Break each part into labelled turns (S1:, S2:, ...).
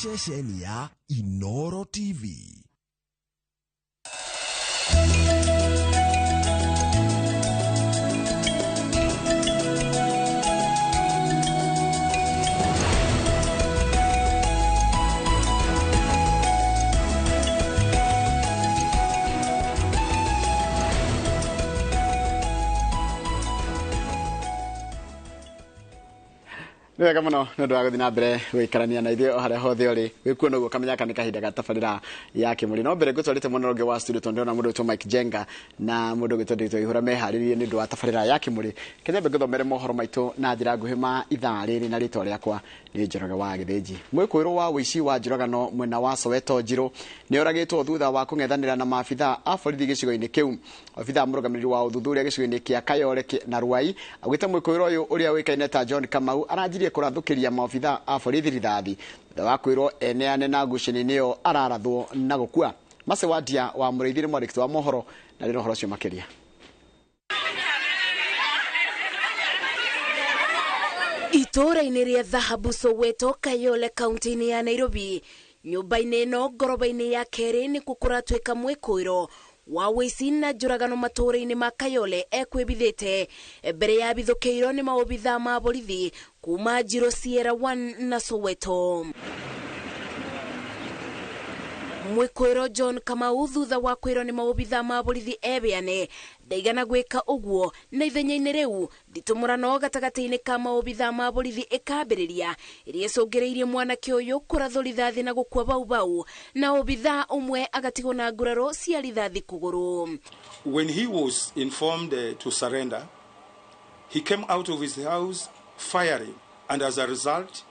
S1: Ceceni ya Inoro TV.
S2: Nĩ wega mũno nĩ ũndũ wa gũthiĩ na mbere gũikarania na ithuĩ o harĩa hothe ũrĩ wĩkuo noguo kamenya ka nĩ kahinda ga tabarĩra ya kĩmũrĩ. No mbere ngũtwarĩte mwena ũngĩ wa studio tondũ ndĩrona mũndũ wĩtwo Mike Jenga na mũndũ ũgwĩtwo Ndĩtũ Ihũra meharĩrĩrie nĩ ũndũ wa tabarĩra ya kĩmũrĩ. Kenya ngũthomere mohoro maitũ na njĩra nguhĩ ma ithaa rĩrĩ na rĩtwa rĩakwa nĩ Njoroge wa Gĩthĩnji. Mwĩkũĩrwo wa ũici wa njũragano mwena wa Soweto Njirũ nĩ oragĩtwo thutha wa kũng'ethanĩra na maabithaa a borithi gĩcigo-inĩ kĩu. Obithaa mũrũgamĩrĩri wa ũthuthuria gĩcigo-inĩ kĩa Kayole na Ruai augĩte mwĩkũĩrwo ũyũ ũrĩa ũĩkaine ta John Kamau aranjirie kũrathũkĩria maobithaa a borithi rithathi thutha wa kwĩrwo eneane na ngucanio-inĩ ĩyo ararathwo na gũkua. Mercy Wandia wa Mũrĩithi nĩ mwandĩki wa mohoro na rĩrĩ ũhoro ũcio makĩria.
S3: Itũũra-inĩ rĩa Dhahabu Soweto Kayole kaunti-inĩ ya Nairobi, nyũmba-inĩ ĩno ngoroba-inĩ ya kerĩ nĩkuo kũratuĩka mwĩkũĩro wa ũici na njũragano matũũra-inĩ ma Kayole ekwĩbithĩte mbere ya bithũkĩirwo nĩ maobithaa ma borithi kuma Njirũ Sierra 1 na Soweto. Mwĩkũĩro John Kamau thutha wa kwĩrwo nĩ maobithaa ma borithi ebeane ndaigana gwĩka ũguo na ithenya-inĩ rĩu nditumũrano gatagatĩ-inĩ ka maobithaa ma borithi ĩkambĩrĩria ĩrĩa ĩcũngĩrĩirie mwanake ũyũ kũrathwo rithathi na gũkua bau bau na obithaa ũmwe agatigwo na nguraro cia rithathi kũgũrũ.
S4: When he was informed to surrender, he came out of his house firing, and as a result,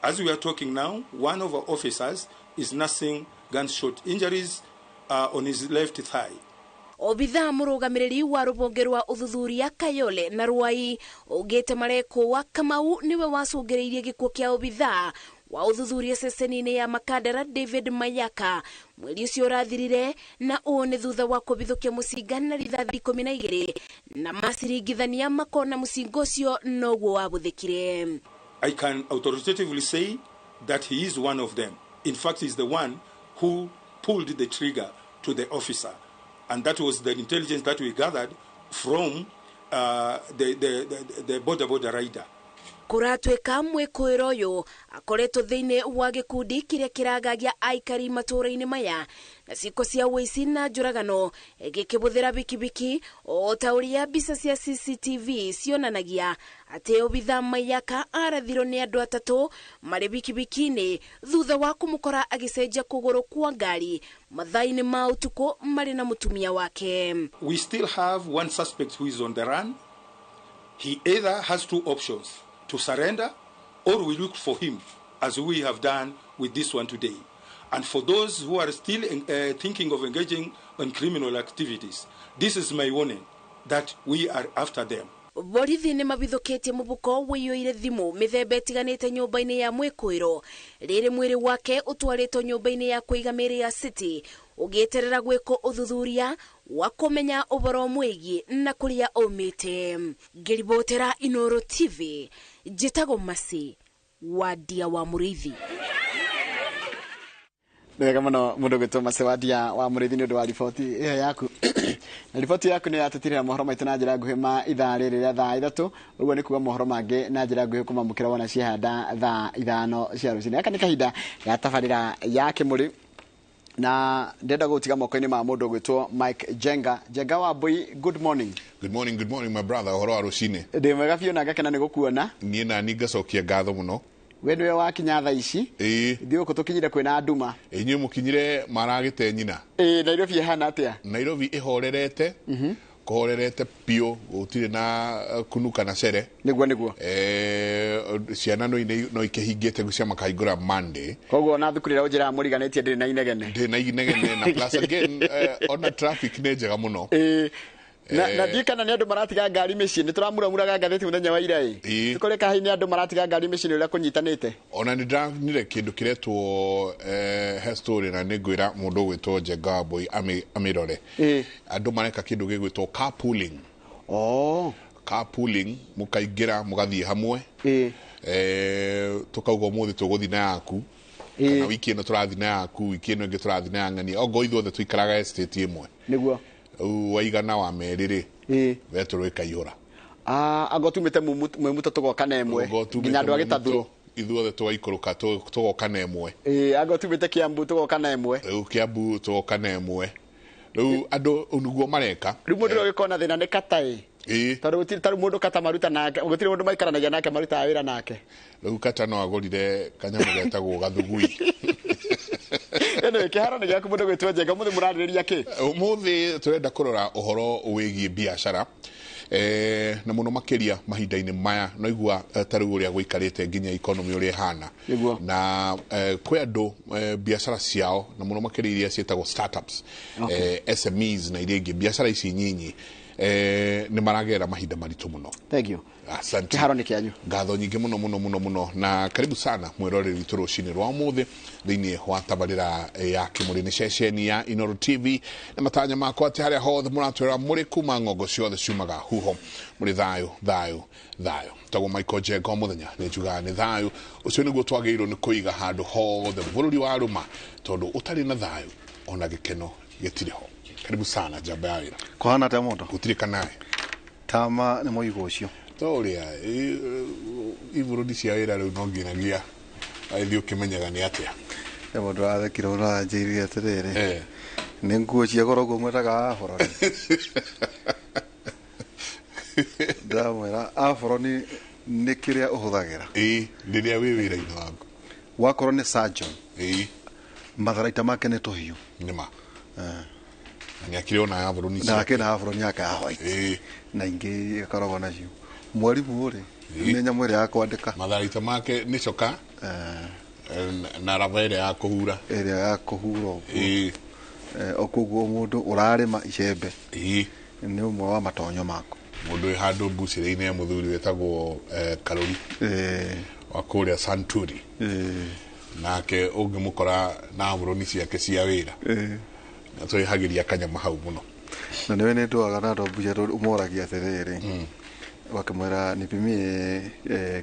S4: as we are talking now, one of our officers is nursing gunshot injuries on his left thigh.
S3: Obithaa mũrũgamĩrĩri wa rũhonge rwa ũthuthuria Kayole na Ruai augĩte marekũwa Kamau nĩwe wacũngĩrĩirie gĩkuũ kĩa obithaa wa ũthuthuria ceceni-inĩ ya Makandara David Mayaka mweri ũcio ũrathirire, na ũũ nĩ thutha wa kũbithũkia mũcinga na rithathi 12 na maciringithania makona mũcinga ũcio noguo wabũthĩkire.
S4: I can authoritatively say that he is one of them. In fact, he is the one who pulled the trigger to the officer. And that was the intelligence that we gathered from the border rider.
S3: Kũratuĩka mwĩkũĩro ũyũ akoretwo thĩinĩ wa gĩkundi kĩrĩa kĩragagia aikari matũũra-inĩ maya na ciĩko cia ũici na njũragano gĩkĩbũthĩra bikibiki o ta ũrĩa mbica cia CCTV cionanagia atĩ obithaa Mayaka arathirwo nĩ andũ atatũ marĩ bikibiki-inĩ thutha wa kũmũkora agĩcenjia kũgũrũ kwa ngari mathaa-inĩ ma ũtukũ marĩ na mũtumia wake.
S4: We still have one suspect who is on the run. He either has two options: to surrender, or we look for him, as we have done with this one today. And for those who are still thinking of engaging in criminal activities, this is my warning that we are after them.
S3: Borithi nĩ mabithũkĩtie mũbuko ũiyũire thimũ mĩthemba ĩtiganĩte nyũmba-inĩ ya mwĩkũĩro rĩrĩ mwĩrĩ wake ũtwarĩtwo nyũmba-inĩ ya kũiga mĩĩrĩ ya City ũgĩeterera gwĩkwo ũthuthuria wa kũmenya ũhoro mwĩgiĩ na kũrĩa aumĩte. Ngĩribotera Inoro TV, njĩtagwo Mercy Wandia wa Mũrĩithi.
S2: Nĩ wega mũno mũndũ ũgwĩtwo Mercy Wandia wa Mũrĩithi nĩ ũndũ wa riboti ĩyo yaku. Na riboti yaku nĩ yatũtirĩra mohoro maitũ na njĩra nguhĩ ma ithaa rĩrĩ rĩa thaa 3, ũguo nĩ kuga mohoro mangĩ na njĩra nguhĩ kũmamũkĩra wona ciahanda thaa 5 cia rũcinĩ. Gaka nĩ kahinda ga tabarĩra ya kĩmũrĩ na ndĩrenda gũtiga moko-inĩ ma mũndũ ũgwĩtwo Mike Jenga. Jenga wa Mbui, good morning.
S5: Good morning, good morning my brother. Ũhoro wa rũcinĩ?
S2: Ndĩ mwega biũ na ngakena nĩ gũkuona.
S5: Niĩ na niĩ ngacokia ngatho mũno.
S2: We nĩwe wakinya thaa ici.
S5: Ĩĩ.
S2: Ithuĩ gũkũ tũkinyire kwĩna nduma.
S5: Inyuĩ mũkinyire maragĩte nyina.
S2: Ĩĩ, Nairobi ĩhana atĩa?
S5: Nairobi ĩhorerete. Kũhorerete biũ, gũtirĩ na kunuka na cere.
S2: Nĩguo, nĩguo.
S5: Ciana no ikĩhingĩte cia makahingũra Monday.
S2: Koguo ona thukuru ĩrĩa ũnjĩraga mũriganĩtie ndĩrĩ na inegene.
S5: Ndĩrĩ na inegene, na plus again, ona traffic nĩ njega mũno.
S2: Ĩĩ. Na ndiũĩ kana nĩ andũ maratiga ngari mĩciĩ, nĩ tũramuramuraga ngathĩti mũthenya wa ira ĩ.
S5: Ĩĩ.
S2: Tũkore kahi nĩ andũ maratiga ngari mĩciĩ nĩ ũrĩa kũnyitanĩte.
S5: Ona nĩ ndĩranire kĩndũ kĩretwo he story na nĩ ngwĩra mũndũ ũgwĩtwo Njenga wa Mbui amĩrore.
S2: Ĩĩ.
S5: Andũ mareka kĩndũ gĩgwĩtwo carpooling.
S2: Oh.
S5: Carpooling, mũkaingĩra mũgathiĩ hamwe.
S2: Ĩĩ.
S5: Tukauga ũmũthĩ tũgũthiĩ na yaku. Kana wiki ĩno tũrathiĩ na yaku, wiki ĩno ĩngĩ tũrathiĩ na ya ng'ania. Ongo ithuothe tũikaraga estate ĩmwe.
S2: Nĩguo.
S5: Rĩu waigana wa merĩ rĩ, betũrũ ĩkaihũra.
S2: Anga tumĩte mwĩmuto tũgoka na ĩmwe nginya andũ a Gĩtathurũ.
S5: Ithuothe tũgaikũrũka tũgoka na ĩmwe.
S2: Anga tumĩte Kiambu tũgoka na ĩmwe.
S5: Rĩu Kiambu tũgoka na ĩmwe. Rĩu andũ nĩguo mareka.
S2: Rĩu mũndũ ũrĩa ũgĩkorwo na thĩna nĩ kata ĩ. Tondũ gũtirĩ tarĩu mũndũ kata maruta nake, gũtirĩ mũndũ maikaranagia nake marutaga wĩra nake.
S5: Rĩu kata no agũrire kanyamũ getagwo gathugui.
S2: Anyway, kĩharo nĩ gĩaku mũndũ gwĩtwo Njenga, ũmũthĩ mũrarĩrĩria kĩ?
S5: Ũmũthĩ tũrenda kũrora ũhoro wĩgiĩ biacara. Na mũno makĩria mahinda-inĩ maya no igua ta rĩu ũrĩa gũikarĩte nginya economy ũrĩa ĩhana. Na kwĩ andũ biacara ciao na mũno makĩria iria ciĩtagwo startups, SMEs na iria ingĩ, biacara ici nyinyi nĩ maragera mahinda maritũ mũno.
S2: Thank you.
S5: Asante.
S2: Kĩharo nĩ kĩanyu.
S5: Ngatho nyingĩ mũno mũno mũno mũno, na karibu sana mwĩroreri witũ rũcinĩ rwa ũmũthĩ thĩinĩ wa tabarĩra ya Kĩmũrĩ nĩ ceceni ya Inooro TV, na matanya makwa atĩ harĩa hothe mũratwĩra mũrĩ kuma ng'ongo ciothe ciumaga huho mũrĩ thayũ thayũ thayũ. Tagwo Michael Njenga o mũthenya nĩ njugaga nĩ thayũ ũcio nĩguo twagĩrĩirwo nĩ kũiga handũ hothe bũrũri wa rũma, tondũ ũtarĩ na thayũ ona gĩkeno gĩtirĩ ho. Karibu sana njamba ya wĩra.
S6: Kũhana atĩa mũndũ?
S5: Gũtirĩ kanaĩ.
S6: Tama nĩ mũigo ũcio.
S5: Toria ibũrũri cia wĩra rĩu no nginyagia ithiĩ ũkĩmenyaga nĩ atĩa.
S6: He mũndũ arathekire mũno aranjĩrire atĩrĩrĩ, nĩ nguo cia goro ũguo mwetaga aboroni. Ndamwĩra aboroni nĩ kĩrĩa ũhũthagĩra.
S5: Rĩrĩa wĩ wĩra-inĩ waku.
S6: Wakorwo nĩ surgeon. Matharaita make nĩ tũhiũ.
S5: Nĩma. Na nĩ akĩrĩ ona aboroni
S6: Na akĩrĩ na aboroni yake ya white. Na ingĩ ĩkoragwo nacio. Mwarimu rĩ, nĩ nyamũ ĩrĩa ya kwandĩka.
S5: Matharaita make nĩ coka na raba ĩrĩa ya kũhura.
S6: Ĩrĩa ya kũhura ũguo. O koguo mũndũ ũrarĩma icembe. Nĩ ũmwe wa matonyo maku.
S5: Mũndũ wĩ handũ mbucĩrĩ-inĩ ya mũthuri wĩtagwo Karũri. Wa kũrĩa Santuri. Nake ũngĩmũkora na aboroni ciake cia wĩra. Na twĩhagĩria kanyama hau mũno.
S6: Na nĩwe nĩ ndwaga na andũ a mbucĩrĩ tondũ ũmoragia atĩrĩrĩ. Wakimwĩra nipimie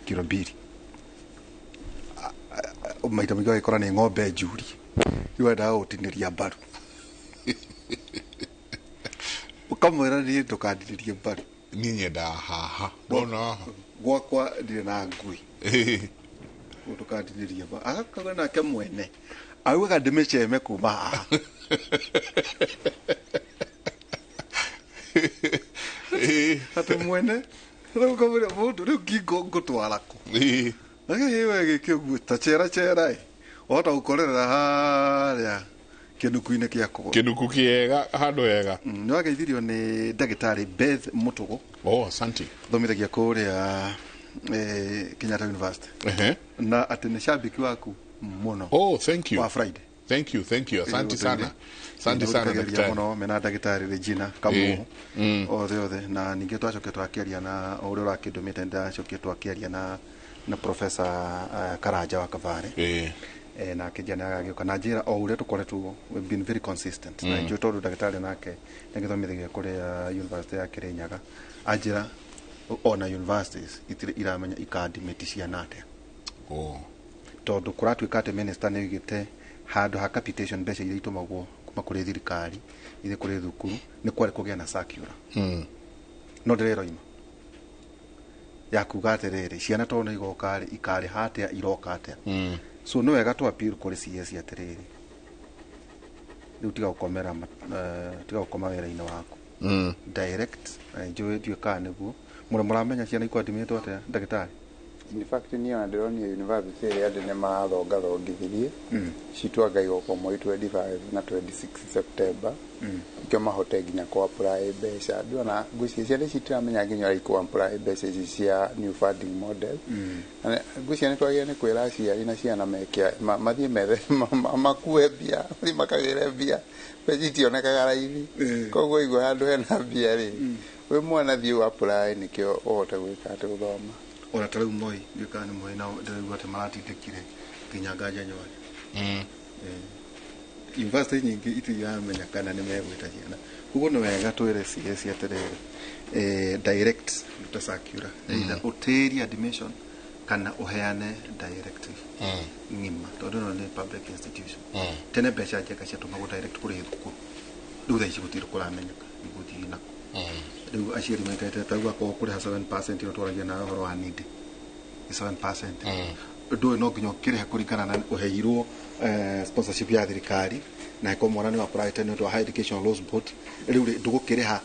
S6: kilo mbili. Maita maingĩ agĩkora nĩ ng'ombe njuri. Rĩu endaga gũtinĩria mbaru. Ũkamwĩra niĩ ndũkandinĩrie mbaru.
S5: Niĩ nyendaga haha. Ndona haha.
S6: Gwakwa ndirĩ na ngui. Ndũkandinĩrie mbaru. Agakauga nake mwene. Augaga ndĩmĩceme kuma haha. Atĩ mwene rĩu ũkamwĩra mũndũ rĩu ngingo ngũtwara kũ? Agĩhĩ we gĩkĩ ũguo ta cera cera ĩ. Wahota gũkorerera harĩa kĩnuku-inĩ kĩa kũgũrũ.
S5: Kĩnuku kĩega handũ hega.
S6: Nĩ wageithirio nĩ ndagĩtarĩ Beth Mũtũgũ.
S5: Oh, asante.
S6: Thomithagia kũrĩa Kenyatta University. Na atĩ nĩ shabiki waku mũno.
S5: Oh, thank you.
S6: Wa Friday.
S5: Thank you, thank you. Asante sana. Asante sana daktari.
S6: Mũno mena ndagĩtarĩ Regina Kamuhu. Othe othe na ningĩ twacokia twakĩaria na ũrĩa ũrakĩndũmĩte ndacokia twakĩaria na Professor Karanja wa Kabare. Na akĩnjia nĩ agagĩũka na njĩra o ũrĩa tũkoretwo we've been very consistent. Na njũĩ tondũ ndagĩtarĩ nake nĩagĩthomithagia kũrĩa University ya Kirinyaga. Anjĩra ona universities itirĩ iramenya ikadimĩti ciana atĩa. Tondũ kũratuĩka atĩ minister nĩ oigĩte handũ ha capitation mbeca iria itũmagwo kuma kũrĩ thirikari ithiĩ kũrĩ thukuru nĩ kwarĩ kũgĩa na circular. No ndĩreroima ya kuga atĩrĩrĩ ciana tondũ nĩ igoka rĩ ikarĩha atĩa iroka atĩa. So nĩ wega tũ appeal kũrĩ CS atĩrĩrĩ rĩu tiga gũkomera tiga gũkoma wĩra-inĩ waku. Direct njũĩ ndiũĩ kana nĩguo mũramenya ciana ikwadimĩtwo atĩa ndagĩtarĩ?
S7: In fact niĩ ona ndĩronire university ĩrĩa andũ nĩ marathongathongithirie citwanga igoka mweri 25 na 26 September nĩkĩo mahote nginya kũ apply mbeca. Ndĩrona ngwĩciria ciana ici itiramenya nginya ũrĩa ikũ apply mbeca ici cia new funding model. Ngwĩciria nĩ twagĩrĩire nĩ kwĩra aciari na ciana meke mathiĩ methe makue mbia mathiĩ makagĩre mbia mbeca itionekaga raithi. Koguo igua handũ hena mbia rĩ wĩ mwana thiĩ ũ apply nĩkĩo ũhote gwĩka atĩ gũthoma.
S6: Ona ta rĩu Moi ndiũĩ kana nĩ Moi nao ndĩraigua atĩ maratindĩkire nginya nganja Nyoari. University nyingĩ itiramenya kana nĩ megwĩta ciana. Koguo nĩ wega twĩre CS atĩrĩrĩ direct ruta circular either ũtĩrie admission Kana ũheane directive ng'ima, tondũ ĩno nĩ public institution. Tene mbeca njega ciatũmagwo direct kũrĩ thukuru, rĩu thaa ici gũtirĩ kũramenyeka igũthiĩ nako. Rĩu aciari maikarĩte ta rĩu akorwo kũrĩha 7% ĩno twaragia nawe ũhoro wa need nĩ 7%, ũndũ ũyũ no nginya ũkĩrĩhe kũringana na ũheirwo sponsorship ya thirikari, na ĩkorwo mwana nĩ applyte nĩ ũndũ wa Higher Education Loans Board. Rĩu rĩ ndũgũkĩrĩha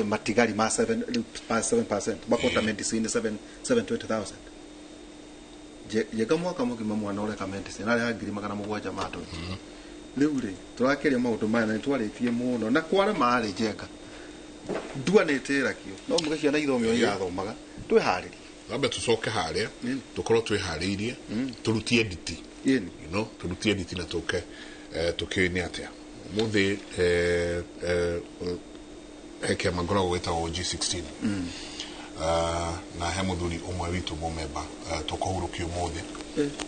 S6: matigari ma 7 rĩu pa 7% makota medicine 7 720,000. Njenga mwaka mũgima mwana ũreka medicine arĩha 720,000. Rĩu rĩ tũrakĩria maũndũ maya na nĩtwarĩtie mũno na kwara marĩ njenga ndua nĩ ĩtĩragio no muge ciana ithome ũrĩa irathomaga twĩharĩrie.
S5: Wambe tucoke haria tukorwo twĩharĩirie tũrutie nditi.
S6: Ĩni.
S5: Tũrutie nditi na tũke tũkĩũĩ nĩ atĩa ũmũthĩ he kĩama ngoragwo gĩtagwo G16. Na he mũthuri ũmwe witũ mũmemba tũkũhurũkia ũmũthĩ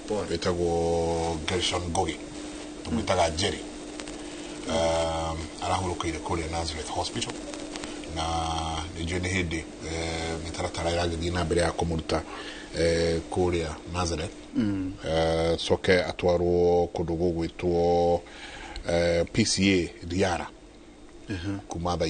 S6: Pole.
S5: Wĩtagwo Gershon Ngugi, tũmwĩtaga Jerry. Arahurũkĩire kũrĩa Nazareth Hospital na nĩ njũĩ nĩ hĩndĩ mĩtaratara ĩragĩthiĩ na mbere ya kũmũruta kũrĩa Nazareth, coke atwarwo kũndũ gũgwĩtwo PCA Riara kuma thaa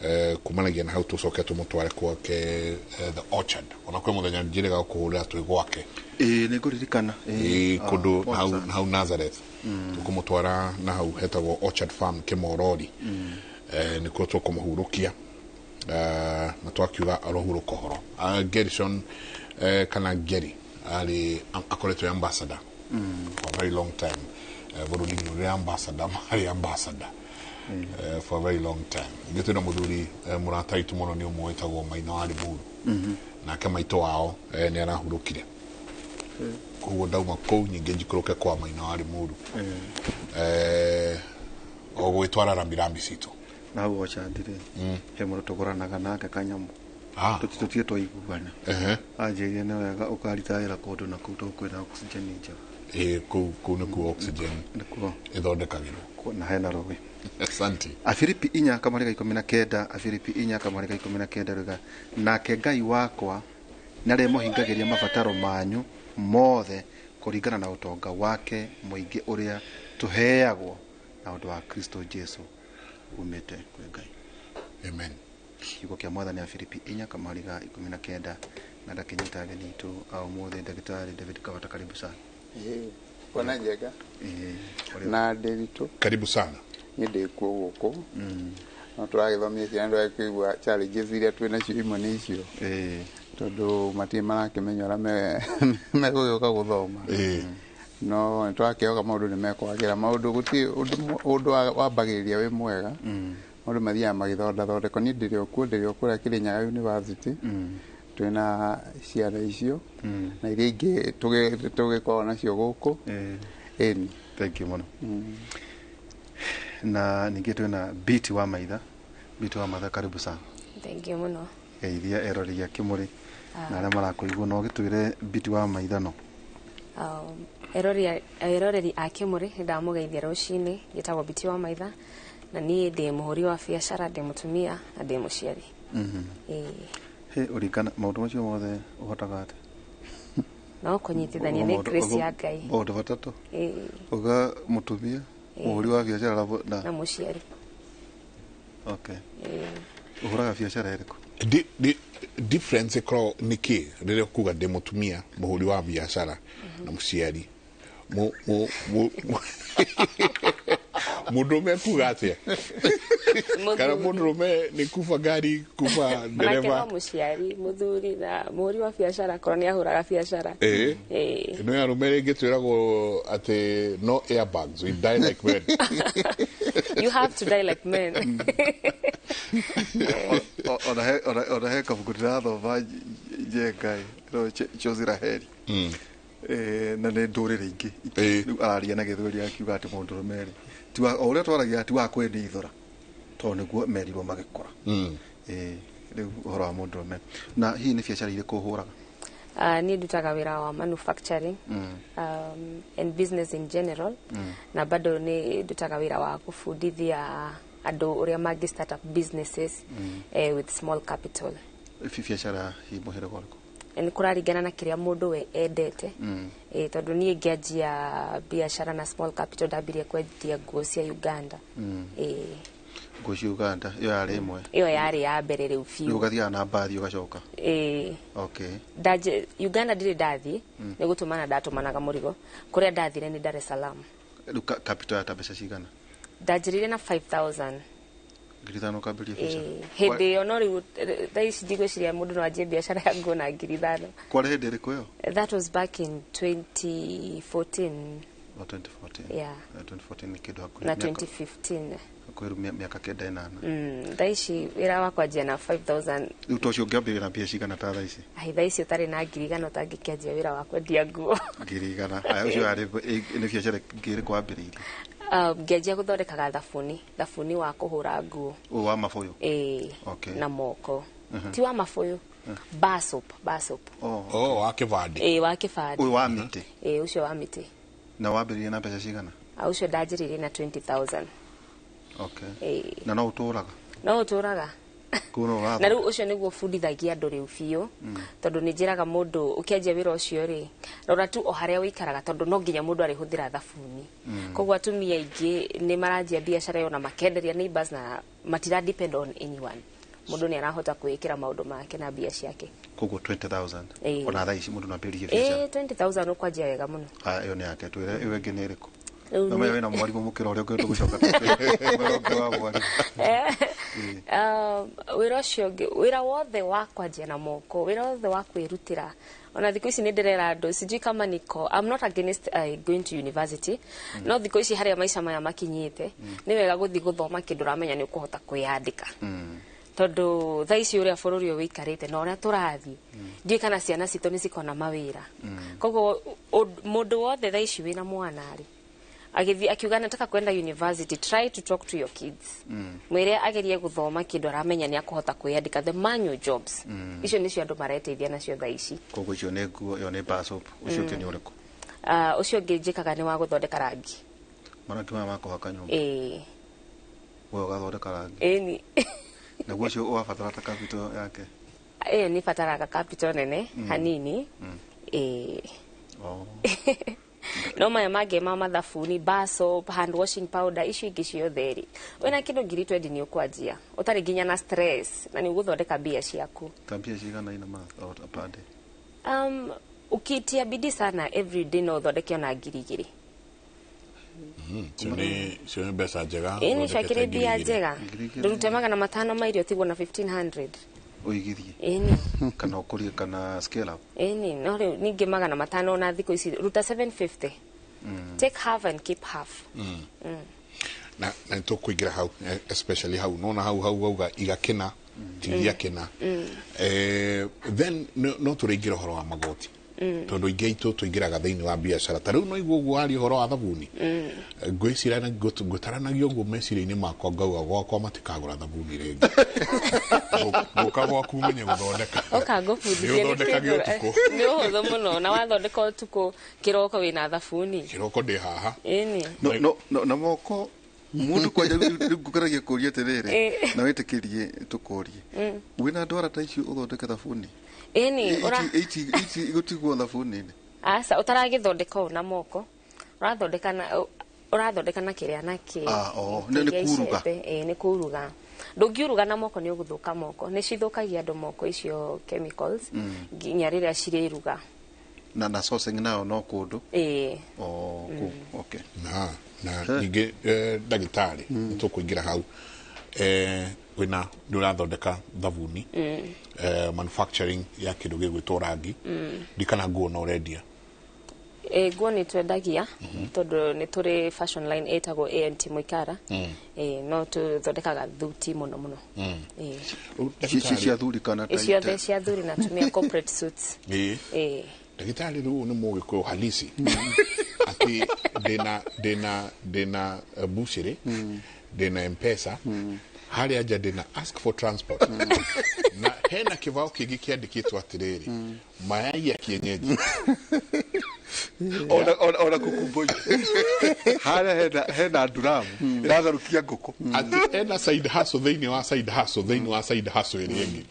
S5: 5, kumanagia na hau tũcoke tũmũtware gwake The Orchard. Ona kwĩ mũthenya njĩrĩga kũhũrĩra twĩ gwake.
S6: Ĩĩ, nĩ ngũririkana.
S5: Ĩĩ, kũndũ
S6: Pole
S5: hau
S6: sana.
S5: Hau Nazareth tũkũmũtwara na hau hetagwo Orchard Farm Kĩmorori, nĩkuo tũkũmũhurũkia na twakiuga arohurũka ũhoro. Gershon kana Gerry arĩ akoretwo e ambassador for a very long time bũrũri-inĩ ũrĩa ambassador marĩ ambassador for a very long time. Ithuĩ twĩna mũthuri mũrata witũ mũno nĩ ũmwe wĩtagwo Maina wa Limuru, nake maitũ wao nĩ arahurũkire, koguo ndauma kũu nyingĩ njikũrũke kwa Maina wa Limuru o gwĩtwara rambirambi citũ.
S6: Na hau Orchard rĩ he mũndũ tũgũranaga nake kanyamũ.
S5: Ah.
S6: Tũtige twaiguana. Anjĩrire nĩ wega ũkarita wĩra kũndũ na kũu tondũ kwĩna oxygen njega.
S5: Ĩĩ, kũu nĩkuo oxygen
S6: nĩkuo
S5: ĩthondekagĩrwo.
S6: Na hena rũĩ.
S5: Asante.
S6: Afilipi 4:19, Afilipi 4:19 ruga, nake Ngai wakwa nĩarĩmũhingagĩria mabataro manyu mothe kũringana na ũtonga wake mũingĩ ũrĩa tũheagwo na ũndũ wa Kristo Jesu umĩte kwĩ Ngai.
S5: Amen.
S6: Kiugo kĩa Mwathani, Afilipi 4:19. Na ndakĩnyita ageni itũ a ũmũthĩ, Ndagĩtarĩ David Kavata, karibu sana.
S7: Ĩĩ, bwana njega.
S6: Ĩĩ, ũrĩa-
S7: Na Ndĩritũ.
S5: Karibu sana.
S7: Niĩ ndĩ kuo gũkũ no tũragĩthomia ciana, ndũgakĩigua challenges iria twĩ nacio imwe nĩ icio, tondũ matirĩ marakĩmenya ũrĩa megũgĩũka gũthoma, no nĩ tũrakĩhoka maũndũ nĩ mekwagĩra. Maũndũ gũtirĩ ũndũ wambagĩrĩria wĩ mwega, maũndũ mathiaga magĩthondathondekwo. Niĩ ndĩrĩ o kuo, ndĩrĩ o kũrĩa Kĩrĩnyaga University, twĩna ciana icio na iria ingĩ tũgĩkoragwo nacio gũkũ. Ĩni.
S6: Thank you mũno. Na ningĩ twĩna Biti wa Maitha. Biti wa Maitha, karibu sana.
S8: Thank you mũno.
S6: Geithia eroreri a Kĩmũrĩ na arĩa marakũigua no gĩtwĩre Biti wa Maitha no.
S8: Eroreri a Kĩmũrĩ, nĩ ndamũgeithia rũcinĩ. Njĩtagwo Biti wa Maitha na niĩ ndĩ mũhũri wa biacara, ndĩ mũtumia na ndĩ mũciari. Ĩĩ.
S6: He ũringana maũndũ macio mothe ũhotaga atĩa?
S8: No kũnyitithania nĩ grace ya Ngai.
S6: Maũndũ matatũ.
S8: Ĩĩ.
S6: Uga mũtumia, mũhũri wa biacara na
S8: na mũciari.
S6: Okay.
S8: Ĩĩ.
S6: Ũhũraga biacara ĩrĩkũ?
S5: Difference ĩkoragwo nĩ kĩ rĩrĩa ũkuga ndĩ mũtumia, mũhũri wa biacara na mũciari? Mũndũrũme ekuga atĩa? Kana mũndũrũme nĩ kuba ngari, kuba
S8: Onake no
S5: ndereba?
S8: Mũciari, mũthuri na mũhũri wa biacara korwo nĩ ahũraga biacara.
S5: Ĩĩ.
S8: Ĩĩ.
S5: Ĩno ya arũme rĩngĩ twĩragwo atĩ no airbags, we die like men.
S8: You have to die like men.
S6: Ona he kabuku ndĩrathoma njenga ĩ Chozi la Heri. Na nĩ ndũrĩrĩ ingĩ. Rĩu araria na Gĩthweri akiuga atĩ mũndũrũme rĩ ti wa o ũrĩa twaragia ti wa kwĩnithũra tondũ nĩguo merirwo magĩkũra. Ĩĩ, rĩu ũhoro wa mũndũrũme na hihi nĩ biacara irĩkũ ũhũraga?
S8: Niĩ ndutaga wĩra wa manufacturing and business in general, na bado nĩ ndutaga wĩra wa kũbundithia andũ ũrĩa mangĩ start up businesses with small capital.
S6: Biacara hihi mũhĩrĩga ũrĩkũ?
S8: Nĩ kũraringana na kĩrĩa mũndũ we endete. Tondũ niĩ ngĩanjia biacara na small capital, ndambirie kwendia nguo cia Uganda.
S6: Nguo cia Uganda, ĩyo yarĩ ĩmwe?
S8: Ĩyo yarĩ ya mbere rĩu
S6: Rĩu
S8: biũ.
S6: ũgathiaga na mbathi ũgacoka?
S8: Ĩĩ.
S6: Okay.
S8: Uganda ndirĩ ndathiĩ, nĩ gũtũmana ndatũmanaga mũrigo. Kũrĩa ndathire nĩ Dar es Salaam.
S6: Rĩu capital ya ta mbeca cigana?
S8: Ndanjĩrĩire na 5000.
S6: 5,000 ũkambĩrĩria biacara?
S8: Ĩĩ, hĩndĩ ĩyo. No rĩu thaa ici ndigwĩciria mũndũ no anjie biacara ya nguo na 5,000.
S6: Kwarĩ hĩndĩ ĩrĩkũ ĩyo?
S8: That was back in 2014.
S6: O 2014?
S8: Yeah.
S6: 2014 nĩ kĩndũ hakuhĩ
S8: Na 2015.
S6: Hakuhĩ rĩu mĩaka 9, 8.
S8: Thaa ici wĩra wa kwanjia na 5000.
S6: Rĩu ta ũcio ũngĩambĩrĩria na mbia cigana ta thaa ici?
S8: Ai, thaa ici ũtarĩ na 100,000 ũtangĩkĩanjia wĩra wa kwendia nguo.
S6: 100,000. Aya, ũcio yarĩ nĩ biacara ĩngĩ ĩrĩkũ wambĩrĩirie?
S8: Ngĩanjia gũthondekaga thabuni wa kũhũra nguo.
S6: Ũyũ wa mabũyũ?
S8: Ĩĩ. Na moko. Ti wa mabũyũ, bar soap, bar soap.
S5: Oh, wa kĩbandĩ?
S8: Ĩĩ, wa kĩbandĩ.
S6: Ũyũ wa mĩtĩ?
S8: Ĩĩ, ũcio wa mĩtĩ.
S6: Na wambĩrĩirie na mbeca cigana?
S8: Ah, ũcio ndanjĩrĩirie na 20,000.
S6: Okay.
S8: Ĩĩ.
S6: Na no ũtũraga?
S8: No ũtũraga.
S6: Kũu no ũrathondeka?
S8: Na rĩu ũcio nĩguo bundithagia andũ rĩu biũ, tondũ nĩ njĩraga mũndũ ũkĩanjia wĩra ũcio rĩ, rora tu o harĩa ũikaraga, tondũ no nginya mũndũ arĩhũthĩra thabuni. Koguo atumia aingĩ nĩ maranjia biacara ĩyo na makenderia neighbors na matira depend on anyone. Mũndũ nĩ arahota kwĩĩkĩra maũndũ make na mbia ciake.
S6: Koguo 20,000?
S8: Ĩĩ.
S6: Ona thaa ici mũndũ no ambĩrĩrie biacara?
S8: Ĩĩ, 20,000 ũkwanjia wega mũno.
S6: Aya, ĩyo nĩ yake. Twĩre ĩyo ĩngĩ nĩ ĩrĩkũ.
S8: Rĩu
S6: Na wĩna mwarimũ mũkĩra ũrĩa ũngĩ tũgũcoka mwĩra ũngĩ wa mwarimũ.
S8: Wĩra ũcio ũngĩ, wĩra wothe wa kwanjia na moko, wĩra wothe wa kwĩrutĩra. Ona thikũ ici nĩ ndĩrera andũ, sijui kama niko, I'm not against going to university, no thikũ ici harĩa maica maya makinyĩte, nĩ wega gũthiĩ gũthoma kĩndũ ũramenya nĩ ũkũhota kwĩyandĩka, tondũ thaa ici ũrĩa bũrũri ũyũ wĩikarĩte na ũrĩa tũrathiĩ, ndiũĩ kana ciana citũ nĩ cikona mawĩra. Koguo mũndũ wothe thaa ici wĩna mwana rĩ, agĩthiĩ akiuga nataka kwenda university, try to talk to your kids, mwĩre agerie gũthoma kĩndũ aramenya nĩ akũhota kwĩyandĩka, the manual jobs. Icio nĩcio andũ mareteithia nacio thaa ici.
S6: Koguo icio nĩ nguo, ĩyo nĩ bar soap. Ũcio ũngĩ nĩ ũrĩkũ?
S8: Ũcio ũngĩ njĩkaga nĩ wa gũthondeka rangi.
S6: Marangi maya ma kũhaka nyũmba?
S8: Ĩĩ.
S6: We ũgathondeka rangi?
S8: Ĩni.
S6: Naguo ũcio ũrabatara ta capital yake?
S8: Ĩyo nĩ bataraga capital nene hanini. Ĩĩ.
S6: Oh.
S8: No maya mangĩ ma mathabuni, bar soap, hand washing powder, icio ingĩ ciothe rĩ, wĩna kĩndũ 20,000 nĩ ũkwanjia ũtarĩ nginya na stress na nĩ ũgũthondeka mbia ciaku.
S6: Ta mbia cigana ina ma o per day?
S8: Ukitia bidii sana every day, no ũthondeke ona 2,000.
S5: Icio nĩ mbeca njega.
S8: Ĩĩ, nĩ
S5: ũthondekete
S8: ciakĩrĩ mbia
S5: 2,000.
S8: njega.
S6: 2,000.
S8: Ndũrute 500 ma irio, tigwo na 1500.
S6: Ũigithie?
S8: Ĩni.
S6: Kana ũkũrie kana scale up?
S8: Ĩni, no rĩu ningĩ 500 ona thikũ ici ruta 750, take half and keep half.
S5: Na nĩ tũkũingĩra hau, especially hau nona hau wauga igakĩna tigia kĩna. Then no tũrĩingĩra ũhoro wa magoti, tondũ aingĩ aitũ tũingĩraga thĩinĩ wa biacara ta rĩu no igua ũguo waria ũhoro wa thabuni. Ngwĩciria na ngũtaranagia ũguo meciria-inĩ makwa, ngauga gwakwa matikagũra thabuni rĩngĩ. Ngũka gwaku menye gũthondeka.
S8: Oka ngũbundithie.
S5: Nĩ ũthondekage ũtukũ?
S8: Nĩ ũhũthũ mũno, na wathondeka ũtukũ, kĩroko wĩna thabuni.
S5: Kĩroko ndĩ haha.
S8: Ĩni.
S6: No na moko mũndũ kwanja rĩu ngũgeragia kũria atĩrĩrĩ, na wĩtĩkĩrie tũkũrie, wĩna ndwara ta icio ũthondeke thabuni?
S8: Ĩni ũra
S6: Ici igũtigwo thabuni-inĩ?
S8: Aca, ũtaragĩthondeka ũũ na moko, ũrathondeka na kĩrĩa na kĩ
S6: Ah, oh, nĩ
S8: kĩrĩa
S6: kuruga.
S8: icembe. Ĩĩ, nĩ kuruga. Ndũngiuruga na moko nĩ ũgũthũka moko. Nĩ cithũkagia andũ moko icio chemicals, nginya rĩrĩa cirĩruga.
S6: Na sourcing nayo no kũndũ?
S8: Ĩĩ.
S6: Oh, kũ okay.
S5: Na ningĩ ndagĩtarĩ, nĩ tũkũingĩra hau. Wĩna nĩ ũrathondeka thabuni, manufacturing ya kĩndũ gĩgwĩtwo rangi, ndikana nguo no ũrendia?
S8: Ĩ, nguo nĩ twendagia, tondũ nĩ tũrĩ fashion line ĩtagwo ANT Mũikara. Ĩ, no tũthondekaga thuti mũno mũno. Ĩ.
S5: Rĩu
S6: Cia thuri kana ta
S8: Ciothe, cia thuri na atumia, corporate suits.
S5: Ĩĩ.
S8: Ĩ.
S5: Ndagĩtarĩ, rĩu nĩ mũgĩkũyũ halisi atĩ ndĩna bucĩrĩ, ndĩna Mpesa. Harĩa nja ndĩna ask for transport na hena kĩbaũ kĩngĩ kĩandĩkĩtwo atĩrĩrĩ, mayai ya kienyeji.
S6: Ona kukumboi harĩa hena nduramu ĩratherũkia ngũkũ.
S5: Atĩ ena side hustle thĩinĩ wa side hustle thĩinĩ wa side hustle ĩrĩa ĩngĩ.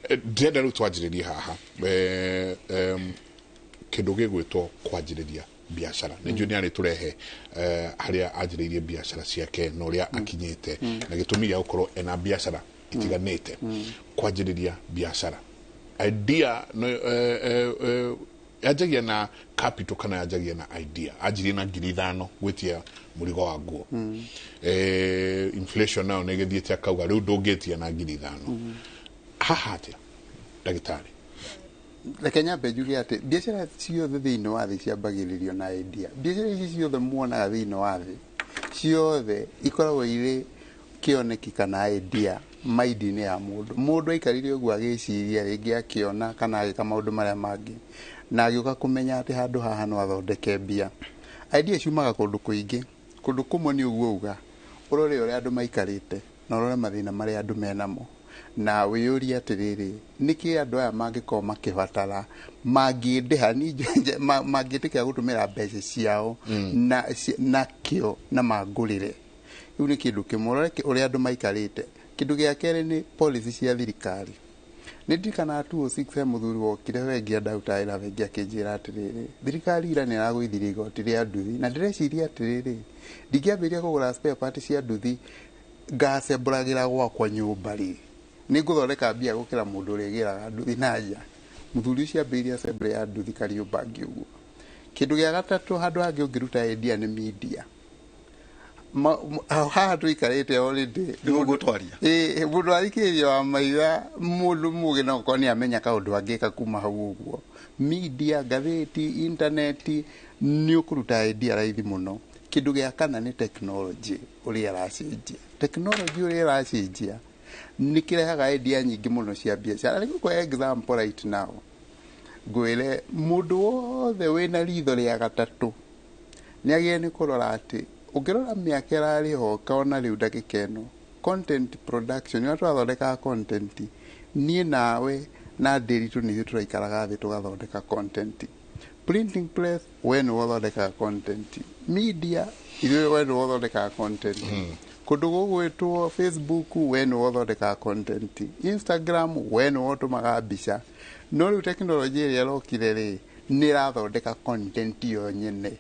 S5: Ndĩrenda rĩu twanjĩrĩrie haha kĩndũ gĩgwĩtwo kwanjĩrĩria biacara. Nĩ njũĩ nĩ arĩ tũrehe harĩa anjĩrĩirie biacara ciake na ũrĩa akinyĩte na gĩtũmi gĩa gũkorwo ena biacara itiganĩte. Kwanjĩrĩria biacara idea no, yanjagia na capital kana yanjagia na idea? Anjirie na 5,000 gwĩtia mũrigo wa nguo. Inflation nayo nĩ ĩgĩthiĩte, akauga rĩu ndũngĩtia na 5,000. Haha atĩa, ndagĩtarĩ?
S7: Reke nyambe njuge atĩ biacara ciothe thĩinĩ wa thĩ ciambagĩrĩrio na idea. Biacara ici ciothe muonaga thĩinĩ wa thĩ ciothe ikoragwo irĩ kĩoneki kana idea maindi-inĩ ya mũndũ. Mũndũ aikarire ũguo agĩciria, rĩngĩ akĩona kana agĩka maũndũ marĩa mangĩ, na agĩũka kũmenya atĩ handũ haha no athondeke mbia. Idea ciumaga kũndũ kũingĩ. Kũndũ kũmwe nĩ ũguo uga ũrore ũrĩa andũ maikarĩte na ũrore mathĩna marĩa andũ menamo, na wĩyũrie atĩrĩrĩ, nĩkĩ andũ aya mangĩkorwo makĩbatara, mangĩndĩha mangĩtĩkĩra gũtũmĩra mbeca ciao na nakĩo na mangũrĩre. Rĩu nĩ kĩndũ kĩmwe, ũrore ũrĩa andũ maikarĩte. Kĩndũ gĩa kerĩ nĩ policy cia thirikari. Nĩ ndirikanaga 2006 he mũthuri wokire bengi, andaruta wĩra bengi, akĩnjĩra atĩrĩrĩ, thirikari ira nĩ ĩragũithirie igoti rĩa nduthi, na ndĩreciria atĩrĩrĩ, ndingĩambĩrĩria kũgũra spare part cia nduthi ngacembũragĩra gwakwa nyũmba rĩ, nĩ ngũthondeka mbia gũkĩra mũndũ ũrĩa ĩgĩraga nduthi na nja. Mũthuri ũcio ambĩrĩirie assembly ya nduthi Kariobangi ũguo. Kĩndũ gĩa gatatũ, handũ hangĩ ũngĩruta idea nĩ media. Haha tũikarĩte already.
S6: Nĩguo ngũtwaria.
S7: Ĩĩ, mũndũ athikĩrĩria wa maitha, mũndũ mũgĩ no gũkorwo nĩ amenya kaũndũ angĩka kuma hau ũguo. Media, ngathĩti, intaneti, nĩ ũkũruta idea raithi mũno. Kĩndũ gĩa kana nĩ technology. Ũrĩa ĩracenjia technology, ũrĩa ĩracenjia nĩ kĩrehaga idea nyingĩ mũno cia biacara. Rĩu kwa example, right now ngwĩre mũndũ wothe wĩna ritho rĩa gatatũ nĩ agĩrĩire nĩ kũrora atĩ ũngĩrora mĩaka ĩrarĩ hoka ona rĩu ndagĩka ĩno, content production, ũrĩa tũrathondekaga content, niĩ nawe na Ndĩritũ nĩ ithuĩ tũraikaraga thĩ tũgathondeka content. Printing press, we nĩwe ũthondekaga content. Media, ithuĩ, we nĩwe ũthondekaga content. Kũndũ gũgwĩtwo Facebook, we nĩwe ũthondekaga content. Instagram, we nĩwe ũtũmaga mbica. No rĩu tekinoronjĩ ĩrĩa ĩrokire rĩ, nĩ ĩrathondeka content yo nyene.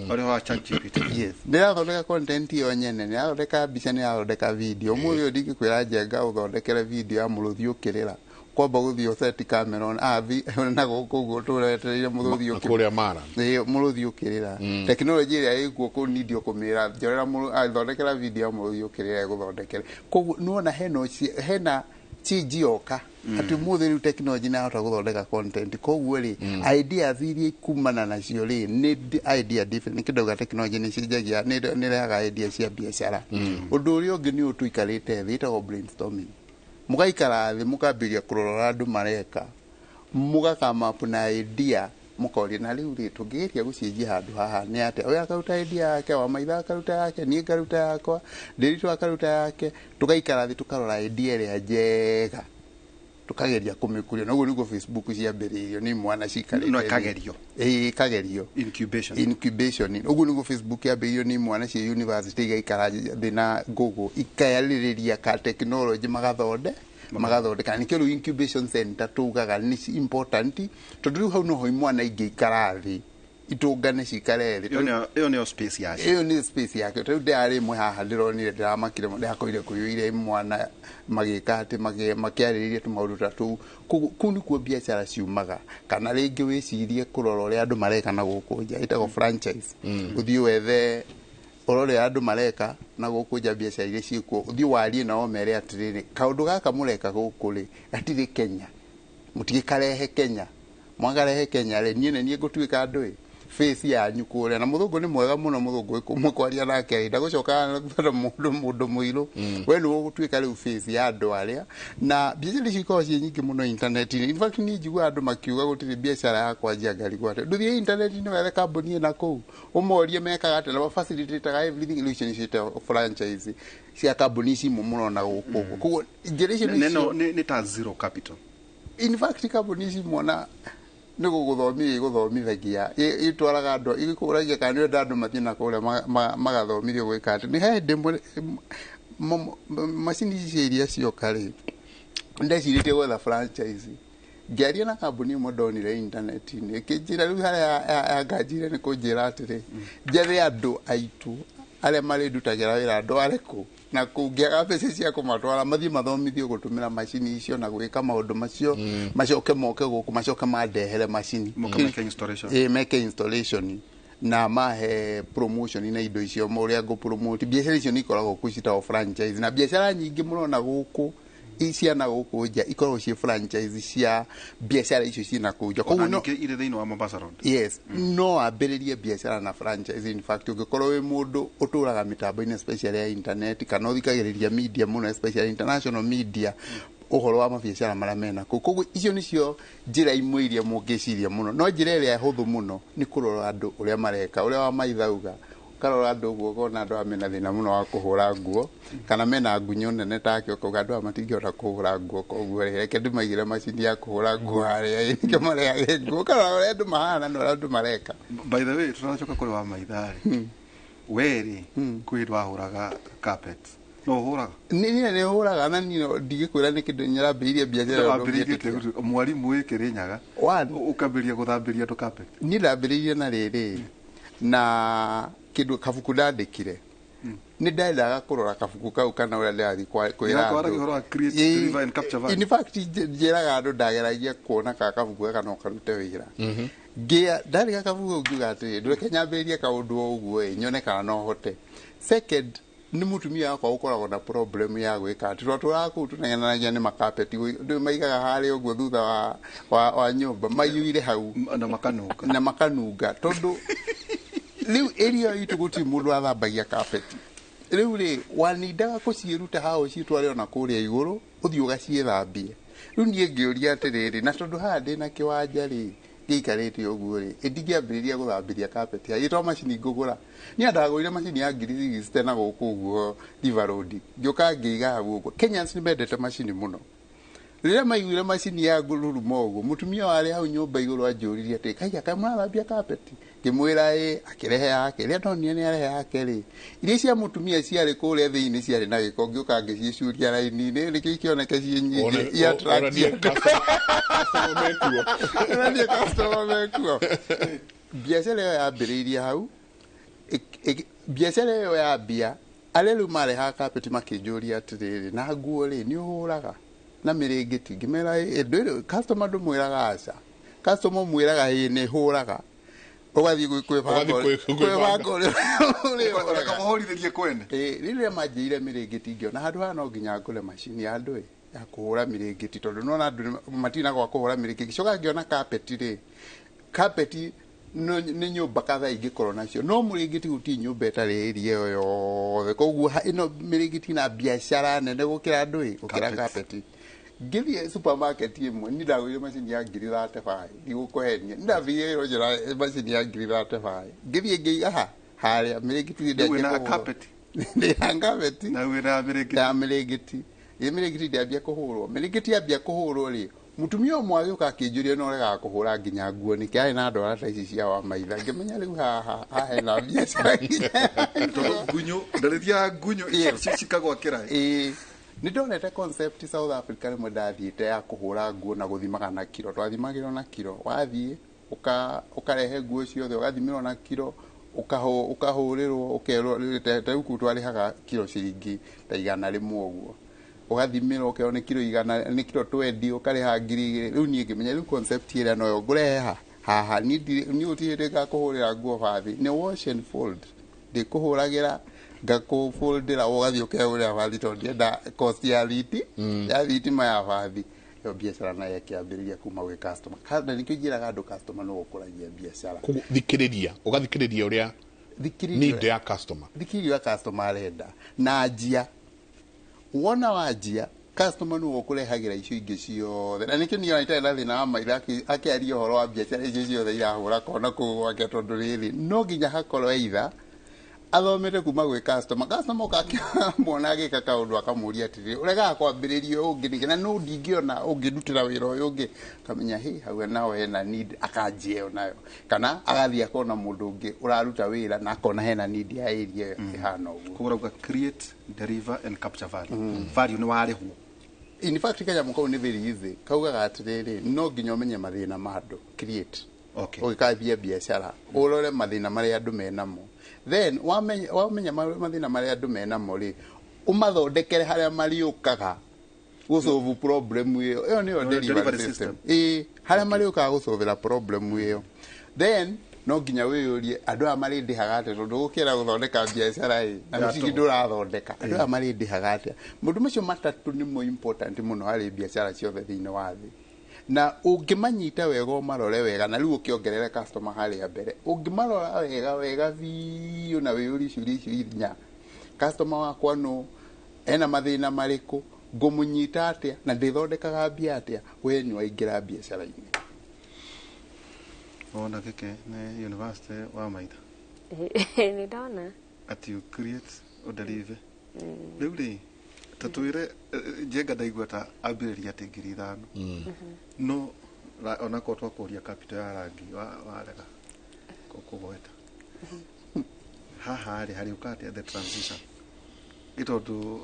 S6: Ũrĩa wa ChatGPT.
S7: Yes, nĩ ĩrathondeka content yo nyene, nĩ ĩrathondeka mbica, nĩ ĩrathondeka video. Ũmũthĩ ũyũ ndingĩkwĩra Njenga ũthondekere video ya mũrũthi ũkĩrĩra, kwamba gũthiĩ ũseti camera on athi na gũkũ ũguo tũretereire mũrũthi
S5: Na
S7: ũkĩ
S5: kũrĩa Mara.
S7: Ĩĩ, mũrũthi ũkĩrĩra. Tekinoronjĩ ĩrĩa ĩkuo kũu nĩndio kũmĩra njorera thondekera video ya mũrũthi ũkĩrĩra, ĩgũthondekere. Koguo nĩwona hena hena change yoka atĩ ũmũthĩ rĩu tekinoronjĩ nĩyahota gũthondeka content. Koguo rĩ, ideas iria ikumana nacio rĩ, nĩ idea different. Nĩkĩo ndauga tekinoronjĩ nĩ cenjagia, nĩ ĩrehaga idea cia biacara. Ũndũ ũrĩa ũngĩ nĩ ũyũ tũikarĩte thĩ, ĩtagwo brainstorming. Mũgaikara thĩ, mũkambĩrĩria kũrora ũrĩa andũ mareka, mũgakama up na idea, mũkoria, na rĩu rĩ, tũngĩgeria gũcenjia handũ haha nĩ atĩa? Ũyũ akaruta idea yake, Wamaitha akaruta yake, niĩ ngaruta yakwa, Ndĩritũ akaruta yake, tũgaikara thĩ tũkarora idea ĩrĩa njega, tũkageria kũmĩkũria. Na ũguo nĩguo Facebook ciambĩrĩirio nĩ imwana cikarĩte
S6: No
S7: thĩ.
S6: ĩkagerio.
S7: Ĩĩ, ĩkagerio.
S6: Incubation.
S7: Incubation. Ũguo nĩguo Facebook yambĩrĩirio nĩ imwana cia university, igaikara thĩ na Google, ikayarĩrĩria ka technology, magathondeka. Nĩkĩo rĩu incubation center tugaga nĩ important, tondũ rĩu hau noho imwana ingĩikara thĩ, itũngane, cikare thĩ.
S6: Ĩyo nĩyo space yacio.
S7: Ĩyo nĩ space yake. Rĩu ndĩrarĩ ĩmwe haha ndĩronire, ndĩramakire mũno, ndĩrakorire kũiyũire mwana magĩka atĩ makĩarĩrĩria tũmaũndũ ta tũu. Koguo kũu nĩkuo biacara ciumaga. Kana rĩngĩ wĩcirie kũrora ũrĩa andũ mareka na gũkũ nja, ĩtagwo franchise. Ũthiĩ wethe, ũrore ũrĩa andũ mareka na gũkũ nja, biacara iria ciĩkuo, ũthiĩ warie nao mere atĩrĩrĩ, kaũndũ gaka mũreka gũkũ rĩ, gatirĩ Kenya, mũtigĩkarehe Kenya. Mwakarehe Kenya rĩ, niĩ nĩ niĩ ngũtuĩka andũ ĩ. face yanyu kũrĩa. Na mũthũngũ nĩ mwega mũno, mũthũngũ mũkwaria nake ndagũcoka mũndũ mũndũ mũirũ. We nĩwe ũgũtuĩka rĩu face ya andũ arĩa, na biacara icio ikoragwo ciĩ nyingĩ mũno intaneti-inĩ. In fact, niĩ njiguaga andũ makiuga gũtirĩ biacara ya kwanjia ngarigwo atĩ ndũthiĩ intaneti-inĩ wethe kambuni ĩna kũu, ũmorie mekaga atĩa na facilitate everything. Rĩu icio nĩcio ciĩtagwo franchise cia kambuni ici imwe mũrona gũkũ ũguo. Koguo njĩra icio
S6: neno
S7: nĩcio
S6: nĩ ta zero capital.
S7: In fact, kambuni ici mona nĩ gũgũthomithia igũthomithagia, itwaraga andũ, igĩkũragia kana nĩ ũrenda andũ mathiĩ na kũrĩa magathomithio gwĩka atĩ nĩ he hĩndĩ ĩmwe macini ici cia iria cioka rĩ, ndecirĩtie gwetha franchise. Ngĩaria na kambuni ĩmwe ndonire intaneti-inĩ, ĩkĩnjĩra rĩu harĩa yanganjire nĩ kũnjĩra atĩrĩ, njethe andũ aitũ arĩa marĩndutagĩra wĩra, ndware kũ na kũngĩaga mbeca cia kũmatwara mathiĩ mathomithio gũtũmĩra macini icio na gwĩka maũndũ macio, macoke moke gũkũ, macoke mandehere macini.
S6: Moke meke installation.
S7: Ĩ, meke installation na mahe promotion na indo icio, ũrĩa ngũ promote biacara icio. Nĩ ikoragwo kuo ciĩtagwo franchise, na biacara nyingĩ mũrona gũkũ ciana gũkũ nja ikoragwo ciĩ franchise cia biacara icio ciĩna kũu nja.
S6: Ona
S7: Koguo no
S6: ningĩ irĩ thĩinĩ wa Mombasa Road.
S7: Yes, no wambĩrĩrie biacara na franchise. In fact, ũngĩkorwo wĩ mũndũ ũtũraga mĩtambo-inĩ, especially ya internet, kana ũthikagĩrĩria media mũno, especially international media, ũhoro wa mabiacara marĩa mena kũu. Koguo icio nĩcio njĩra imwe iria mũngĩciria mũno, no njĩra ĩrĩa hũthũ mũno nĩ kũrora andũ ũrĩa mareka, ũrĩa wa maithauga, ũkarora andũ ũguo, ũkona andũ aya mena thĩna mũno wa kũhũra nguo kana mena ngunyũ nene take, ũkauga andũ aya matingĩhota kũhũra nguo, koguo rĩ, reke ndĩmaigĩre macini ya kũhũra nguo harĩa, nĩkĩo marehage nguo. Ũkarora ũrĩa andũ mahana na ũrĩa andũ mareka.
S6: By the way, tutanacoka kũrĩ wa maitha rĩ, we rĩ, kwĩ hĩndĩ wahũraga carpet, no ũhũraga?
S7: Niĩ nĩ hũraga, na niĩ ndigĩkwĩra nĩ kĩndũ nyarambĩrĩirie biacara ĩyo.
S6: Wambĩrĩirie
S7: ndũngĩtĩkia.
S6: atĩa mwarimũ wĩ Kĩrĩnyaga
S7: One.
S6: ũkambĩrĩria gũthambĩria andũ carpet?
S7: Niĩ ndambĩrĩirie na rĩrĩ, na kĩndũ kabuku ndandĩkire, nĩ ndendaga kũrora kabuku kau kana ũrĩa ndĩrathiĩ kwĩra
S6: Nĩgakĩwaragia
S7: andũ.
S6: ũhoro wa create, deliver and capture value.
S7: In fact, njĩraga andũ ndageragia kuona ka kabuku gaka no karute wĩra. Ngĩa ndarĩka kabuku kau, ngiuga atĩrĩ, ndũreke nyambĩrĩrie kaũndũ o ũguo ĩ, nyone kana no hote. Second, nĩ mũtumia wakwa ũkoragwo na problem ya gwĩka atĩ twatũraga kũu tũnegenanagia nĩ makapeti ndũ maigaga harĩa ũguo thutha wa nyũmba, maiyũire hau.
S6: Na makanunga.
S7: Na makanunga, tondũ rĩu area itũ gũtirĩ mũndũ athambagia kapeti. Rĩu rĩ, wanindaga kũciĩruta hau ũcitware ona kũrĩa igũrũ, ũthiĩ ũgaciĩthambie. Rĩu niĩ ngĩũria atĩrĩrĩ, na tondũ haha ndĩna kĩwanja rĩ, ngĩikarĩte ũguo rĩ, ĩ ndingĩambĩrĩria gũthambĩria kapeti haha ĩtwa macini ngũgũra. Niĩ ndagũrire macini ya 60,000 na gũkũ ũguo River Road, ngĩũka ngĩiga hau ũguo. Kenyans nĩ mendete macini mũno. Rĩrĩa maiguire macini ya ngururuma ũguo, mũtumia warĩ hau nyũmba igũrũ anjũririe atĩ, "Kaiya, kaĩ mũrathambia kapeti?" Ngĩmwĩra ĩ. Akĩrehe yake. Rĩrĩa ndonire nĩ arehe yake rĩ, iria cia mũtumia ciarĩ kũrĩa thĩinĩ ciarĩ na gĩko, ngĩũka ngĩcicuria raini-inĩ nĩkĩo ikĩoneke ciĩ nyingĩ i attract
S5: Onanie
S7: andũ.
S5: Customer mekuo.
S7: Onanie customer mekuo. Biacara ĩyo yambĩrĩirie hau. Biacara ĩyo yambia, arĩa rĩu marehaga kapeti makĩnjũria atĩrĩrĩ, "Na nguo rĩ, nĩ ũhũraga na mĩrĩngĩti?" Ngĩmera, "Ĩ, ndwĩrĩ customer ndũmwĩraga aca, customer ũmwĩraga ĩ nĩ hũraga, ũgathiĩ kwĩbanga
S5: Ũgathiĩ kwĩbanga.
S7: kwĩbanga ũrĩa ũhũraga."
S6: Ũkamũhũrithĩrie kwene.
S7: Ĩ, rĩrĩa manjĩire mĩrĩngĩti, ngĩona handũ haha no nginya ngũre macini ya andũ ĩ ya kũhũra mĩrĩngĩti, tondũ nĩwona andũ matina gwa kũhũra mĩrĩngĩti. Ngĩcoka ngĩona kapeti rĩ, kapeti nĩ nyũmba kadhaa ingĩkorwo nacio, no mũrĩngĩti gũtirĩ nyũmba ĩtarĩ area ĩyo yothe. Koguo ĩno mĩrĩngĩti na biacara nene gũkĩra andũ ĩ gũkĩra
S6: Carpets.
S7: Kapeti. Ngĩthiĩ supermarket ĩmwe, niĩ ndagũrire macini ya 35,000, ndigũkũhenia, nĩ ndambĩrĩirie wĩra ũcio na macini ya 35,000. Ngĩthiĩ ngĩiga ha harĩa mĩrĩngĩti.
S6: Rĩu wĩna carpet?
S7: Ndĩna kapeti.
S6: Na wĩna mĩrĩngĩti.
S7: Ya mĩrĩngĩti, ĩ mĩrĩngĩti ndĩambia kũhũrwo. Mĩrĩngĩti yambia kũhũrwo rĩ, mũtumia ũmwe agĩũka akĩnjũria, no ũregaga kũhũra nginya nguo nĩkĩ? Arĩ na ndwara ta ici cia wa maitha. Ngĩmenya rĩu haha hahena biacara nginya
S6: Tondũ ngunyũ ndarĩthiaga ngunyũ cikagwakĩra.
S7: Ĩĩ, nĩ ndonete concept South Africa rĩmwe ndathiĩte ya kũhũra nguo na gũthimaga na kiro. Twathimagĩrwo na kiro, wathiĩ ũkarehe nguo ciothe, ũgathimĩrwo na kiro, ũkahũrĩrwo, ũkerwo ta rĩu kũu twarĩhaga kiro ciringi ta 100 ũguo, ũgathimĩrwo, ũkerwo nĩ kiro 100, nĩ kiro 20, ũkarĩha 2,000. Rĩu niĩ ngĩmenya rĩu concept ĩrĩa noyo ngũrehe ha haha. Niĩ niĩ gũtirĩ hĩndĩ ngakũhũrĩra nguo bathi, nĩ wash and fold, ndĩkũhũragĩra, ngakũfoldĩra, ũgathiĩ ũkehũrĩra bathi, tondũ ndienda cost ya thitima ya bathi. Ĩyo biacara nayo ĩkĩambĩrĩria kuma gwĩ customer. Na nĩkĩo njĩraga andũ customer no ũkũragia biacara.
S5: Koguo thikĩrĩria, ũgathikĩrĩria ũrĩa
S7: Thikĩrĩria
S5: need ya customer.
S7: Thikĩrĩria ũrĩa customer arenda na njia wona wanjia customer nĩwe ũkũrehagĩra icio ingĩ ciothe. Na nĩkĩo niĩ ona itarĩ na thĩna wa maitho akĩaria ũhoro wa biacara icio ciothe irahũra kona kũu gwake, tondũ rĩrĩ no nginya hakorwo either athomete kuma gwĩ customer. Customer oka akĩmuona agĩka kaũndũ akamũria atĩrĩrĩ, ũregaga kwambĩrĩria ũyũ ũngĩ nĩkĩ? Na no ndingĩona ũngĩndutĩra wĩra ũyũ ũngĩ, akamenya hĩ hau naho hena need, akanjia ĩyo nayo, kana agathiĩ akona mũndũ ũngĩ ũraruta wĩra na akona hena need ya area ĩyo ĩhana ũguo.
S6: Koguo ũrauga create, deliver and capture value. Value nĩ warĩhwo.
S7: In fact kanyamũ kau nĩ very easy. Kaugaga atĩrĩrĩ, no nginya ũmenye mathĩna ma andũ, create. Ũgĩkambia biacara ũrore mathĩna marĩa andũ menamo, then wamenya mathĩna marĩa andũ menamo rĩ, ũmathondekere harĩa marĩũkaga gũsolve problem ĩyo. Ĩyo nĩyo
S6: No,
S7: delivery
S6: delivery
S7: system.
S6: system.
S7: Ĩĩ, harĩa marĩũkaga gũsolvera problem ĩyo. Then no nginya wĩyũrie andũ aya marĩndĩhaga atĩa, tondũ gũkĩra gũthondeka biacara ĩ na
S6: Ya
S7: mĩcingi
S6: tũhũ.
S7: ndũrathondeka, andũ aya marĩndĩhaga atĩa? Maũndũ macio matatũ nĩmo important mũno harĩ biacara ciothe thĩinĩ wa thĩ, na ũngĩmanyita wega, ũmarore wega, na rĩu ũkĩongerere customer harĩa mbere, ũngĩmarora wega wega biũ na wĩyũrie ciũria icio inya: customer wakwa nũ, ena mathĩna marĩkũ, ngũmũnyita atĩa, na ndĩthondekaga mbia atĩa, we nĩ waingĩra biacara-inĩ.
S6: Wona gĩkĩ nĩ university wa maitha.
S8: Nĩ ndona.
S6: Ati you create o deliver. Rĩu rĩ, ta twĩre Njenga, ndaigua ta ambĩrĩria atĩ 5,000, no onakorwo twakũria capital ya rangi warega kũgweta haha rĩ, harĩũka atĩa the transition? Nĩ tondũ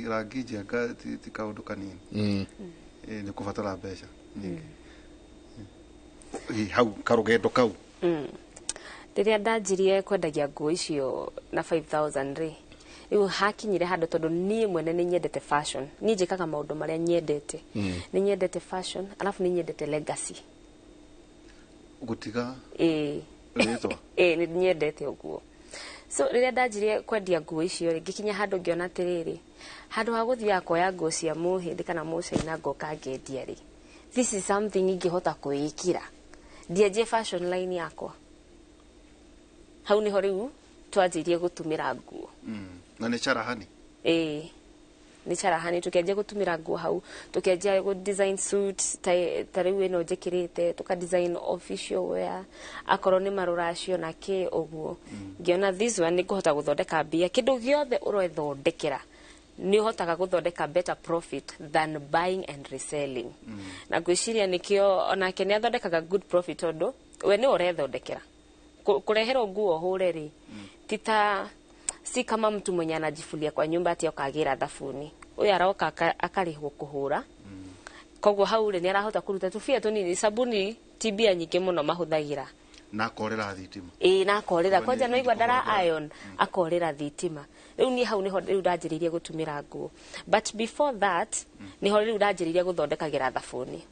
S6: rangi Njenga ti kaũndũ kanini. Nĩ kũbatara mbeca nyingĩ. Hau karũgendo kau.
S8: Rĩrĩa ndanjirie kwendagia nguo icio na 5000 rĩ, rĩu hakinyire handũ, tondũ niĩ mwene nĩ nyendete fashion, niĩ njĩkaga maũndũ marĩa nyendete. Nĩ nyendete fashion, alafu nĩ nyendete legacy.
S6: Gũtiga
S8: ĩĩ
S6: rĩtwa.
S8: Ĩĩ, nĩ nyendete ũguo. So rĩrĩa ndanjirie kwendia nguo icio rĩ, ngĩkinya handũ ngĩona atĩrĩrĩ, handũ ha gũthiaga kuoya nguo cia mũhĩndĩ kana mũcaina ngoka ngendia rĩ, this is something ingĩhota kwĩĩkĩra, ndianjie fashion line yakwa. Hau nĩho rĩu twanjirie gũtumĩra nguo.
S6: Na nĩ carahani.
S8: Ĩĩ, nĩ carahani. Tũkĩanjia gũtumĩra nguo hau, tũkĩanjia gũ design suits ta rĩu ĩno njĩkĩrĩte, tũka design official wear, akorwo nĩ marũracio na kĩ ũguo. Ngĩona this one nĩ ngũhota gũthondeka mbia. Kĩndũ gĩothe ũrethondekera nĩ ũhotaga gũthondeka better profit than buying and reselling. Na ngwĩciria nĩkĩo onake nĩ athondekaga good profit, tondũ we nĩ ũrethondekera. Kũreherwo nguo ũhũre rĩ, ti ta si kama mtu mwenye anajifulia kwa nyumba ati okagĩra thabuni. Ũyũ aroka akarĩhwo kũhũra, koguo hau rĩ, nĩ arahota kũruta tũbia tũnini. Sabuni ti mbia nyingĩ mũno mahũthagĩra.
S6: Na akorera thitima.
S8: Ĩĩ, na akorĩra.
S6: Koguo
S8: kwanja
S6: nĩ
S8: no igua ndara
S6: kũhũthĩra.
S8: Iron akorĩra thitima. Rĩu niĩ hau nĩho rĩu ndanjĩrĩirie gũtumĩra nguo, but before that nĩho rĩu ndanjĩrĩirie gũthondekagĩra thabuni.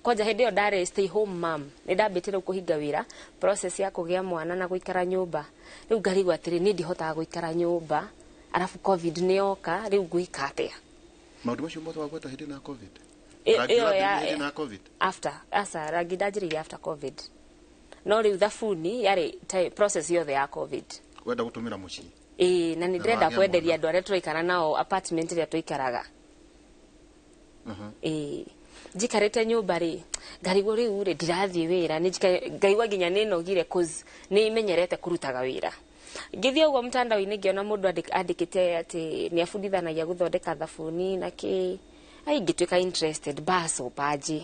S8: Kwanja hĩndĩ ĩyo ndarĩ stay home mom, nĩ ndambĩte rĩu kũhinga wĩra, process ya kũgĩa mwana na gũikara nyũmba. Rĩu ngarigwo atĩrĩ, niĩ ndihotaga gũikara nyũmba, arabu COVID nĩ yoka, rĩu ngwĩka atĩa?
S6: Maũndũ macio mothe wagweta hĩndĩ ĩno ya COVID? Rangi
S8: Ĩyo
S6: ũrambĩrĩria
S8: ya
S6: hĩndĩ ĩno ya COVID?
S8: After, asa rangi ndanjĩrĩirie after COVID, no rĩu thabuni yarĩ process yothe ya COVID.
S6: Wenda gũtũmĩra mũciĩ.
S8: Ĩĩ, na nĩ
S6: Na
S8: ndĩrenda
S6: wagĩa
S8: kwenderia
S6: mwana.
S8: andũ arĩa tũraikara nao apartment ĩrĩa tũikaraga. Ĩĩ, njikarĩte nyũmba rĩ, ngarigwo rĩu rĩ, ndirathiĩ wĩra, nĩ ngaigua nginya nĩ nogire, cause nĩ menyerete kũrutaga wĩra. Ngĩthiĩ ũguo mtandao-inĩ ngĩona mũndũ andĩkĩte atĩ nĩ abundithanagia gũthondeka thabuni na kĩ. Ai, ngĩtuĩka interested, bas ũpanji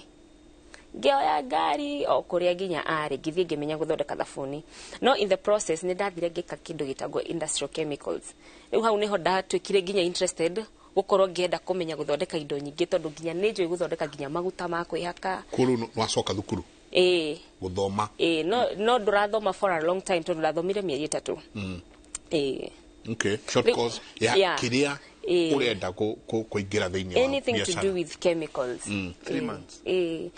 S8: ngĩoya ngari o kũrĩa nginya arĩ, ngĩthiĩ ngĩmenya gũthondeka thabuni. No in the process nĩ ndathire ngĩka kĩndũ gĩtagwo industrial chemicals. Rĩu hau nĩho ndatuĩkire nginya interested gũkorwo ngĩenda kũmenya gũthondeka indo nyingĩ, tondũ nginya nĩ njũĩ gũthondeka nginya maguta ma kwĩhaka.
S5: Kũrũ nĩ wacoka thukuru
S8: Ĩĩ.
S5: gũthoma?
S8: Ĩĩ, no ndũrathoma for a long time, tondũ ndathomire mĩeri 3. Ĩĩ.
S5: Okay, short course ya kĩrĩa ũrenda kũingĩra thĩinĩ wa
S8: Anything to
S5: biacara.
S8: do with chemicals.
S6: Three
S8: Ĩĩ,
S6: months.
S8: ĩĩ.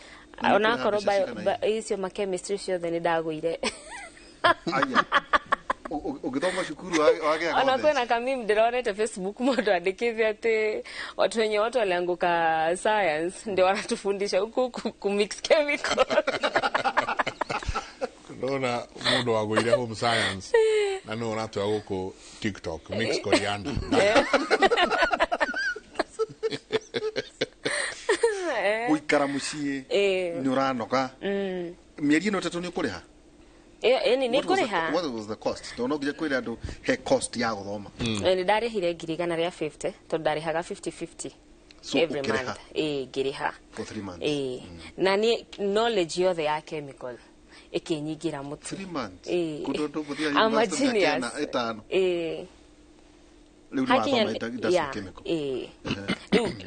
S6: Na nĩ
S8: Onakorwo
S6: kũrĩha mbeca cigana?
S8: Icio ma chemistry ciothe nĩ ndagũire.
S6: Aya. Ũgĩthoma cukuru wagĩaga
S8: Ona
S6: knowledge.
S8: kwĩna kameme ndĩronete Facebook, mũndũ andĩkĩte atĩ watu wenye watu walianguka science ndio wanatufundisha huku kumix chemical.
S5: Ndona mundu wagũire home science na nĩ ũratwĩra gũkũ TikTok mix coriander.
S6: Gũikara mũciĩ nĩ ũranoga. Mĩeri ĩno 3 nĩ ũkũrĩha?
S8: Ĩni, nĩ
S6: What was the-
S8: ngũrĩha.
S6: What was the cost? Tondũ no nginya kwĩra andũ he cost ya gũthoma.
S8: Nĩ ndarĩhire 150,000 tondũ ndarĩhaga 50-50
S6: So,
S8: every
S6: ũkĩrĩha?
S8: month. Ĩĩ, ngĩrĩha.
S6: For 3 months.
S8: Ĩĩ, na nĩ knowledge yothe ya chemical ĩkĩnyingĩra mũtwe.
S6: 3 months?
S8: Ĩĩ.
S6: Kũndũ andũ mũthiaga
S8: I'm a
S6: university mĩaka
S8: genius.
S6: 5.
S8: Ĩĩ.
S6: Rĩu nĩ
S8: Hakinya
S6: wathoma industrial chemical.
S8: Ĩĩ,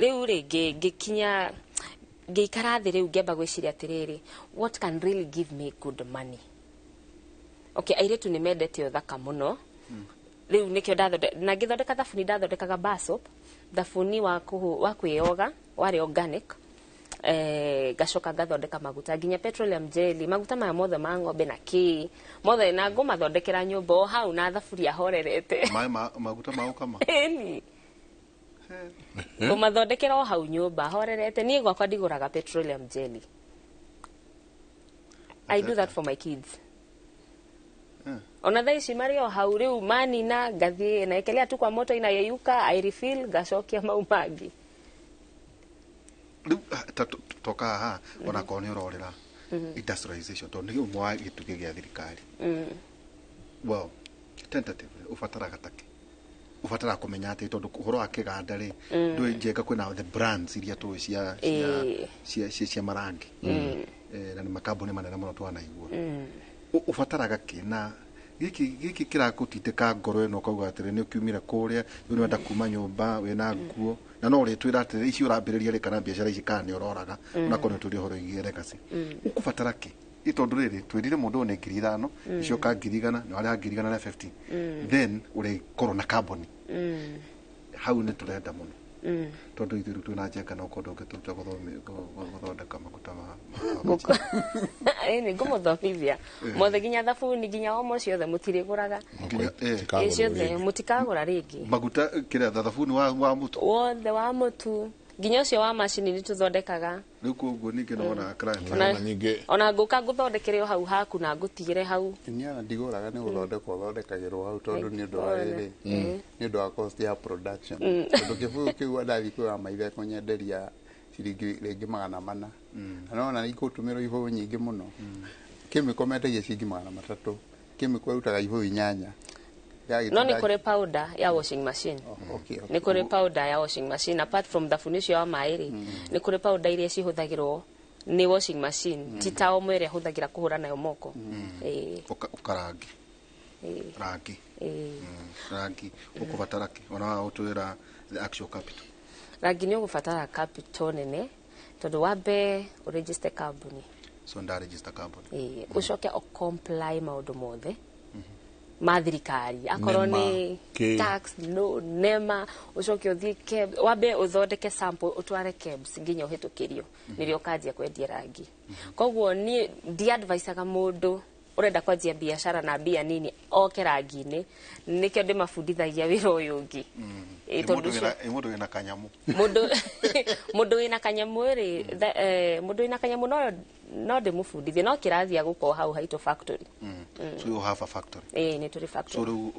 S8: rĩu rĩ, ngĩkinya ngĩikara thĩ rĩu ngĩamba gwĩciria atĩrĩrĩ, what can really give me good money? Okay, airĩtu nĩ mendete ũthaka mũno. Rĩu nĩkĩo na ngĩthondeka thabuni, ndathondekaga bar soap, thabuni wa kwĩyoga warĩ organic. Ngacoka ngathondeka maguta, nginya petroleum jelly, maguta maya mothe ma ng'ombe na kĩ mothe, na ngũmathondekera nyũmba o hau na thaburia horerete.
S6: Maĩ ma maguta ma ũkama?
S8: Ĩni, ngũmathondekera o hau nyũmba horerete. Niĩ gwakwa ndigũraga petroleum jelly. I do that for my kids. Ona thaa ici marĩ o hau rĩu manina, ngathiĩ naekelea tu kwa moto, inayeyuka, I refill, ngacokia mau mangĩ.
S6: Rĩu ta toka haha onakorwo nĩ ũrorĩra industrialization, tondũ nĩ ũmwe wa gĩtugĩ gĩa thirikari. Well, tentatively ũbataraga take ũbataraga kũmenya atĩ tondũ ũhoro wa kĩganda rĩ, ndũĩ njenga kwĩna the brands iria tũĩ cia cia marangi. Na nĩ makambuni manene mũno twanaigua. Ũbataraga kĩ na gĩkĩ kĩrakũtindĩka ngoro ĩno ũkauga atĩrĩ nĩ ũkiumire kũrĩa, rĩu nĩwenda kuma nyũmba wĩna nguo, na no ũrĩtwĩra atĩrĩ ici ũrambĩrĩria rĩ kana biacara ici kana nĩ ũroraga onakorwo nĩ tũrĩ ũhoro wĩgiĩ legacy ũkũbatara kĩ? Ĩ tondũ rĩrĩ twĩrire mũndũ ũyũ nĩ 5,000 icoka 100,000 nĩ warĩha 150,000, then ũrĩkorwo na kambuni hau nĩ tũrenda mũno tondũ ithuĩ rĩu twĩna njenga no korwo ndũngĩtũruta gũthondeka maguta ma
S8: Ĩni, ngũmũthomithia mothe, nginya thabuni, nginya omo, ciothe mũtirĩgũraga.
S6: Nginya
S8: Ĩ, ciothe mũtikagũra rĩngĩ.
S6: Maguta kĩrĩa thabuni wa mũtu?
S8: Wothe wa mũtu, nginya ũcio wa macini nĩ tũthondekaga.
S6: Rĩu koguo ningĩ nĩwonaga client.
S5: Ona ningĩ
S8: Ona ngũka ngũthondekere o hau haku na ngũtigĩre hau.
S7: Niĩ ona ndigũraga, nĩ gũthondekwo thondekagĩrwo hau tondũ nĩ ũndũ wa rĩrĩ, nĩ ũndũ wa cost ya production, tondũ kĩbũyũ kĩu ndathiĩ kwĩra maithe kũnyenderia ciringi rĩngĩ 400, na nona ikũtũmĩrwo ibũyũ nyingĩ mũno. Chemical mendagia ciringi 300, chemical ĩrutaga ibũyũ 8.
S8: No nĩ kũrĩ powder ya washing machine. Nĩ kũrĩ powder ya washing machine apart from thabuni ũcio wa maĩ rĩ, nĩ kũrĩ powder iria cihũthagĩrwo nĩ washing machine, ti ta omo ĩrĩa hũthagĩra kũhũra nayo moko. Ĩĩ.
S6: Ũkarangi.
S8: Ĩĩ.
S6: Rangi.
S8: Ĩĩ.
S6: Rangi ũkũbatara kĩ ona wa ũtwĩra the actual capital?
S8: Rangi nĩ ũgũbatara capital nene tondũ wambe ũregister kambuni.
S6: So nda register company.
S8: Ĩĩ, ũcoke ũcomply maũndũ mothe ma thirikari, akorwo
S5: NEMA,
S8: nĩ
S5: kĩ.
S8: tax no nema, ũcoke ũthiĩ KEBS, wambe ũthondeke sample ũtware KEBS nginya ũhĩtũkĩrio nĩrĩo ũkanjia kwendia rangi. Koguo niĩ ndiadvisaga mũndũ ũrenda kwanjia biacara na mbia nini oke rangi-inĩ. Nĩkĩo ndĩmabundithagia wĩra ũyũ ũngĩ. Ĩ,
S6: Ĩ
S8: tondũ
S6: mũndũ
S8: ũcio
S6: ĩ mũndũ wĩna kanyamũ?
S8: Mũndũ wĩna kanyamũ rĩ, mũndũ wĩna kanyamũ no ndĩmũbundithie, no kĩrathi gũkorwo hau haitũ factory.
S6: So you have a factory?
S8: Ĩĩ, nĩ tũrĩ
S6: So
S8: factory.
S6: rĩu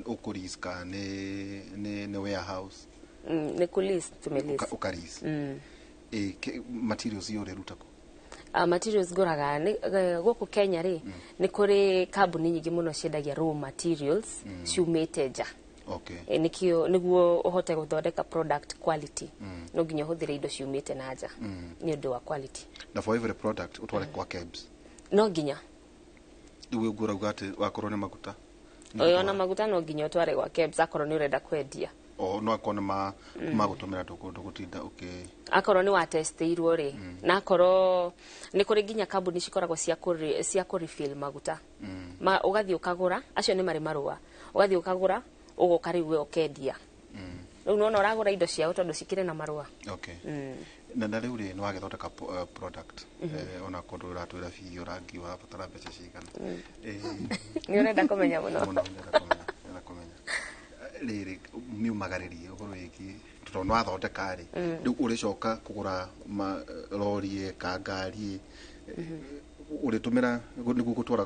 S6: ũkũlease ka nĩ warehouse?
S8: Nĩ kũ lease, tũmĩ lease.
S6: Ũka lease. Ĩ materials iria ũrĩruta kũ?
S8: Materials ngũraga gũkũ Kenya rĩ, nĩ kũrĩ kambuni nyingĩ mũno ciendagia raw materials ciumĩte nja. Nĩkĩo nĩguo ũhote gũthondeka product quality no nginya ũhũthĩre indo ciumĩte na nja nĩ ũndũ wa quality.
S6: Na for every product ũtware kwa KEBS?
S8: No nginya.
S6: Rĩu ũguo ũrauga atĩ wakorwo nĩ maguta
S8: Ũyũ ona maguta no nginya ũtware gwa KEBS akorwo nĩ ũrenda kwendia.
S6: O no akorwo nĩ ma magũtũmĩra ndũgũtinda ũkĩ
S8: Akorwo nĩ watestĩirwo rĩ, na akorwo nĩ kũrĩ nginya kambuni cikoragwo cia kũ refill maguta ma, ũgathiĩ ũkagũra, acio nĩ marĩ marũa, ũgathiĩ ũkagũra, ũgoka rĩu we ũkendia. Rĩu nĩwona ũragũra indo ciao tondũ cikĩrĩ na marũa.
S6: Okay. Na na rĩu rĩ nĩ wagĩthondeka product, ona kũndũ ũratwĩra biũ rangi ũrabatara mbeca cigana.
S8: Nĩ ũrenda kũmenya mũno.
S6: Mũno ndĩrenda kũmenya, ndĩrenda kũmenya. Rĩrĩ miumagarĩrie ũhoro wĩgiĩ tondũ nĩ wathondeka rĩ, rĩu ũrĩcoka kũgũra rori ĩ ka ngari ĩ ũrĩtũmĩra nĩguo gũtwara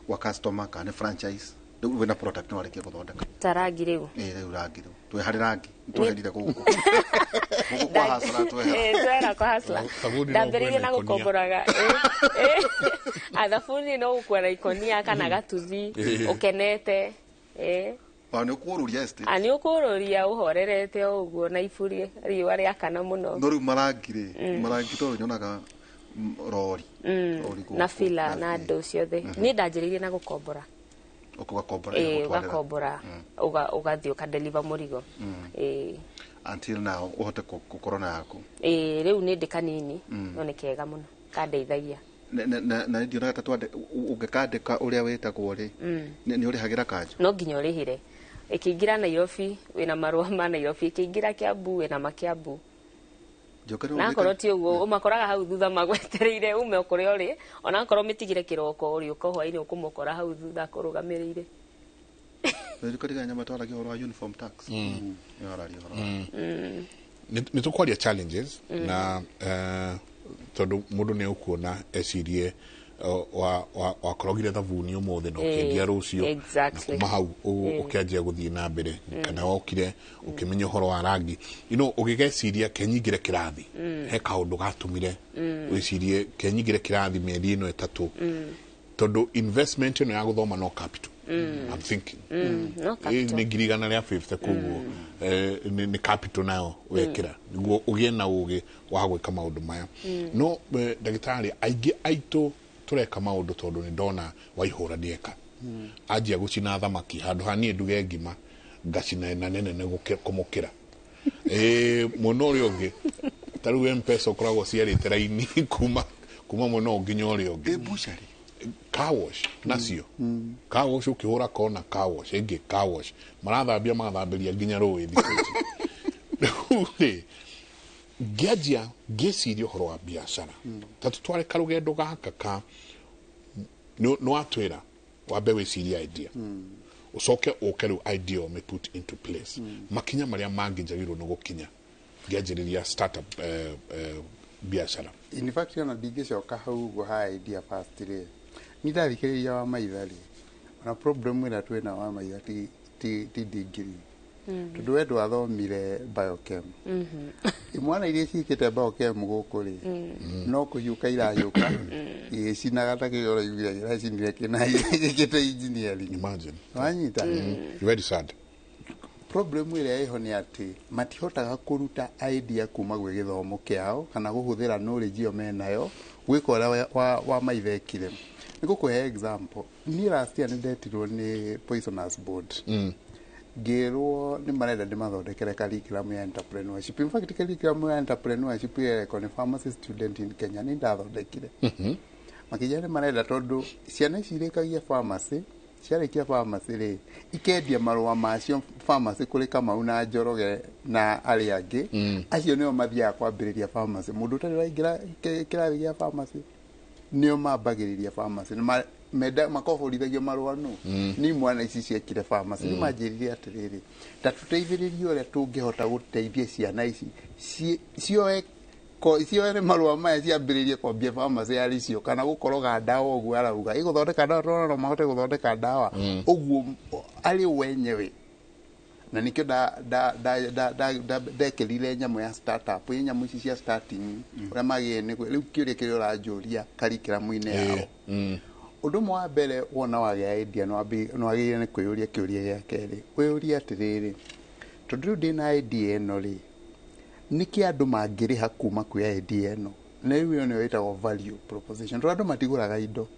S6: gwa customer kana nĩ franchise? Rĩu wĩna product nĩ warĩkia gũthondeka.
S8: Ta rangi rĩu?
S6: Ĩ, rĩu rangi rĩu tweharĩ rangi tweherire gũkũ gũkũ kwa Hustler twehera.
S8: Twehera kwa Hustler.
S5: Thabuni no
S8: Ndambĩrĩirie na
S5: ũkue na ikũnia.
S8: gũkomboraga. Thabuni no gũkua na ikonia kana gatuthi ũkenete.
S6: Ona nĩ ũkũrũria estate.
S8: A nĩ ũkũrũria ũhorerete o ũguo na iburi riũa rĩakana mũno.
S6: No rĩu marangi rĩ, marangi tondũ nyonaga rori rori gũkũ,
S8: Na fila na ndũ ciothe. Niĩ ndanjĩrĩirie na gũkombora.
S6: Ũgakombora
S8: Ĩ,
S6: ĩgũtwarĩra.
S8: Ũgakombora ũgathiĩ ũkadeliver mũrigo.
S6: Until now ũhote gũkorwo na yaku.
S8: Ĩ, rĩu nĩ ndĩ kanini no nĩ kega mũno kandeithagia.
S6: Na ndionaga ta twande ũngĩkandĩka ũrĩa wĩtagwo rĩ, nĩ ũrĩhagĩra kanjũ?
S8: No nginya ũrĩhĩre. Ĩkĩingĩra Nairobi wĩna marũa ma Nairobi, ĩkĩingĩra Kiambu wĩna makiambu.
S6: Njoke rĩu
S8: Na akorwo ti ũguo ũmakoraga hau thutha magwetereire ume o kũrĩa ũrĩ, ona akorwo mĩtigire kĩroko ũrĩũka hwainĩ ũkũmũkora hau thutha akũrũgamĩrĩire.
S6: Nĩ nyama twaragia ũhoro wa uniform tax, nĩ wararia ũhoro wa
S5: Nĩ tũkwaria challenges na tondũ mũndũ nĩ ũkuona ecirie wakorogire thabuni ũmũthĩ na ũkĩendia rũciũ, na kuma hau ũkĩanjia gũthiĩ na mbere, kana wokire ũkĩmenya ũhoro wa rangi, ũgĩgeciria kenyingĩre kĩrathi, he kaũndũ gatũmire wĩcirie kenyingĩre kĩrathi mĩeri ĩno 3, tondũ investment ĩno ya gũthoma no capital, I'm thinking.
S8: No capital.
S5: Nĩ 150,000, koguo nĩ capital nayo wekĩra nĩguo ũgĩe na ũgĩ wa gwĩka maũndũ maya. No ndagĩtarĩ, aingĩ aitũ tũreka maũndũ tondũ nĩ ndona Waihũra nĩeka anjia gũcina thamaki, handũ ha niĩ nduge ngima ngacina na nene nĩ kũmũkĩra. Mwena ũrĩa ũngĩ ta rĩu M-Pesa ũkoragwo ciarĩte raini kuma mwena ũyũ nginya ũrĩa ũngĩ.
S6: Ĩ butchery.
S5: Car wash nacio, car wash ũkĩhũra kona, car wash ĩngĩ, car wash marathambia magathambĩria nginya rũĩ thikũ ici. Rĩu rĩ ngĩanjia ngĩciria ũhoro wa biacara, ta tũtware karũgendo gaka ka nĩ watwĩra wambe wĩcirie idea, ũcoke ũke rĩu idea ũmĩ put into place, makinya marĩa mangĩ njagĩrĩirwo nĩ gũkinya ngĩanjĩrĩria startup biacara.
S7: In fact, ona ndingĩcoka hau ũguo ha idea first rĩ, ni ndathikĩrĩria wa maitha rĩ, ona problem ĩrĩa twĩna wa maitha ti degree, tondũ we ndwathomire biochem. Imwana iria ciĩkĩte biochem gũkũ rĩ, no kũhiũka irahiũka igĩcinaga ta kĩrĩa ũraiguire iracinire kĩna ĩkĩte engineering.
S5: Imagine.
S7: Wanyita?
S5: Very sad.
S7: Problem ĩrĩa ĩho nĩ atĩ matihotaga kũruta idea kuma gwĩ gĩthomo kĩao kana kũhũthĩra knowledge ĩyo menayo gwĩka ũrĩa wa maitha ekire. Nĩ gũkũhe example, niĩ last year nĩ ndetirwo nĩ Poisoners Board, ngĩrwo nĩ marenda ndĩmathondekere curriculum ya entrepreneurship. In fact, curriculum ya entrepreneurship ĩrekwo nĩ pharmacy student in Kenya, nĩ ndathondekire. Makĩnjĩra nĩ marenda tondũ ciana ici irĩkagia pharmacy, ciarĩkia pharmacy rĩ, ikendia marũa macio pharmacy kũrĩ Kamau na Njoroge na arĩa angĩ, acio nĩo mathiaga kwambĩrĩria pharmacy. Mũndũ ũtarĩ ũraingĩra kĩrathi gĩa pharmacy nĩo mambagĩrĩria pharmacy. Nĩ menda makoborithagio marũa nũ nĩ imwana ici ciekire pharmacy. Rĩu manjĩrire atĩrĩrĩ, ta tũteithĩrĩrie ũrĩa tũngĩhota gũteithia ciana ici cioe cioere marũa maya ciambĩrĩrie kwambia pharmacy yarĩ cio kana gũkoroga ndawa ũguo arauga igũthondeka ndawa, tondũ no mahote gũthondeka ndawa ũguo arĩ wenyewe. Na nikĩo ndekĩrire nyamũ ya startup, ĩ nyamũ ici cia starting ũrĩa magĩrĩire nĩ rĩu kĩũria kĩrĩa ũranjũria curriculum-inĩ yao. Ũndũ ũmwe wa mbere, wona wagĩa idea nĩ wagĩrĩire nĩ kwĩyũria kĩũria gĩa kerĩ, wĩyũrie atĩrĩrĩ, tondũ rĩu ndĩna idea ĩno rĩ, nĩkĩ andũ mangĩrĩha kuma kwĩ idea ĩno? Na rĩu ĩyo nĩyo ĩtagwo value proposition, tondũ andũ matigũraga indo,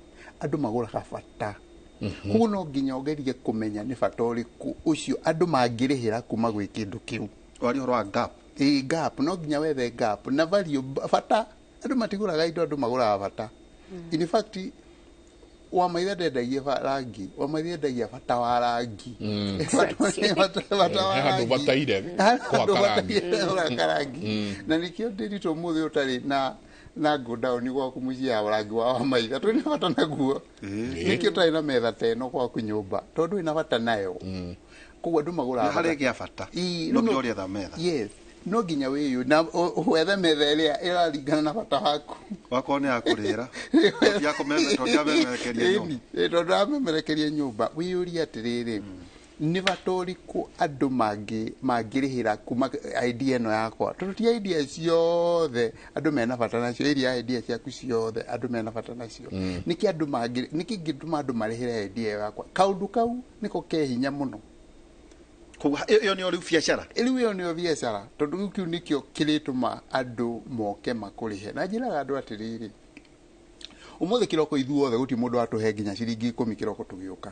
S7: andũ magũraga bata. Koguo no nginya ũgerie kũmenya nĩ bata ũrĩkũ ũcio andũ mangĩrĩhĩra kuma gwĩ kĩndũ kĩu.
S6: Waria ũhoro wa gap.
S7: Ĩ, gap, no nginya wethe gap na value, bata. Andũ matigũraga indo, andũ magũraga bata. In fact, Wamaitha ndendagia rangi, Wamaitha endagia bata wa rangi. Bata wa
S5: He handũ
S7: rangi.
S5: bataire
S7: Handũ
S5: kũhaka rangi.
S7: bataire kũhaka rangi. Na nĩkĩo ndĩritũ ũmũthĩ ũtarĩ na godown gwaku mũciĩ ya rangi wa Wamaitha, tondũ nĩ bata naguo. Nĩkĩo ũtarĩ na metha ta ĩno gwaku nyũmba, tondũ wĩna bata nayo. Koguo andũ magũraga
S6: Nĩ harĩa ĩgĩa bata.
S7: Ii,
S6: No
S7: rĩu
S6: nginya ũrĩetha metha.
S7: Yes, no nginya wĩyũ na wethe metha ĩrĩa ĩraringana na bata waku.
S6: Wakorwo nĩ ya kũrĩra, to ti ya kũmemerekeria nyũmba.
S7: Ĩni, tondũ amemerekeria nyũmba, wĩyũrie atĩrĩrĩ, nĩ bata ũrĩkũ andũ mangĩrĩhĩra kuma idea ĩno yakwa, tondũ ti idea ciothe andũ mena bata nacio, ĩria idea ciaku ciothe andũ mena bata nacio. Nĩkĩ andũ nĩkĩ kĩngĩtũma andũ marĩhĩre idea ĩyo yakwa? Kaũndũ kau nĩko ke hinya mũno.
S6: Koguo ĩyo nĩyo rĩu biacara.
S7: Rĩu ĩyo nĩyo biacara, tondũ rĩu kĩu nĩkĩo kĩrĩtũma andũ moke makũrĩhe. Na njĩraga andũ atĩrĩrĩ, ũmũthĩ kĩroko ithuothe gũtirĩ mũndũ watũhe nginya ciringi 10 kĩroko tũgĩũka,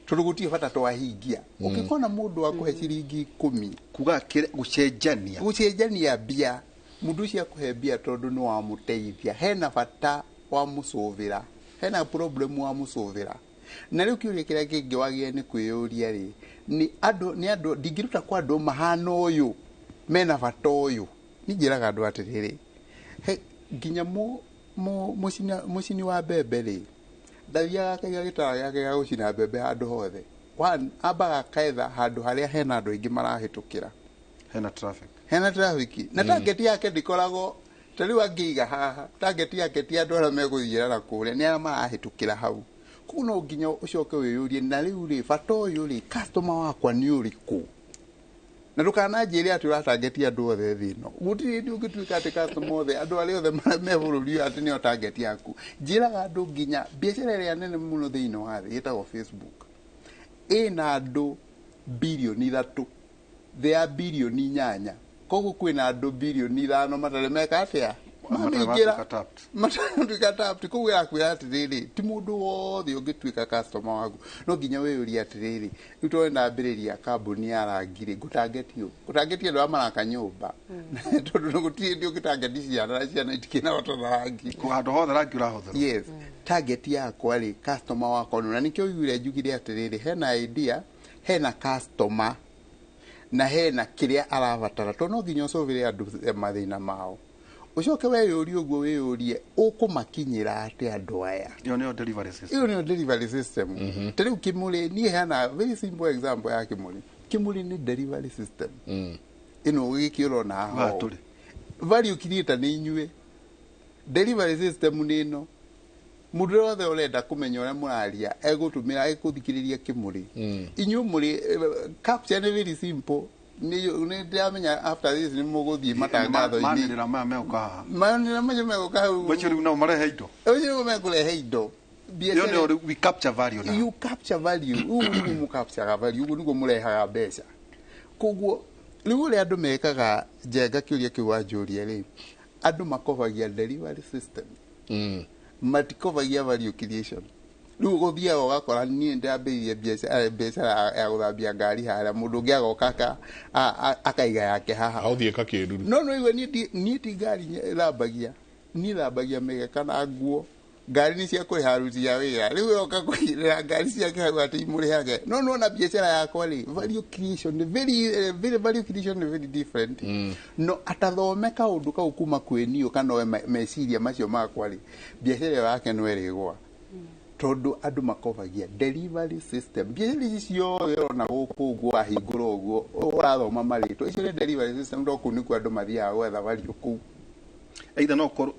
S7: tondũ gũtirĩ bata twahingia. Ũngĩkona mũndũ akũhe ciringi 10,
S6: kuga gũcenjania,
S7: gũcenjania mbia, mũndũ ũcio akũhe mbia tondũ nĩ wamũteithia, hena bata wamũcũvĩra, hena problem wamũcũvĩra. Na rĩu kĩũria kĩrĩa kĩngĩ wagĩrĩire nĩ kwĩyũria rĩ, nĩ andũ ndingĩruta kwa andũ mahana ũyũ mena bata ũyũ. Niĩ njĩraga andũ atĩrĩrĩ, nginya mũcini wa mbembe rĩ, ndathiaga akaiga gĩtara gĩake gĩa gũcina mbembe handũ hothe. One, ambaga akaetha handũ harĩa hena andũ aingĩ marahĩtũkĩra,
S6: hena traffic,
S7: hena traffic, na target yake ndĩkoragwo ta rĩu angĩiga haha, target yake ti andũ arĩa megũthiĩra na kũrĩa, nĩ arĩa marahĩtũkĩra hau. Koguo no nginya ũcoke wĩyũrie, na rĩu rĩ, bata ũyũ rĩ, customer wakwa nĩ ũrĩkũ? Na ndũkananjĩre atĩ ũratarget andũ othe thĩ ĩno. Gũtirĩ hĩndĩ ũngĩtuĩka atĩ customer othe, andũ arĩa othe me bũrũri ũyũ atĩ nĩo target yaku. Njĩraga andũ nginya biacara ĩrĩa nene mũno thĩinĩ wa thĩ ĩtagwo Facebook, ĩna andũ birioni 3 thĩ ya birioni 8. Koguo kwĩna andũ birioni 5 matarĩ meka atĩa? Matarĩ tapped. Koguo ĩrakwĩra atĩrĩrĩ, ti mũndũ wothe ũngĩtuĩka customer waku. No nginya wĩyũrie atĩrĩrĩ, rĩu tondũ ndambĩrĩria kambuni ya rangi rĩ, ngũtarget ũ? Ngũtarget andũ arĩa maraka nyũmba. Tondũ gũtirĩ hĩndĩ ũngĩtarget ciana, na ciana itikĩrĩ na bata na rangi.
S6: Handũ hothe rangi ũrahũthĩrwo.
S7: Yes, target yakwa rĩ, customer wakwa nũ? Na nĩkĩo ũiguire njugire atĩrĩrĩ, hena idea, hena customer, na hena kĩrĩa arabatara. Tondũ no nginya ũcũvĩre andũ mathĩna mao. Ũcoke weyũrie ũguo, wĩyũrie ũkũmakinyĩra atĩa andũ aya.
S6: Ĩyo nĩyo delivery system.
S7: Ĩyo nĩyo delivery system. Ta rĩu Kĩmũrĩ, niĩ hena very simple example ya Kĩmũrĩ. Kĩmũrĩ nĩ delivery system. Ĩno gĩkĩ ũrona haha. Value creator nĩ inyuĩ. Delivery system nĩ ĩno. Mũndũ wothe ũrenda kũmenya ũrĩa mũraria egũtũmĩra, egũthikĩrĩria Kĩmũrĩ. Inyuĩ mũrĩ capture nĩ very simple. Nĩ ndĩramenya after this nĩ mũgũthiĩ matangatho-inĩ.
S6: Manĩrĩra maya megũka haha.
S7: Manĩrĩra macio megũka hau.
S6: Macio rĩu no marehe indo.
S7: Macio nĩmo mekũrehe indo.
S6: Ĩyo nĩyo rĩu we capture value now.
S7: You capture value. Ũguo nĩguo mũcapturaga value, ũguo nĩguo mũrehaga mbeca. Koguo rĩu ũrĩa andũ mekaga, Njenga kĩũria kĩu wanjũria rĩ, andũ makobagia delivery system. Matikobagia value creation. Rĩu ũgũthiaga ũgakora niĩ ndambĩrĩirie biacara ya gũthambia ngari harĩa, mũndũ ũngĩ agoka akaiga yake haha.
S5: Aũthiĩ kakĩruru.
S7: No no iwe niĩ ti ngari thambagia, niĩ thambagia mĩgeka na nguo. Ngari nĩ cia kũrĩha aruti a wĩra. Rĩu yoka kũigĩrĩra ngari ciake hau atĩ imũrĩhage. No nĩwona biacara yakwa rĩ, value creation nĩ very, very, value creation nĩ very different. No atathome kaũndũ kau kuma kwĩ niũ kana oe meciria macio makwa rĩ, biacara ĩyo yake no ĩrĩgũa. Tondũ andũ makobagia delivery system. Biacara ici ciothe ũrona gũkũ ũguo wahingũra ũguo ũrathoma marĩtwa, icio nĩ delivery system, to kũu nĩkuo andũ mathiaga gwetha value kũu.
S6: Either no korwo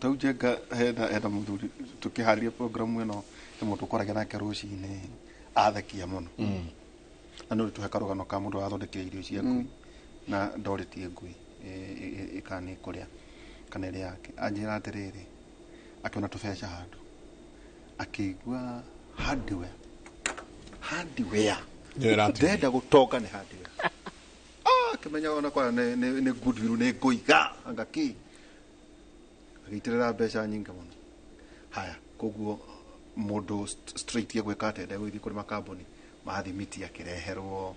S6: tau Njenga hena mũthuri tũkĩharĩria programu ĩno, he mũndũ ũkoragia nake rũcinĩ athekia mũno. Na nĩ ũrĩtũhe karũgano ka mũndũ wathondekire irio cia ngui na ndorĩtie ngui ĩkana nĩ ĩkũrĩa kana ĩrĩ yake. Anjĩra atĩrĩrĩ, akĩona tũbeca handũ, akĩigua hardware, hardware ndenda gũtonga nĩ hardware. Akĩmenya ona kwa nĩ goodwill nĩ ngũiga anga kĩ, agĩitĩrĩra mbeca nyingĩ mũno. Haya, koguo mũndũ straight egwĩka atĩa? Ndegũthiĩ kũrĩ makambuni mathimiti akĩreherwo,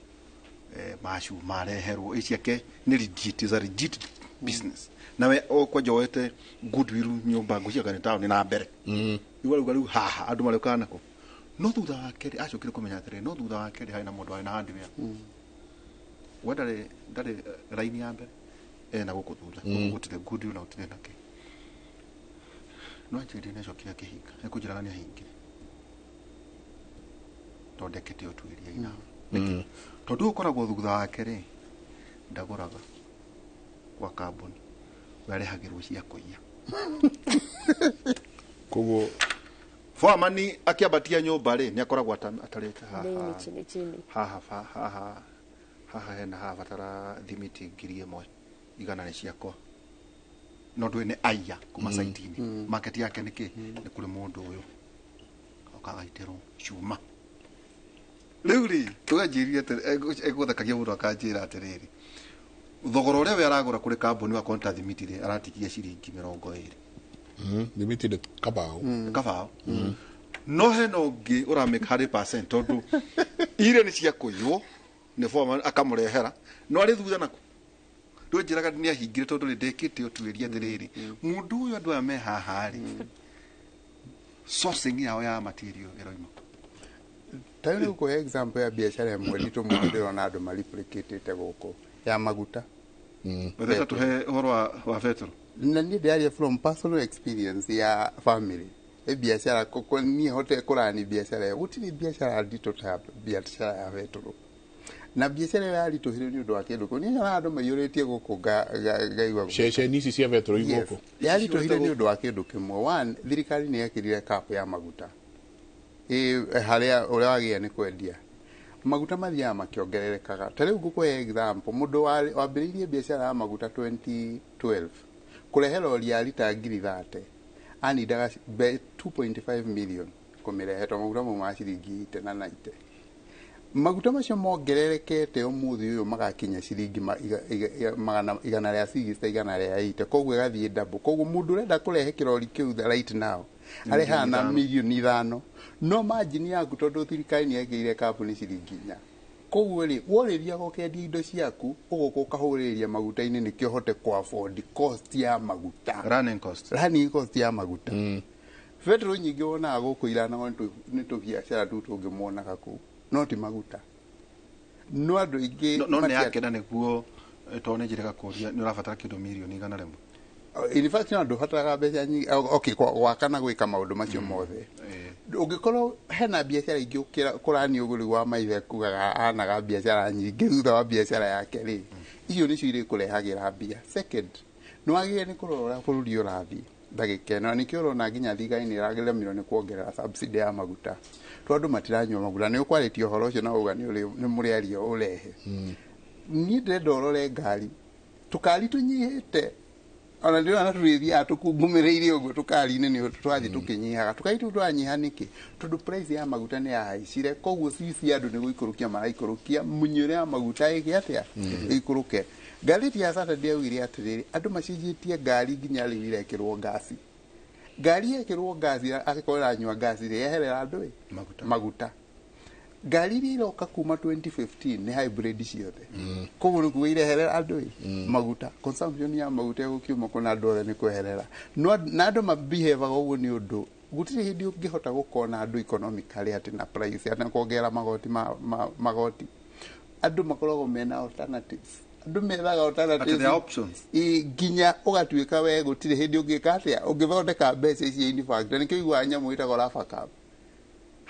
S6: macuma areherwo, ĩ ciake nĩ legit, is a legit Business nawe okwanja woete goodwill nyũmba ngũciaga nĩ taũni na mbere rĩu rĩu haha andũ marĩũkaga nako no thutha wake rĩ acokire kũmenya atĩrĩ no thutha wake rĩ harĩ na mũndũ warĩ na hardware we ndarĩ raini ya mbere ena gũkũ thutha gũkũ gũtirĩ goodwill na gũtirĩ nakĩ no anjĩrire nĩ acokire akĩhinga ekũnjĩraga nĩ ahingire tondũ ndekĩte ũtuĩria ina tondũ ũkoragwo thutha wake rĩ ndagũraga kwa kambuni we arehagĩrwo cia kũiya.
S5: Koguo
S6: foreman akĩambatia nyũmba rĩ nĩ akoragwo atarĩte haha
S8: chini chini
S6: haha haha haha hena habatara thimiti 1,100 nĩ ciakwa no ndũĩ nĩ aiya kuma site-inĩ market yake nĩ kĩ nĩ kũrĩ mũndũ ũyũ okagaitĩrwo cuma rĩu rĩ tũganjĩrire egũthekagia mũndũ akanjĩra atĩrĩrĩ thogora ũrĩa we aragũra kũrĩ kambuni wa konta thimiti rĩ aratigia ciringi 20.
S5: Thimiti nĩ kabao
S6: kabao no hena ũngĩ ũramake 100% tondũ iria nĩ cia kũiywo nĩ foreman akamũrehera no arĩ thutha naku rĩu njĩraga nĩ ahingire tondũ rĩ ndĩkĩte ũtuĩria atĩrĩrĩ mũndũ ũyũ andũ aya me haha rĩ sourcing yao ya material ĩroima.
S7: Ta rĩu nĩgũkũhe example ya biacara ĩmwe nditũ mũno ndĩrona andũ mareplicatĩte gũkũ ya maguta.
S6: Wetheta tũhe ũhoro wa betũrũ.
S7: Na niĩ ndĩraria from personal experience ya family. E biacara niĩ hote kũrani biacara ĩyo gũtirĩ biacara nditũ ta biacara ya betũrũ. Na biacara ĩyo yaritũhire nĩ ũndũ wa kĩndũ kĩu. Niĩ nyonaga andũ maiyũrĩtie gũkũ ngaigua
S5: ceceni ici cia betũrũ igũkũ.
S7: Yaritũhire nĩ ũndũ wa kĩndũ kĩmwe. One, thirikari nĩ yekĩrire cap ya maguta harĩa ũrĩa wagĩrĩire nĩ kwendia maguta mathiaga makĩongererekaga. Ta rĩu ngũkũhe example mũndũ wambĩrĩirie biacara ya maguta 2012 kũrehe rori ya rita 30,000 anindaga 2.5 million kũmĩrehe tondũ maguta mau ma ciringi 80 na 90. Maguta macio mongererekete ũmũthĩ ũyũ magakinya ciringi 160 180 koguo ĩgathiĩ double. Koguo mũndũ ũrenda kũrehe kĩrori kĩu right now arehaga na milioni 5 no margin yaku tondũ thirikari nĩ yekĩrire kambuni ciringi 4. Koguo rĩ worĩria gũkendia indo ciaku ũgũka ũkahũrĩrĩria maguta-inĩ nĩkĩo ũhote kũ afford cost ya maguta, running cost ya maguta. Betũrũ nyingĩ wonaga gũkũ iranagwo nĩ tũbiacara tũu tũngĩmuonaga kũu no ti maguta. No andũ aingĩ
S6: no nĩ yakena nĩguo tondũ nĩ njĩrĩga kũria nĩ ũrabatara kĩndũ milioni 100.
S7: In fact no ndũbataraga mbeca nyingĩ okay gwaka na gwĩka maũndũ macio mothe. Ũngĩkorwo hena biacara ingĩ kũrani ũgũri wa maithe kugaga anaga biacara nyingĩ thutha wa biacara yake rĩ icio nĩcio irĩkũrehagĩra mbia. Second, nĩ wagĩrĩire nĩ kũrora bũrũri ũrathiĩ ndagĩka ĩno nĩkĩo ũrona nginya thirikari nĩ ĩraremirwo nĩ kuongerera subsidy ya maguta tondũ andũ matiranyua maguta. Nĩ ũkwarĩtie ũhoro ũcio na uga nĩ mũrĩaria ũrehe. Niĩ ndĩrenda ũrore ngari tũkari tũnyihĩte ona ndĩrona tũrĩthiaga tũkungumĩrĩire ũguo tũkari-inĩ nĩ twathiĩ tũkĩnyihaga. Tũkari tũu twanyiha nĩkĩ? Tondũ price ya maguta nĩ yahaicire koguo cici andũ nĩ gũikũrũkia maraikũrũkia mũnyuĩre ya maguta ĩgĩ atĩa ĩikũrũke. Ngathĩti ya Saturday yaugire atĩrĩrĩ andũ macenjetie ngari nginya rĩu irekĩrwo ngasi. Ngari yekĩrwo ngasi angĩkorwo ĩranyua ngasi rĩ yeherera andũ ĩ maguta. Ngari iria iroka kuma 2015 nĩ hybrid ciothe koguo nĩ kuga ireherera andũ ĩ maguta. Consumption ya maguta ĩgũkiuma kũna andũ othe nĩ kweherera na andũ mabehavaga ũguo nĩ ũndũ gũtirĩ hĩndĩ ũngĩhota gũkona andũ economically atĩ na price atĩ na kuongerera magoti magoti andũ makoragwo mena alternatives. Andũ methaga alternatives nginya ũgatuĩka we gũtirĩ hĩndĩ ũngĩka atĩa ũngĩthondeka mbeca ici in fact nĩkĩo ũiguaga nyamũ ĩtagwo Rafa Cup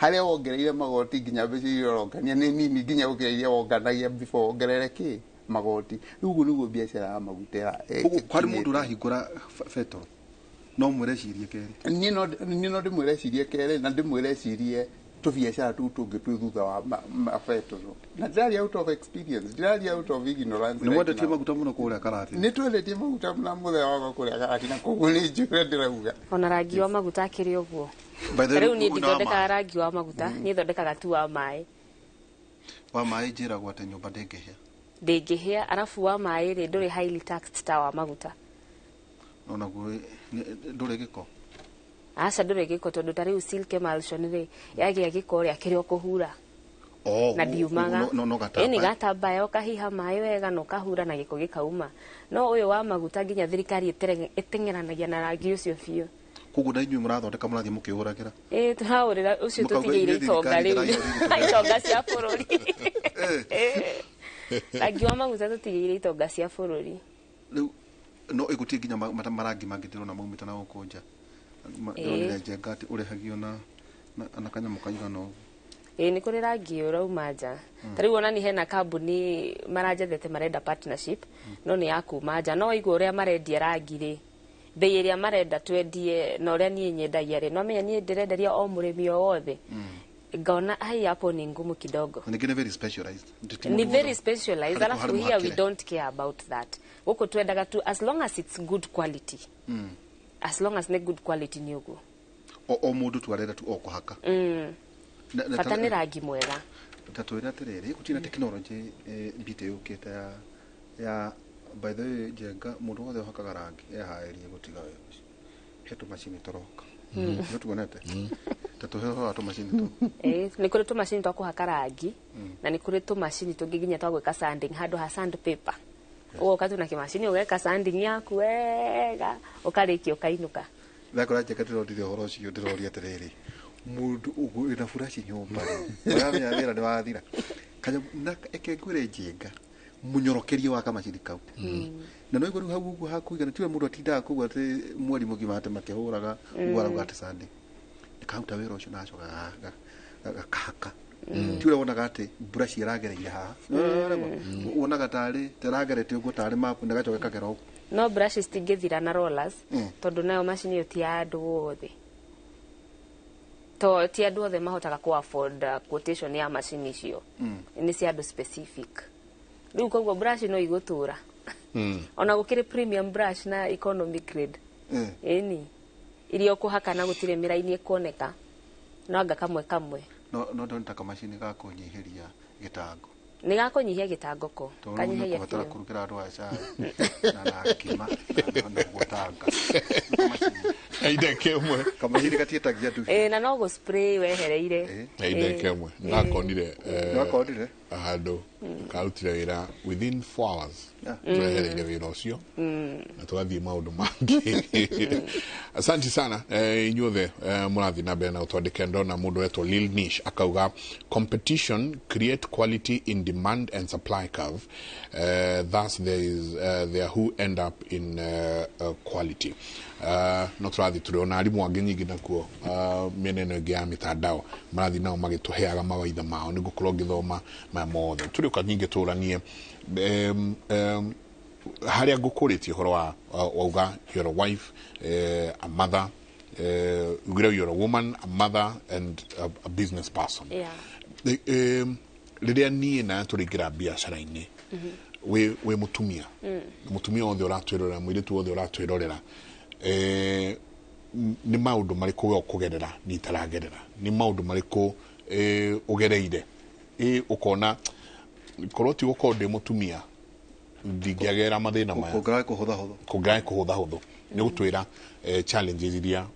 S7: harĩa wongereire magoti nginya mbeca iria ũrongania nĩ nini nginya gũkĩra iria wonganagia before wongerere kĩ magoti. Rĩu ũguo nĩguo biacara ya maguta
S6: Koguo harĩ mũndũ ũrahingũra betũrũ no mwĩrecirie kerĩ.
S7: Niĩ no ndĩmwĩrecirie kerĩ na ndĩmwĩrecirie tũbiacara tũu tũngĩ twĩ thutha wa betũrũ. Na ndĩraria out of experience, ndĩraria out of ignorance.
S6: Nĩ mwendetie maguta mũno kũrĩa Karatina.
S7: Nĩ twendetie maguta na mũthee wakwa kũrĩa Karatina koguo nĩ njũĩ ũrĩa ndĩrauga.
S8: Ona rangi wa maguta akĩrĩ ũguo. Rĩu niĩ ndithondekaga rangi wa maguta, niĩ thondekaga tu wa maĩ.
S6: Wa maĩ njĩragwo atĩ nyũmba ndĩngĩhĩa.
S8: Ndĩngĩhĩa, arabu wa maĩ rĩ ndũrĩ highly taxed ta wa maguta.
S6: Onaguo ndũrĩ gĩko.
S8: Aca ndũrĩ gĩko tondũ ta rĩu silk emulsion rĩ yagĩa gĩko rĩ akĩrĩ o kũhura.
S6: Oh,
S8: Na ndiumaga.
S6: no gatambaya.
S8: Ĩni gatambaya ũkahiha maĩ wega na ũkahura na gĩko gĩkauma. No ũyũ wa maguta nginya thirikari ĩteng'eranagia na rangi ũcio biũ.
S6: Koguo na inyuĩ mũrathondeka mũrathiĩ mũkĩhũragĩra.
S8: Ĩĩ, tũrahũrĩra ũcio.
S6: Mũkauga
S8: Tũtigĩire
S6: inyuĩ
S8: itonga
S6: thirikari
S8: rĩu.
S6: ĩraihũrire.
S8: Itonga cia bũrũri. Ĩĩ. Rangi wa maguta tũtigĩire itonga cia bũrũri.
S6: Rĩu no ĩgũtie nginya marangi mangĩ ndĩrona maumĩte na gũkũ nja.
S8: Ĩĩ.
S6: Ndĩronire Njenga atĩ ũrĩhagio na kanyamũ kaigana ũguo.
S8: Ĩĩ, nĩ kũrĩ rangi ũrauma nja. Ta rĩu ona ni hena kambuni maranjethete, marenda partnership, no nĩ ya kuma nja. No waigua ũrĩa marendia rangi rĩ, bei ĩrĩa marenda twendie na ũrĩa niĩ nyendagia rĩ, no menya niĩ ndĩrenderia o mũrĩmi o wothe, ngaona ai hapo ni ngumu kidogo.
S6: Na ningĩ nĩ very specialized. Ti
S8: Ni
S6: mũndũ
S8: very
S6: wothe.
S8: specialized.
S6: Harĩ-
S8: Alafu
S6: harĩ
S8: here we
S6: mũhakĩre.
S8: don't care about that. Gũkũ twendaga tu as long as it's good quality. As long as nĩ good quality, nĩ ũguo.
S6: O mũndũ tu arenda tu o kũhaka.
S8: Bata nĩ rangi mwega.
S6: Ta twĩre atĩrĩrĩ, gũtirĩ na technology mbite yũkĩte ya by the way, Njenga, mũndũ wothe ũhakaga rangi eharĩrie gũtiga wĩra ũcio. He tũmacini tũroka. Nĩ tuonete ta tũhe ũhoro wa tũmacini tũu.
S8: Ĩĩ, nĩ kũrĩ tũmacini twa kũhaka rangi na nĩ kũrĩ tũmacini tũngĩ nginya twa gwĩka sanding handũ ha sand paper. Ũgoka tu na kĩmacini, ũgeka sanding yaku wega, ũkarĩkia, ũkainũka.
S6: Ndakora Njenga, ndĩronire ũhoro ũcio, ndĩroria atĩrĩrĩ, mũndũ ũguo wĩna buraci nyũmba rĩ, ũramenya wĩra nĩ wathira. Kanyamũ na eke ngwĩre Njenga, mũnyorokerie wa kamacini kau na no igua rĩu hau ũguo hakũigana tiwe mũndũ atindaga kũu atĩ mweri mũgima atĩ makĩhũraga ũguo arauga atĩ sanding nĩkaruta wĩra ũcio na gacoka gakahaka. Ti ũrĩa wonaga atĩ brush ĩragereire haha, wonaga tarĩ teragerete ũguo tarĩ mapu na gacoka kagera ũguo.
S8: No brushes citingĩthira na rollers, tondũ nayo macini ĩyo ti ya andũ othe, to ti andũ othe mahotaga ku afford quotation ya macini icio. Nĩ cia andũ specific. Rĩu koguo brush no igũtũra, ona gũkĩrĩ premium brush na economy grade. Ĩni iria ũkũhaka na gũtirĩ mĩraini ĩkuoneka, no anga kamwe kamwe.
S6: No ndona ta kamacini ga kũnyihĩria gĩtango.
S8: Nĩ gakũnyihia gĩtangoko.
S6: Tondũ rĩu
S8: Kanyihagia
S6: nĩũkũbatara
S8: biũ.
S6: kũrugĩra andũ a cai na ngima na gũtanga.
S5: Kaindeke ĩmwe.
S6: Kamacini gatiĩtagia ndubi.
S8: Ĩĩ, na no gũ spray wehereire.
S5: Kaindeke ĩmwe ndakonire.
S6: Nĩwakonire?
S5: Handũ karutire wĩra within 4 hours. Twehereire wĩra ũcio na tũgathiĩ maũndũ mangĩ. Asante sana inyuothe mũrathiĩ na mbere na gũtwandĩkĩra. Ndona mũndũ wetwo Lil Nish akauga, "Competition create quality in demand and supply curve. Thus there is there who end up in quality." No tũrathiĩ tũrĩ ona arimũ angĩ nyingĩ nakuo mĩena ĩno ĩngĩ ya mĩtandao marathiĩ nao magĩtũheaga mawaitha mao. Nĩ ngũkorwo ngĩthoma maya mothe tũrĩũka nyingĩ tũranie harĩa ngũkũrĩtie ũhoro wa wauga you're a wife, a mother, ugire you're a woman, a mother and a business person. Rĩrĩa niĩ na tũrĩingĩra biacara-inĩ, wĩ mũtumia, mũtumia wothe ũratwĩrorera, mũirĩtu wothe ũratwĩrorera, nĩ maũndũ marĩkũ we ũkũgerera ni itaragerera? Nĩ maũndũ marĩkũ ũgereire ũkona korwo ti gũkorwo ndĩ mũtumia ndingĩagerera mathĩna maya?
S6: Kũngĩraga kũhũthahũthũ.
S5: Kũngĩraga kũhũthahũthũ nĩ gũtwĩra challenges iria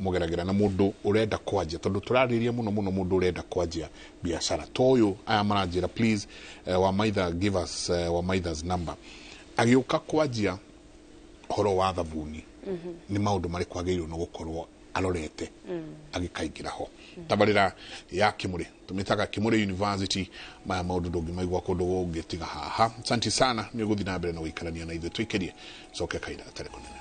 S5: mũgeragĩra na mũndũ ũrenda kwanjia, tondũ tũrarĩria mũno mũno mũndũ ũrenda kwanjia biacara ta ũyũ. Aya maranjĩra, "Please, Wamaitha, give us Wamaitha's number." Agĩũka kwanjia ũhoro wa thabuni, nĩ maũndũ marĩkũ agĩrĩirwo nĩ gũkorwo arorete agĩkaingĩra ho? Tabarĩra ya Kĩmũrĩ tũmĩtaga Kĩmũrĩ University. Maya maũndũ ndũngĩmaigua kũndũ kũngĩ tiga haha. Asante sana nĩ ũgũthiĩ na mbere na gũikarania na ithuĩ. Tũikĩrie coke kahinda gatarĩ kũnene.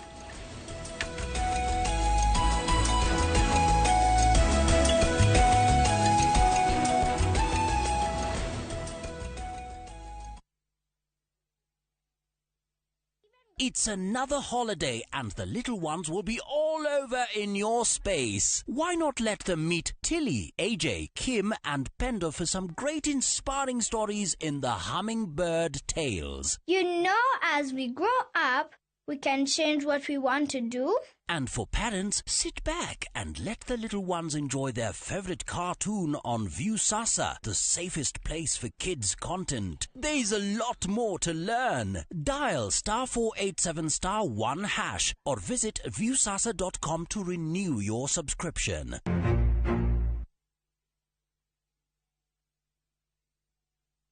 S9: It's another holiday and the little ones will be all over in your space. Why not let them meet Tilly, AJ, Kim and Pendo for some great inspiring stories in the Hummingbird Tales?
S10: You know, as we grow up, we can change what we want to do.
S9: And for parents, sit back and let the little ones enjoy their favorite cartoon on Viusasa, the safest place for kids' content. There's a lot more to learn. Dial *487*1# or visit viusasa.com to renew your subscription.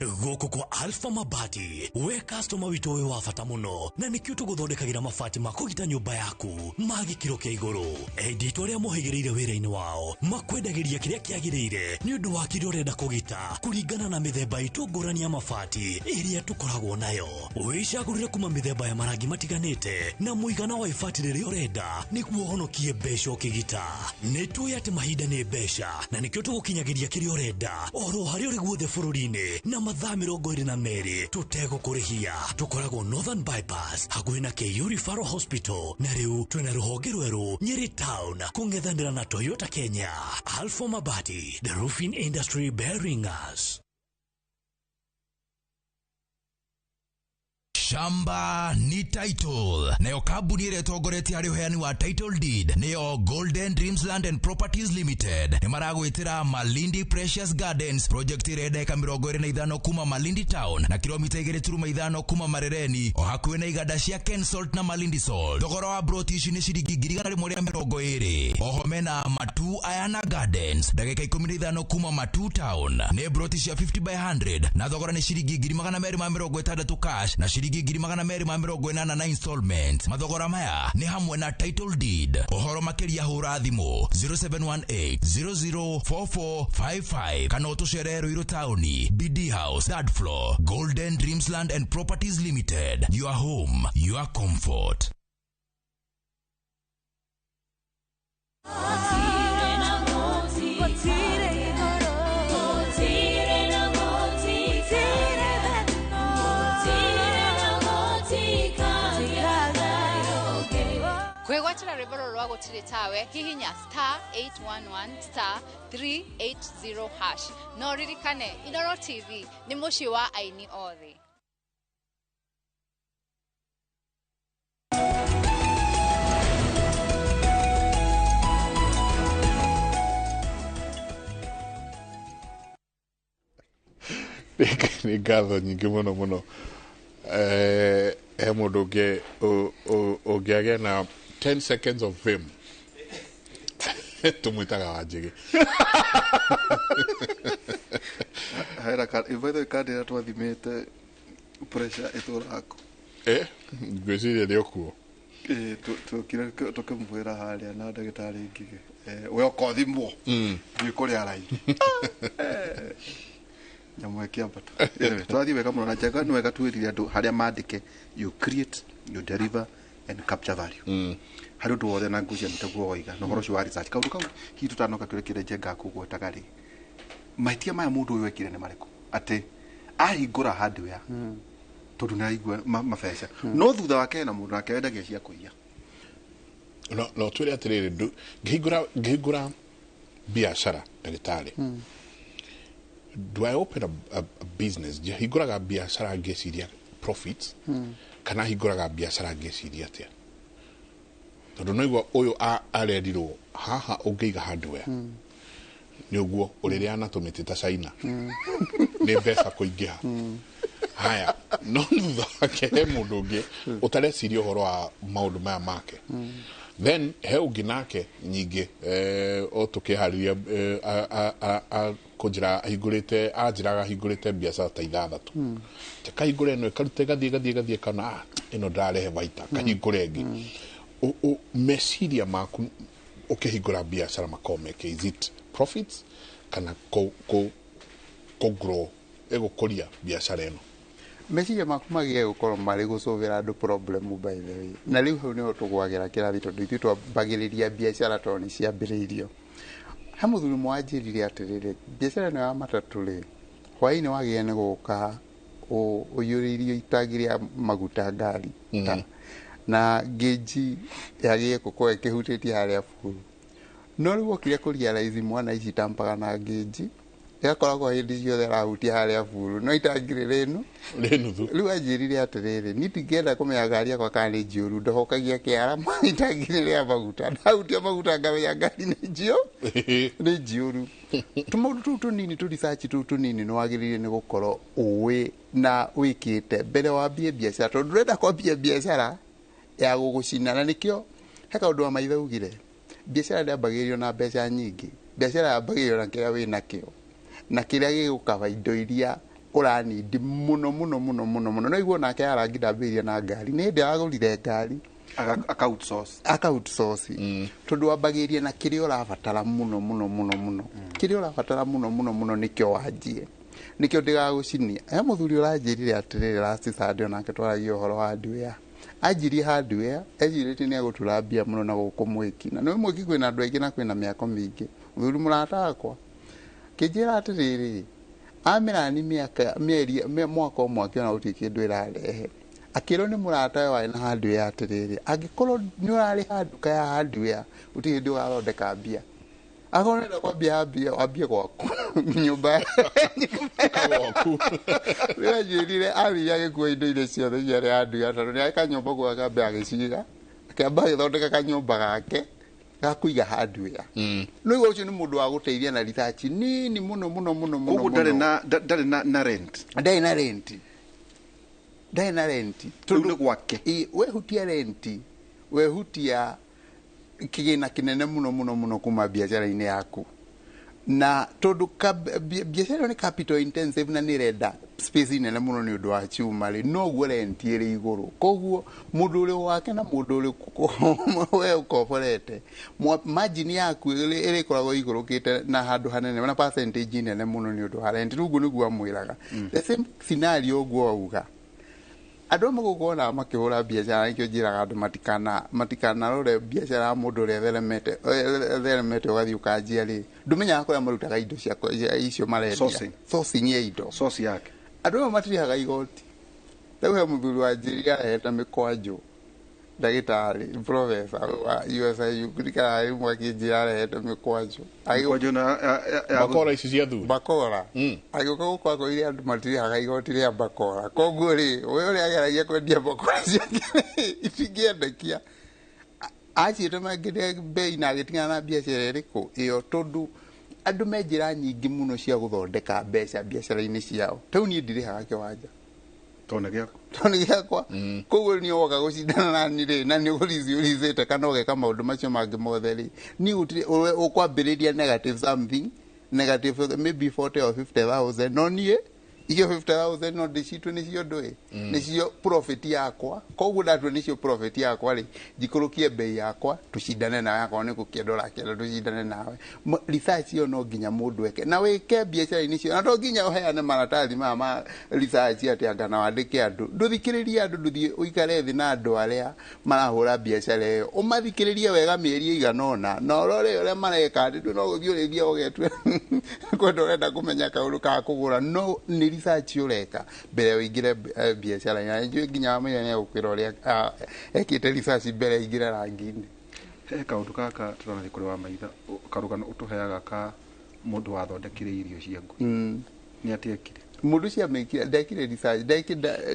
S9: Gũkũ kwa Alpha Mabati, we customer witũ wĩ wa bata mũno, na nĩkĩo tũgũthondekagĩra mabati ma kũgita nyũmba yaku ma gĩkĩro kĩa igũrũ. Endia itũ arĩa mohĩgĩrĩire wĩra-inĩ wao makwendagĩria kĩrĩa kĩagĩrĩire nĩ ũndũ wa kĩrĩa ũrenda kũgita kũringana na mĩthemba itũ ngũrani ya mabati ĩrĩa tũkoragwo nayo. Wĩcagũrĩre kuma mĩthemba ya marangi matiganĩte na mũigana wa ibati rĩrĩa ũrenda nĩguo ũhonokie mbeca ũkĩgita. Nĩ tũĩ atĩ mahinda nĩ mbeca na nĩkĩo tũgũkinyagĩria kĩrĩa ũrenda oro harĩa ũrĩ guothe bũrũri-inĩ na mathaa 22 tũtegũkũrĩhia. Tũkoragwo Northern Bypass hakuhĩ na KU Referral Hospital, na rĩu twĩna rũhonge rwerũ Nyeri Town kũng'ethanĩra na Toyota Kenya. Alpha Mabati, the roofing industry bearing us.
S11: Shamba ni title. Nayo kambuni ĩrĩa ĩtongoretie harĩ ũheani wa title deed nĩyo Golden Dreams Land and Properties Limited. Nĩ maragwĩtĩra Malindi Precious Gardens project ĩrĩa ĩrenda ĩka 25 kuma Malindi Town na kilomita 2.5 kuma Marereni o hakuhĩ na iganda cia Kensalt na Malindi Salt. Thogora wa broti ici nĩ ciringi 120,000. Oho mena Matu Ayana Gardens ndagĩka 15 kuma Matu Town nĩ broti cia 50 by 100 na thogora nĩ ciringi 260 cash na ciringi 280 na installment. Mathogora maya nĩ hamwe na title deed. Ũhoro makĩria hũra thimũ 0718 004455 kana ũtũcerere Ruiru Town, BD House, third floor, Golden Dreams Land and Properties Limited. Your home, your comfort.
S12: Kwĩgwatĩra rwĩmbo rũrũ rwa gũtirĩ tawe hihinya star 811 star 380 hash. No ririkane Inoro TV nĩ mũciĩ wa aini othe.
S5: Nĩ ngatho nyingĩ mũno mũno. He mũndũ ũngĩ ũngĩagĩa na 10 seconds of fame tumwitaga Wanjigi.
S6: Hera ka ivaitho ikandira twathimite pressure itũraku.
S5: Ngwĩciria nĩ ũkuo.
S6: Tukire tukimwira haria na ndagĩtarĩ Ngige we ũkothimwo thiĩ kũrĩa araithi nyamũ ĩkĩambata. Anyway, twathiĩ wega mũno na njega nĩ wega twĩrire andũ harĩa mandĩke you create, you deliver and capture value. Harĩ ũndũ wothe na ngucia nĩtaguo woiga na ũhoro ũcio wa research kaũndũ kau hihi tũtanoka kĩũria kĩrĩa Njenga akũgwetaga rĩ, mahĩtia maya mũndũ ũyũ ekire nĩ marĩkũ atĩ ahingũra hardware tondũ nĩ araigua mabeca no thutha wake hena mũndũ nake wendagia cia kũiya.
S5: No twĩre atĩrĩrĩ, ngĩhingũra biacara ndagĩtarĩ, do I open a business? Hingũraga biacara ngĩciria profits kana hingũraga biacara ngĩciria atĩa? Tondũ no igua ũyũ arerirwo haha ũngĩiga hardware nĩ ũguo ũrĩrĩa na tũmĩtĩ ta China nĩ mbeca kũingĩha. Haya, no thutha wake he mũndũ ũngĩ ũtareciria ũhoro wa maũndũ maya make. Then he ũngĩ nake nyingĩ o tũkĩharĩria kũnjĩra ahingũrĩte anjĩraga ahingũrĩte biacara ta 6 kahingũre ĩno ĩkarute gathiĩ kana ĩno ndarehe baita kahingũre ĩngĩ. Meciria maku ũkĩhingũra biacara makorwo meke, is it profits kana kũ grow ĩgũkũria biacara ĩno?
S7: Meciria maku magĩe gũkorwo marĩ gũcũvĩra andũ problem by the way. Na rĩu hau nĩho tũgwagĩra kĩrathi tondũ ithuĩ twambagĩrĩria biacara tondũ nĩ ciambĩrĩirio. He mũthuri ũmwe wanjĩrire atĩrĩrĩ, biacara ĩno ya matatũ rĩ, hwaĩ-inĩ wagĩrĩire nĩ gũka ũiyũrĩirio itangi rĩa maguta ngari na ngĩnji yagĩrĩire gũkorwo ĩkĩhutĩtie harĩa buru. No rĩu wokire kũrealize mwana ici tampaga na ngĩnji ĩgakoragwo hĩndĩ ciothe arahutia harĩa buru no itangi rĩrĩ nuthu. Rĩu anjĩrire atĩrĩrĩ, niĩ ndingĩenda kũmenya ngari yakwa kana nĩ njũru, ndohokagia kĩara itangi rĩa maguta, ndahutia maguta ngamenya ngari nĩ njũru. Tũmaũndũ tũu tũnini tũ research tũu tũnini nĩ wagĩrĩire nĩ gũkorwo ũĩ na wĩkĩte mbere wambie biacara tondũ ndũrenda kwambia biacara ya gũgũcina. Na nĩkĩo he kaũndũ wa maitho augire, biacara ndĩambagĩrĩrio na mbeca nyingĩ, biacara yambagĩrĩrio na kĩrĩa wĩ nakĩo na kĩrĩa gĩgũkaba indo iria Ũranindi mũno mũno mũno mũno mũno. No iguo nake arangi ndambĩrĩria na ngari, nĩ hĩndĩ aragũrire ngari
S6: aka outsource.
S7: Aka outsource, tondũ wambagĩrĩria na kĩrĩa ũrabatara mũno mũno mũno mũno. Kĩrĩa ũrabatara mũno mũno mũno nĩkĩo wanjie, nĩkĩo ndĩgagũcinia. He mũthuri ũranjĩrire atĩrĩrĩ last Sunday, onake twaragia ũhoro wa hardware, anjirie hardware ecirĩtie nĩ egũtura mbia mũno na gũkũ Mwĩki, na nĩ Mwĩki kwĩna andũ aingĩ na kwĩna mĩako mĩingĩ. Mũthuri mũrata wakwa kĩnjĩra atĩrĩrĩ, amĩrani mĩaka mĩeri mwaka ũmwe, akĩona gũtirĩ kĩndũ ĩrarehe. Akĩrwo nĩ mũrata we warĩ na hardware atĩrĩrĩ, angĩkorwo nĩ ũrarĩha nduka ya hardware, gũtirĩ hĩndĩ ũgathondeka mbia. Akorwo ũrenda kwambia mbia, wambie gwaku nyũmba.
S5: Gwaku.
S7: Rĩranjĩrire athire agĩkua indo iria ciothe ciarĩ hardware, tondũ nĩ arĩ kanyũmba guo, akamba agĩciga, akĩamba agĩthondeka kanyũmba gake ga kũiga hardware. No igua ũcio nĩ mũndũ wa gũteithia na research nini mũno mũno mũno mũno.
S6: Koguo ndarĩ
S7: Mũno.
S6: na ndarĩ na rent.
S7: Ndarĩ na rent, ndarĩ na rent.
S6: Rĩu nĩ gwake.
S7: Ĩ, wehutia rent, wehutia kĩgĩna kĩnene mũno mũno mũno kuma biacara-inĩ yaku, na tondũ biacara ĩyo nĩ capital intensive na nĩ ĩrenda space nene mũno nĩ ũndũ wa chuma rĩ, noguo rent ĩrĩ igũrũ. Koguo mũndũ ũrĩ wake na mũndũ ũrĩ we ũkomborete, margin yaku ĩrĩkoragwo igũrũkĩte na handũ hanene na percentage nene mũno nĩ ũndũ wa rent. Rĩu ũguo nĩguo amwĩraga. The same scenario ũguo auga, andũ amwe gũkũ ona makĩhũra biacara, nĩkĩo njĩraga andũ matikanarore biacara ya mũndũ ũrĩa ĩtheremete ũgathiĩ ũkanjia rĩ, ndũmenyaga kũrĩa marutaga indo icio marendia.
S6: Sourcing.
S7: Sourcing ya indo.
S6: Source yake.
S7: Andũ amwe matirĩhaga igoti. Rĩu he mũthuri wanjĩrire arehete mĩkwanjũ, ndagĩtarĩ professor wa USIU, ndirikanaga rĩmwe akĩnjĩra arehete mĩkwanjũ.
S6: Mĩkwanjũ na
S5: Bakora ici cia thuri.
S7: Bakora. Agĩũka gũkũ akorire andũ matirĩhaga igoti rĩa bakora, koguo rĩ, we ũrĩa ageragia kwendia bakora ciake itingĩendekia, aciĩte mangĩrĩa bei na agĩtigana na biacara ĩrĩkũ ĩyo, tondũ andũ me njĩra nyingĩ mũno cia gũthondeka mbeca biacara-inĩ ciao. Rĩu niĩ ndirĩhaga kĩwanja.
S6: Tondũ nĩ gĩaku.
S7: Tondũ nĩ gĩakwa. Koguo niĩ woka gũcindana nani rĩ, na nĩ ũricĩte kana ũgeka maũndũ macio mangĩ mothe rĩ, niĩ gũtirĩ ũkwambĩrĩria negative something, negative maybe 40 or 50,000, no niĩ icio 50,000 no ndĩcitue nĩcio ndũĩ nĩcio profit yakwa. Koguo ndatua nĩcio profit yakwa rĩ, njikũrũkie bei yakwa tũcindane nawe, akorwo nĩ gũkĩenda ũrakĩenda tũcindane nawe. Research ĩyo no nginya mũndũ eke na wĩke biacara-inĩ cio, na to nginya ũheane maratathi maya ma research atĩ anga na wandĩke andũ. Ndũthikĩrĩrie andũ, ndũthiĩ ũikare thĩ na andũ arĩa marahũra biacara ĩyo, ũmathikĩrĩrie wega mĩeri ĩigana ũna na ũrore ũrĩa mareka, atĩ no gũthiĩ ũrĩthiĩ ũgetue kwenda ũrenda kũmenya kaũndũ ka kũgũra, no nĩ research ũreka mbere ũingĩre biacara-inĩ. Na nĩnjũĩ nginya Wamũira nĩ egũkwĩra ũrĩa ekĩte research mbere aingĩre rangi-inĩ.
S6: He kaũndũ gaka tũrathiĩ kũrĩ wa maitha, karũgano ũtũheaga ka mũndũ wathondekire irio cia ngui. Nĩ atĩa ekire?
S7: Mũndũ ũcio amĩkire, ndekire research,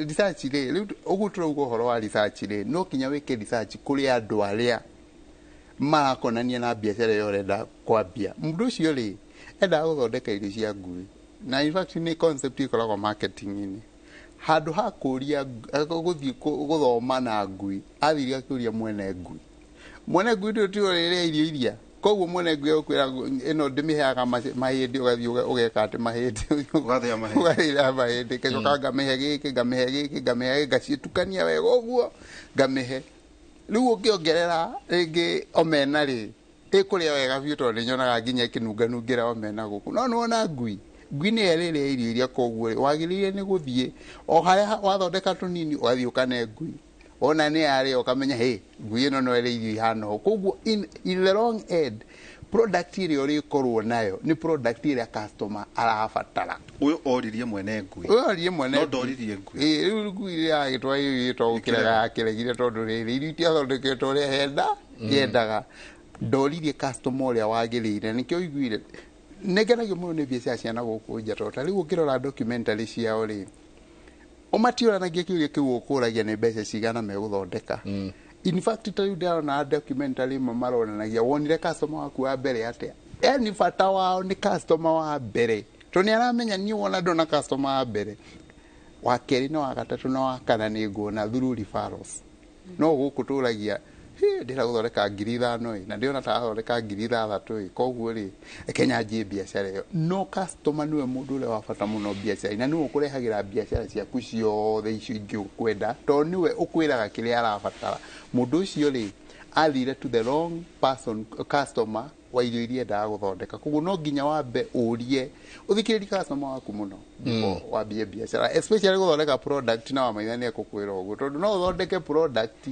S7: research rĩ, rĩu ũguo tũrauga ũhoro wa research rĩ, no kinya wĩke research kũrĩ andũ arĩa marakonania na biacara ĩyo ũrenda kwambia. Mũndũ ũcio rĩ, endaga gũthondeka irio cia ngui, na in fact nĩ concept ĩkoragwo marketing-inĩ. Handũ ha kũria gũthiĩ gũthoma na ngui, athire akĩũria mwene ngui. Mwene ngui ndũ tiwe ũrĩrĩa irio iria, koguo mwene ngui egũkwĩra ĩno ndĩmĩheaga mahĩndĩ, ũgathiĩ ũgeka atĩ mahĩndĩ.
S6: Ũgathĩa mahĩndĩ.
S7: Ũgathĩa mahĩndĩ, ngacoka ngamĩhe gĩkĩ, ngamĩhe gĩkĩ, ngamĩhe gĩkĩ, ngacitukania wega ũguo ngamĩhe. Rĩu ũngĩongerera rĩngĩ omena rĩ, ĩkũrĩa wega biũ, tondũ nĩnyonaga nginya ĩkĩnunganungĩra omena gũkũ. No nĩwona ngui, ngui nĩyo ĩrĩrĩa irio iria, koguo rĩ, wagĩrĩire nĩ gũthiĩ o harĩa wathondeka tũnini, ũgathiĩ ũkane ngui, wona nĩ yarĩa ũkamenya hĩ, ngui ĩno no ĩrĩe irio ihana ũũ. Koguo in the long end, product ĩrĩa ũrĩkorwo nayo nĩ product ĩrĩa customer arabatara.
S6: Ũyũ oririe mwene ngui.
S7: Ũyũ oririe mwene
S6: No
S7: ngui.
S6: ndoririe ngui.
S7: Ĩĩ, rĩu ngui ĩrĩa yagĩtwara irio ĩtwa gũkĩrega yakĩregire, tondũ rĩrĩ irio itiathondeketwo ũrĩa henda yendaga. Ndoririe customer ũrĩa wagĩrĩire, nĩkĩo ũiguire nĩngenagio mũno nĩ biacara cia na gũkũ nja, tondũ ta rĩu ũngĩrora documentary ciao rĩ, ũmatiũranagia kĩũria kĩu ũkũragia nĩ mbeca cigana megũthondeka. In fact, ta rĩu ndĩrona documentary ĩmwe maronanagia wonire customer waku wa mbere atĩa, yani bata wao nĩ customer wa mbere, tondũ nĩ aramenya niĩ wona ndona customer wa mbere, wa kerĩ na wa gatatũ na wa kana nĩ nguona through referrals. No gũkũ tũragia Ndĩra gũthondeka 5,000 ĩ, na ndĩrona ta athondeka 6,000 ĩ, koguo rĩ reke nyanjie biacara ĩyo. No customer nĩwe mũndũ ũrĩa wa bata mũno biacara-inĩ, na nĩwe ũkũrehagĩra biacara ciaku ciothe icio ingĩ ũkwenda, tondũ nĩwe ũkwĩraga kĩrĩa arabatara. Mũndũ ũcio rĩ athire to the wrong person, customer wa irio iria endaga gũthondeka. Koguo no nginya wambe ũrie, ũthikĩrĩrie customer waku mũno before wambie biacara, especially gũthondeka product. Na wamaitha nĩ ekũkwĩra ũguo, tondũ no ũthondeke product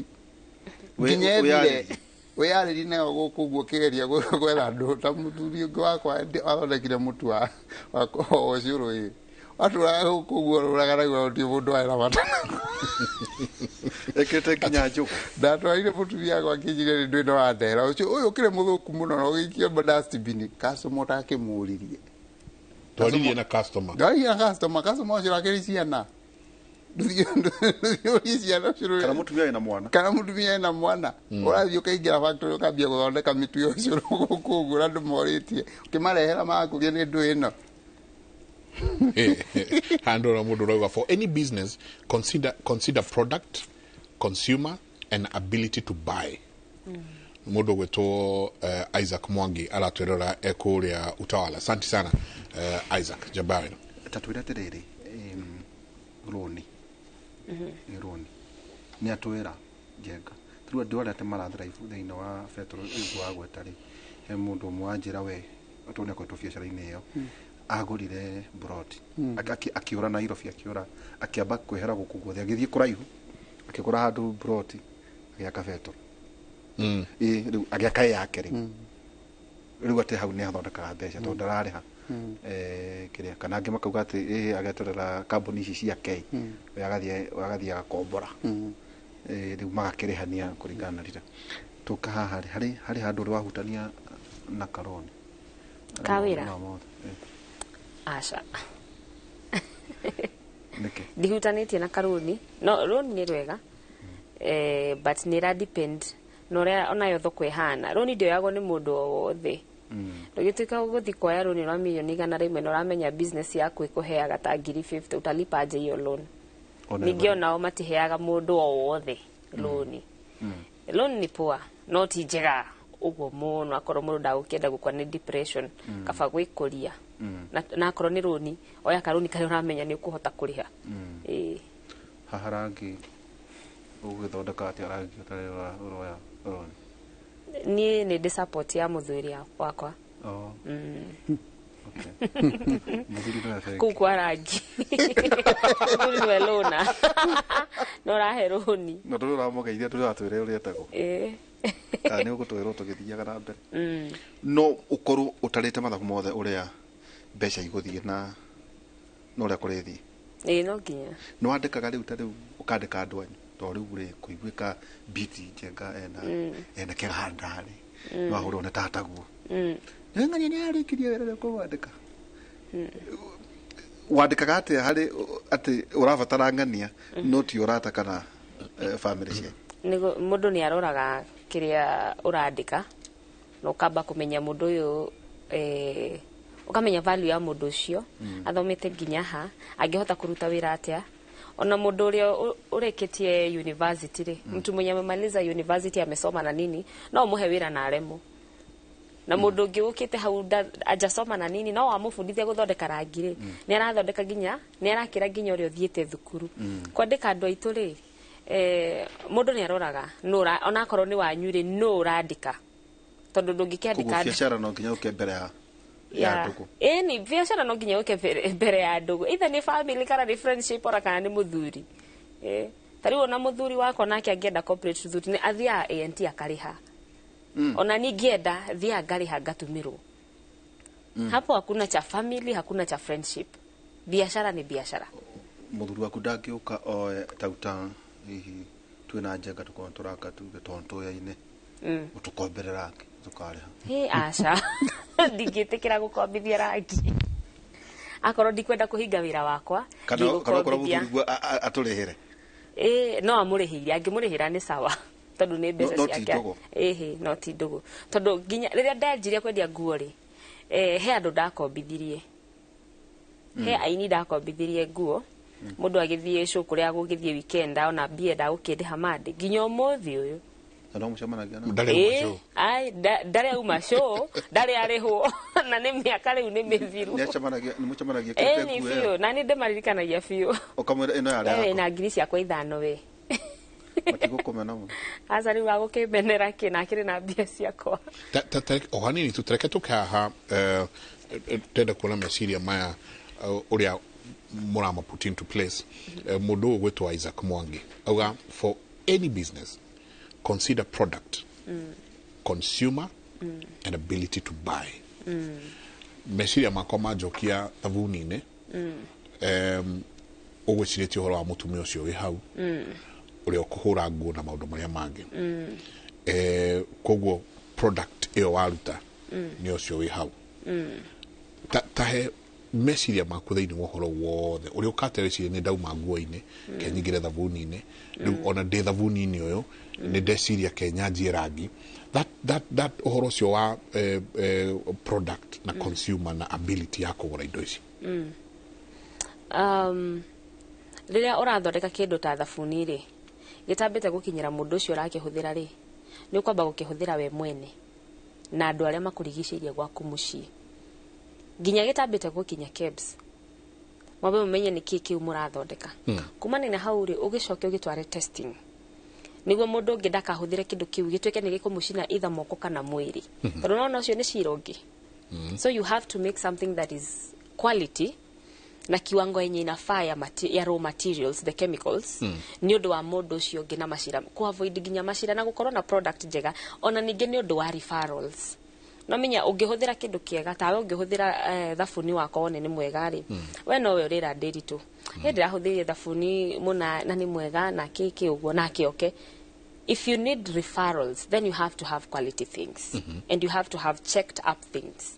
S7: nginya ĩthire, wĩyarĩrie nayo gũkũ ũguo ũkĩgeria gwetha andũ. Ta mũthuri ũngĩ wakwa athondekire mũtu wa ũcũrũ ĩ, watũraga gũkũ ũguo rũraga naguo, gũtirĩ mũndũ warĩ na bata.
S6: Ĩkĩrĩte nginya njũgũ.
S7: Ndatwarire mũtumia wakwa, akĩnjĩra nĩ ndwĩ no wandehera ũcio ũyũ ũkĩrĩ mũthũku mũno na ũgĩikio dustbin. Customer ũtakĩmũririe.
S5: Twaririe na customer.
S7: Ndwaririe na customer. Customer ũcio akĩrĩ ciana, ndũthiĩ ũrie ciana ũcũrũ.
S6: Kana mũtumia wĩna mwana.
S7: Kana mũtumia ena mwana. Ũrathiĩ ũkaingĩra factory, ũkambia gũthondeka mĩtu ya ũcũrũ gũkũ ũguo, na andũ morĩtie, ũkĩmarehera magakũgia nĩ ndũ ĩno.
S5: Handå na mũndũ ũrauga, "For any business, consider product, consumer and ability to buy." Mũndũ ũgwĩtwo Isaac Mwangi aratwĩrora ekũrĩa Utawala. Asante sana, Isaac Jabari.
S6: Ta twĩre atĩrĩrĩ, rũni nĩ rũni nĩ atwĩra Njenga rĩu andũ arĩa atĩ marathrive thĩinĩ wa betũrũ ũguo wagweta rĩ, he mũndũ ũmwe wanjĩra we tondũ nĩ akoretwo biacara-inĩ ĩyo, agũrire broti, akĩũra Nairobi, akĩũra, akĩamba kwehera gũkũ guothe, agĩthiĩ kũraihu, akĩgũra handũ broti, agĩaka betũrũ. Ĩ rĩu agĩaka yake rĩu, rĩu atĩ hau nĩ athondekaga mbeca tondũ ndararĩha kĩrĩa. Kana angĩ makauga atĩ ĩ ageterera kambuni ici ciake, we agathiĩ agakombora, rĩu magakĩrĩhania kũringana na rira. Tũka haha rĩ, harĩ handũ ũrĩ wahutania na karoni?
S8: Ka wĩra?
S6: Mothe.
S8: Aca.
S6: Nĩkĩ?
S8: Ndihutanĩtie na karũni. No rũni nĩ rwega, but nĩ ĩra depend na ũrĩa onayo thoko ĩhana. Rũni ndĩoyagwo nĩ mũndũ o wothe. Ndũgĩtuĩka gũthiĩ kuoya rũni rwa 100,000,000 na ũramenya business yaku ĩkũheaga ta 50,000, utalipa aje hiyo loan?
S6: Ona
S8: Ningĩ onao matiheaga mũndũ o wothe loni. Loan ni poa, no ti njega ũguo mũno. Akorwo mũndũ ndagũkĩenda gũkua nĩ depression, kaba gwĩkũria. Na akorwo nĩ rũni, oya karũni karĩa ũramenya nĩ ũkũhota kũrĩha. Ĩĩ.
S6: Haha rangi ũgũgĩthondeka atĩa rangi ũtarĩ ũroya roni?
S8: Niĩ nĩ ndĩ support ya mũthuri wakwa.
S6: Oh. Okay. Mũthuri nĩwe bengi.
S8: Kũu kwa rangi mũthuri nĩwe lũna no ũrahe rũni.
S6: No tũrĩ ũramũgeithia, tũrĩ watwĩre ũrĩa etagwo.
S8: Ĩĩ.
S6: Kana nĩ ũgũtwĩrwo tũgĩthiaga na mbere. No ũkorwo ũtarĩte mathabu mothe ũrĩa mbeca igũthiĩ na ũrĩa kũrĩthiĩ.
S8: Ĩĩ, no nginya.
S6: Nĩ wandĩkaga rĩu, ta rĩu ũkandĩka andũ anyu, tondũ rĩu rĩ kũiguĩka biti Njenga ena ena kĩganda rĩ, no ahũrwo nĩ tataguo. Nĩng'ania nĩ arĩkirie wĩra rĩ kũwandĩka. Wandĩkaga atĩa harĩ atĩ ũrabatara ng'ania no ti ũrata kana family cianyu?
S8: Nĩguo, mũndũ nĩ aroraga kĩrĩa ũrandĩka na ũkamba kũmenya mũndũ ũyũ, ũkamenya value ya mũndũ ũcio, athomete nginya ha, angĩhota kũruta wĩra atĩa. Ona mũndũ ũrĩa ũrĩkĩtie university rĩ, mtu mwenye amemaliza university, amesoma na nini, no ũmũhe wĩra na aremwo. Na mũndũ ũngĩ ũkĩte hau ajasoma na nini, no wamũbundithia gũthondeka rangi rĩ, nĩ arathondeka nginya nĩ arakĩra nginya ũrĩa ũthiĩte thukuru. Kwandĩka andũ aitũ rĩ, mũndũ nĩ aroraga nũ onakorwo nĩ wanyu rĩ, nũ ũrandĩka, tondũ ndũngĩkĩandĩka
S6: Koguo biacara no nginya ũke mbere ya ndũgũ.
S8: Ĩni, biacara no nginya ũke mbere ya ndũgũ, either nĩ family kana nĩ friendship, ona kana nĩ mũthuri. Ta rĩu ona mũthuri wakwa nake angĩenda corporate suit, nĩ athiaga ANT akarĩha. Ona niĩ ngĩenda thiaga ngarĩha ngatumĩrwo. Hapo hakuna cha family, hakuna cha friendship, biashara ni biashara.
S6: Mũthuri waku ndangĩũka oe tauta hihi twĩna Njenga tũkorwo tũraka tuge tondũ tũyaine, ũtũkombere rangi tũkarĩha?
S8: Hĩ, aca, ndingĩtĩkĩra gũkombithia rangi akorwo ndikwenda kũhinga wĩra wakwa.
S6: Kana okorwo
S8: Ndigũkombithia.
S6: mũthuri guo atũrĩhĩre?
S8: Ĩĩ, no amũrĩhĩire, angĩmũrĩhĩra nĩ sawa, tondũ nĩ mbeca
S6: No ti
S8: ciake.
S6: ndũgũ.
S8: Ĩhĩ, no ti ndũgũ, tondũ nginya rĩrĩa ndanjirie kwendia nguo rĩ, he andũ ndakombithirie, he aini ndakombithirie nguo. Mũndũ agĩthiĩ show kũrĩa agũgĩthiĩ weekend, ona mbia ndagũkĩndĩha mande nginya ũmũthĩ ũyũ.
S6: Na no mũcemanagia na
S8: Ĩĩ, ai ndarĩ auma show, ndarĩ arĩhwo, na nĩ mĩaka rĩu nĩ mĩthiru.
S6: Nĩ mũcemanagia
S8: Ĩĩ, nĩ biũ, na nĩ ndĩmaririkanagia biũ.
S6: Ũkamwĩra ĩno yarĩ
S8: we
S6: yakwa.
S8: Na ngiri ciakwa 5 we.
S6: Matigũkũmena mũno.
S8: Aca, rĩu agũkĩmenera kĩ na akĩrĩ na mbia ciakwa?
S5: O hanini tu, tareke tũke haha, tenda kuona meciria maya ũrĩa mũrama put into place. Mũndũ ũyũ gwĩtwo Isaac Mwangi auga, "For any business, consider product, consumer and ability to buy." Meciria makwa manjokia thabuni-inĩ. Ũgwĩcirĩtie ũhoro wa mũtumia ũcio wĩ hau ũrĩa ũkũhũra nguo na maũndũ marĩa mangĩ. Koguo product ĩyo waruta nĩ ũcio wĩ hau. Ta he meciria maku thĩinĩ wa ũhoro wothe ũrĩa ũkate wĩcirie nĩ ndauma nguo-inĩ, ke nyingĩre thabuni-inĩ rĩu, ona ndĩ thabuni-inĩ ũyũ nĩ ndeciria ke nyanjie rangi, that ũhoro ũcio wa product na consumer na ability ya kũgũra indo ici.
S8: Rĩrĩa ũrathondeka kĩndũ ta thabuni rĩ, gĩtambĩte gũkinyĩra mũndũ ũcio ũrakĩhũthĩra rĩ, nĩ ũkwamba gũkĩhũthĩra we mwene na andũ arĩa makũrigicĩirie gwaku mũciĩ, nginya gĩtambĩte gũkinya KEBS, mwambe mũmenye nĩ kĩĩ kĩu mũrathondeka. Kumania na hau rĩ, ũgĩcoke ũgĩtware testing nĩguo mũndũ ũngĩ ndakahũthĩre kĩndũ kĩu gĩtuĩke nĩ gĩkũmũcina either moko kana mwĩrĩ, tondũ nona ũcio nĩ cira ũngĩ. So you have to make something that is quality na kiwango yenye inafaa ya raw materials, the chemicals, nĩ ũndũ wa mũndũ ũcio ũngĩ na macira, ku avoid nginya macira na gũkorwo na product njega. Ona ningĩ nĩ ũndũ wa referrals, no menya ũngĩhũthĩra kĩndũ kĩega tawe ũngĩhũthĩra thabuni wakwa wone nĩ mwega rĩ, we nowe ũrĩra ndĩritũ hĩndĩ ndĩrahũthĩrire thabuni mũna na nĩ mwega na kĩkĩ ũguo nake oke. If you need referrals, then you have to have quality things and you have to have checked up things.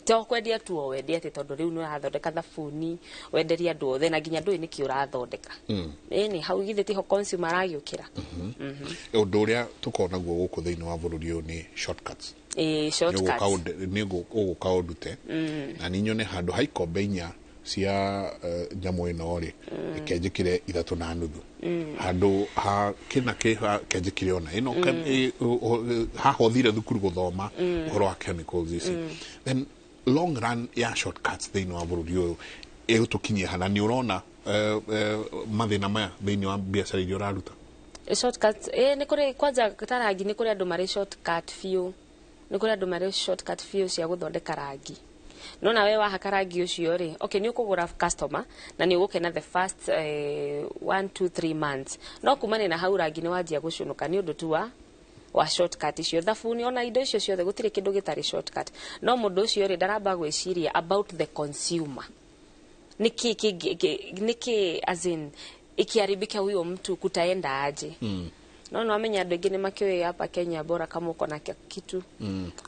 S8: To kwendia tu o wendia atĩ tondũ rĩu nĩ ũrathondeka thabuni wenderie andũ othe na nginya ndũĩ nĩkĩ ũrathondeka. Ĩni hau githĩ tiho consumer aragĩũkĩra?
S5: Ũndũ ũrĩa tũkoragwo naguo gũkũ thĩinĩ wa bũrũri ũyũ nĩ shortcuts.
S8: Ĩĩ, shortcuts.
S5: Nĩ ũgũka ũndute na nĩ nyone handũ ha ikombe 4 cia nyamũ ĩno rĩ, reke njĩkĩre 3.5, handũ ha kĩna kĩ kenjĩkĩre ona ĩno. Haha ũthire thukuru gũthoma ũhoro wa chemicals ici, then long run ya shortcuts thĩinĩ wa bũrũri ũyũ ĩgũtũkinyia hana? Nĩ ũrona mathĩna maya thĩinĩ wa biacara iria ũraruta?
S8: Shortcuts, nĩ kũrĩ. Kwanja ta rangi, nĩ kũrĩ andũ marĩ shortcut biũ, nĩ kũrĩ andũ marĩ shortcut biũ cia gũthondeka rangi. No nawe wahaka rangi ũcio rĩ, okay, nĩ ũkũgũra customer na nĩ ũgũkena the first 1, 2, 3 months, no kumania na hau rangi nĩ wanjia gũcũnũka nĩ ũndũ tu wa shortcut icio. Thabuni ona indo icio ciothe, gũtirĩ kĩndũ gĩtarĩ shortcut. No mũndũ ũcio rĩ, ndaramba gwĩciria about the consumer, nĩkĩ nĩkĩ, as in ikiharibika huyo mtu kutaenda aje? No no amenya andũ aingĩ nĩ makĩũĩ hapa Kenya bora kama uko na kitu,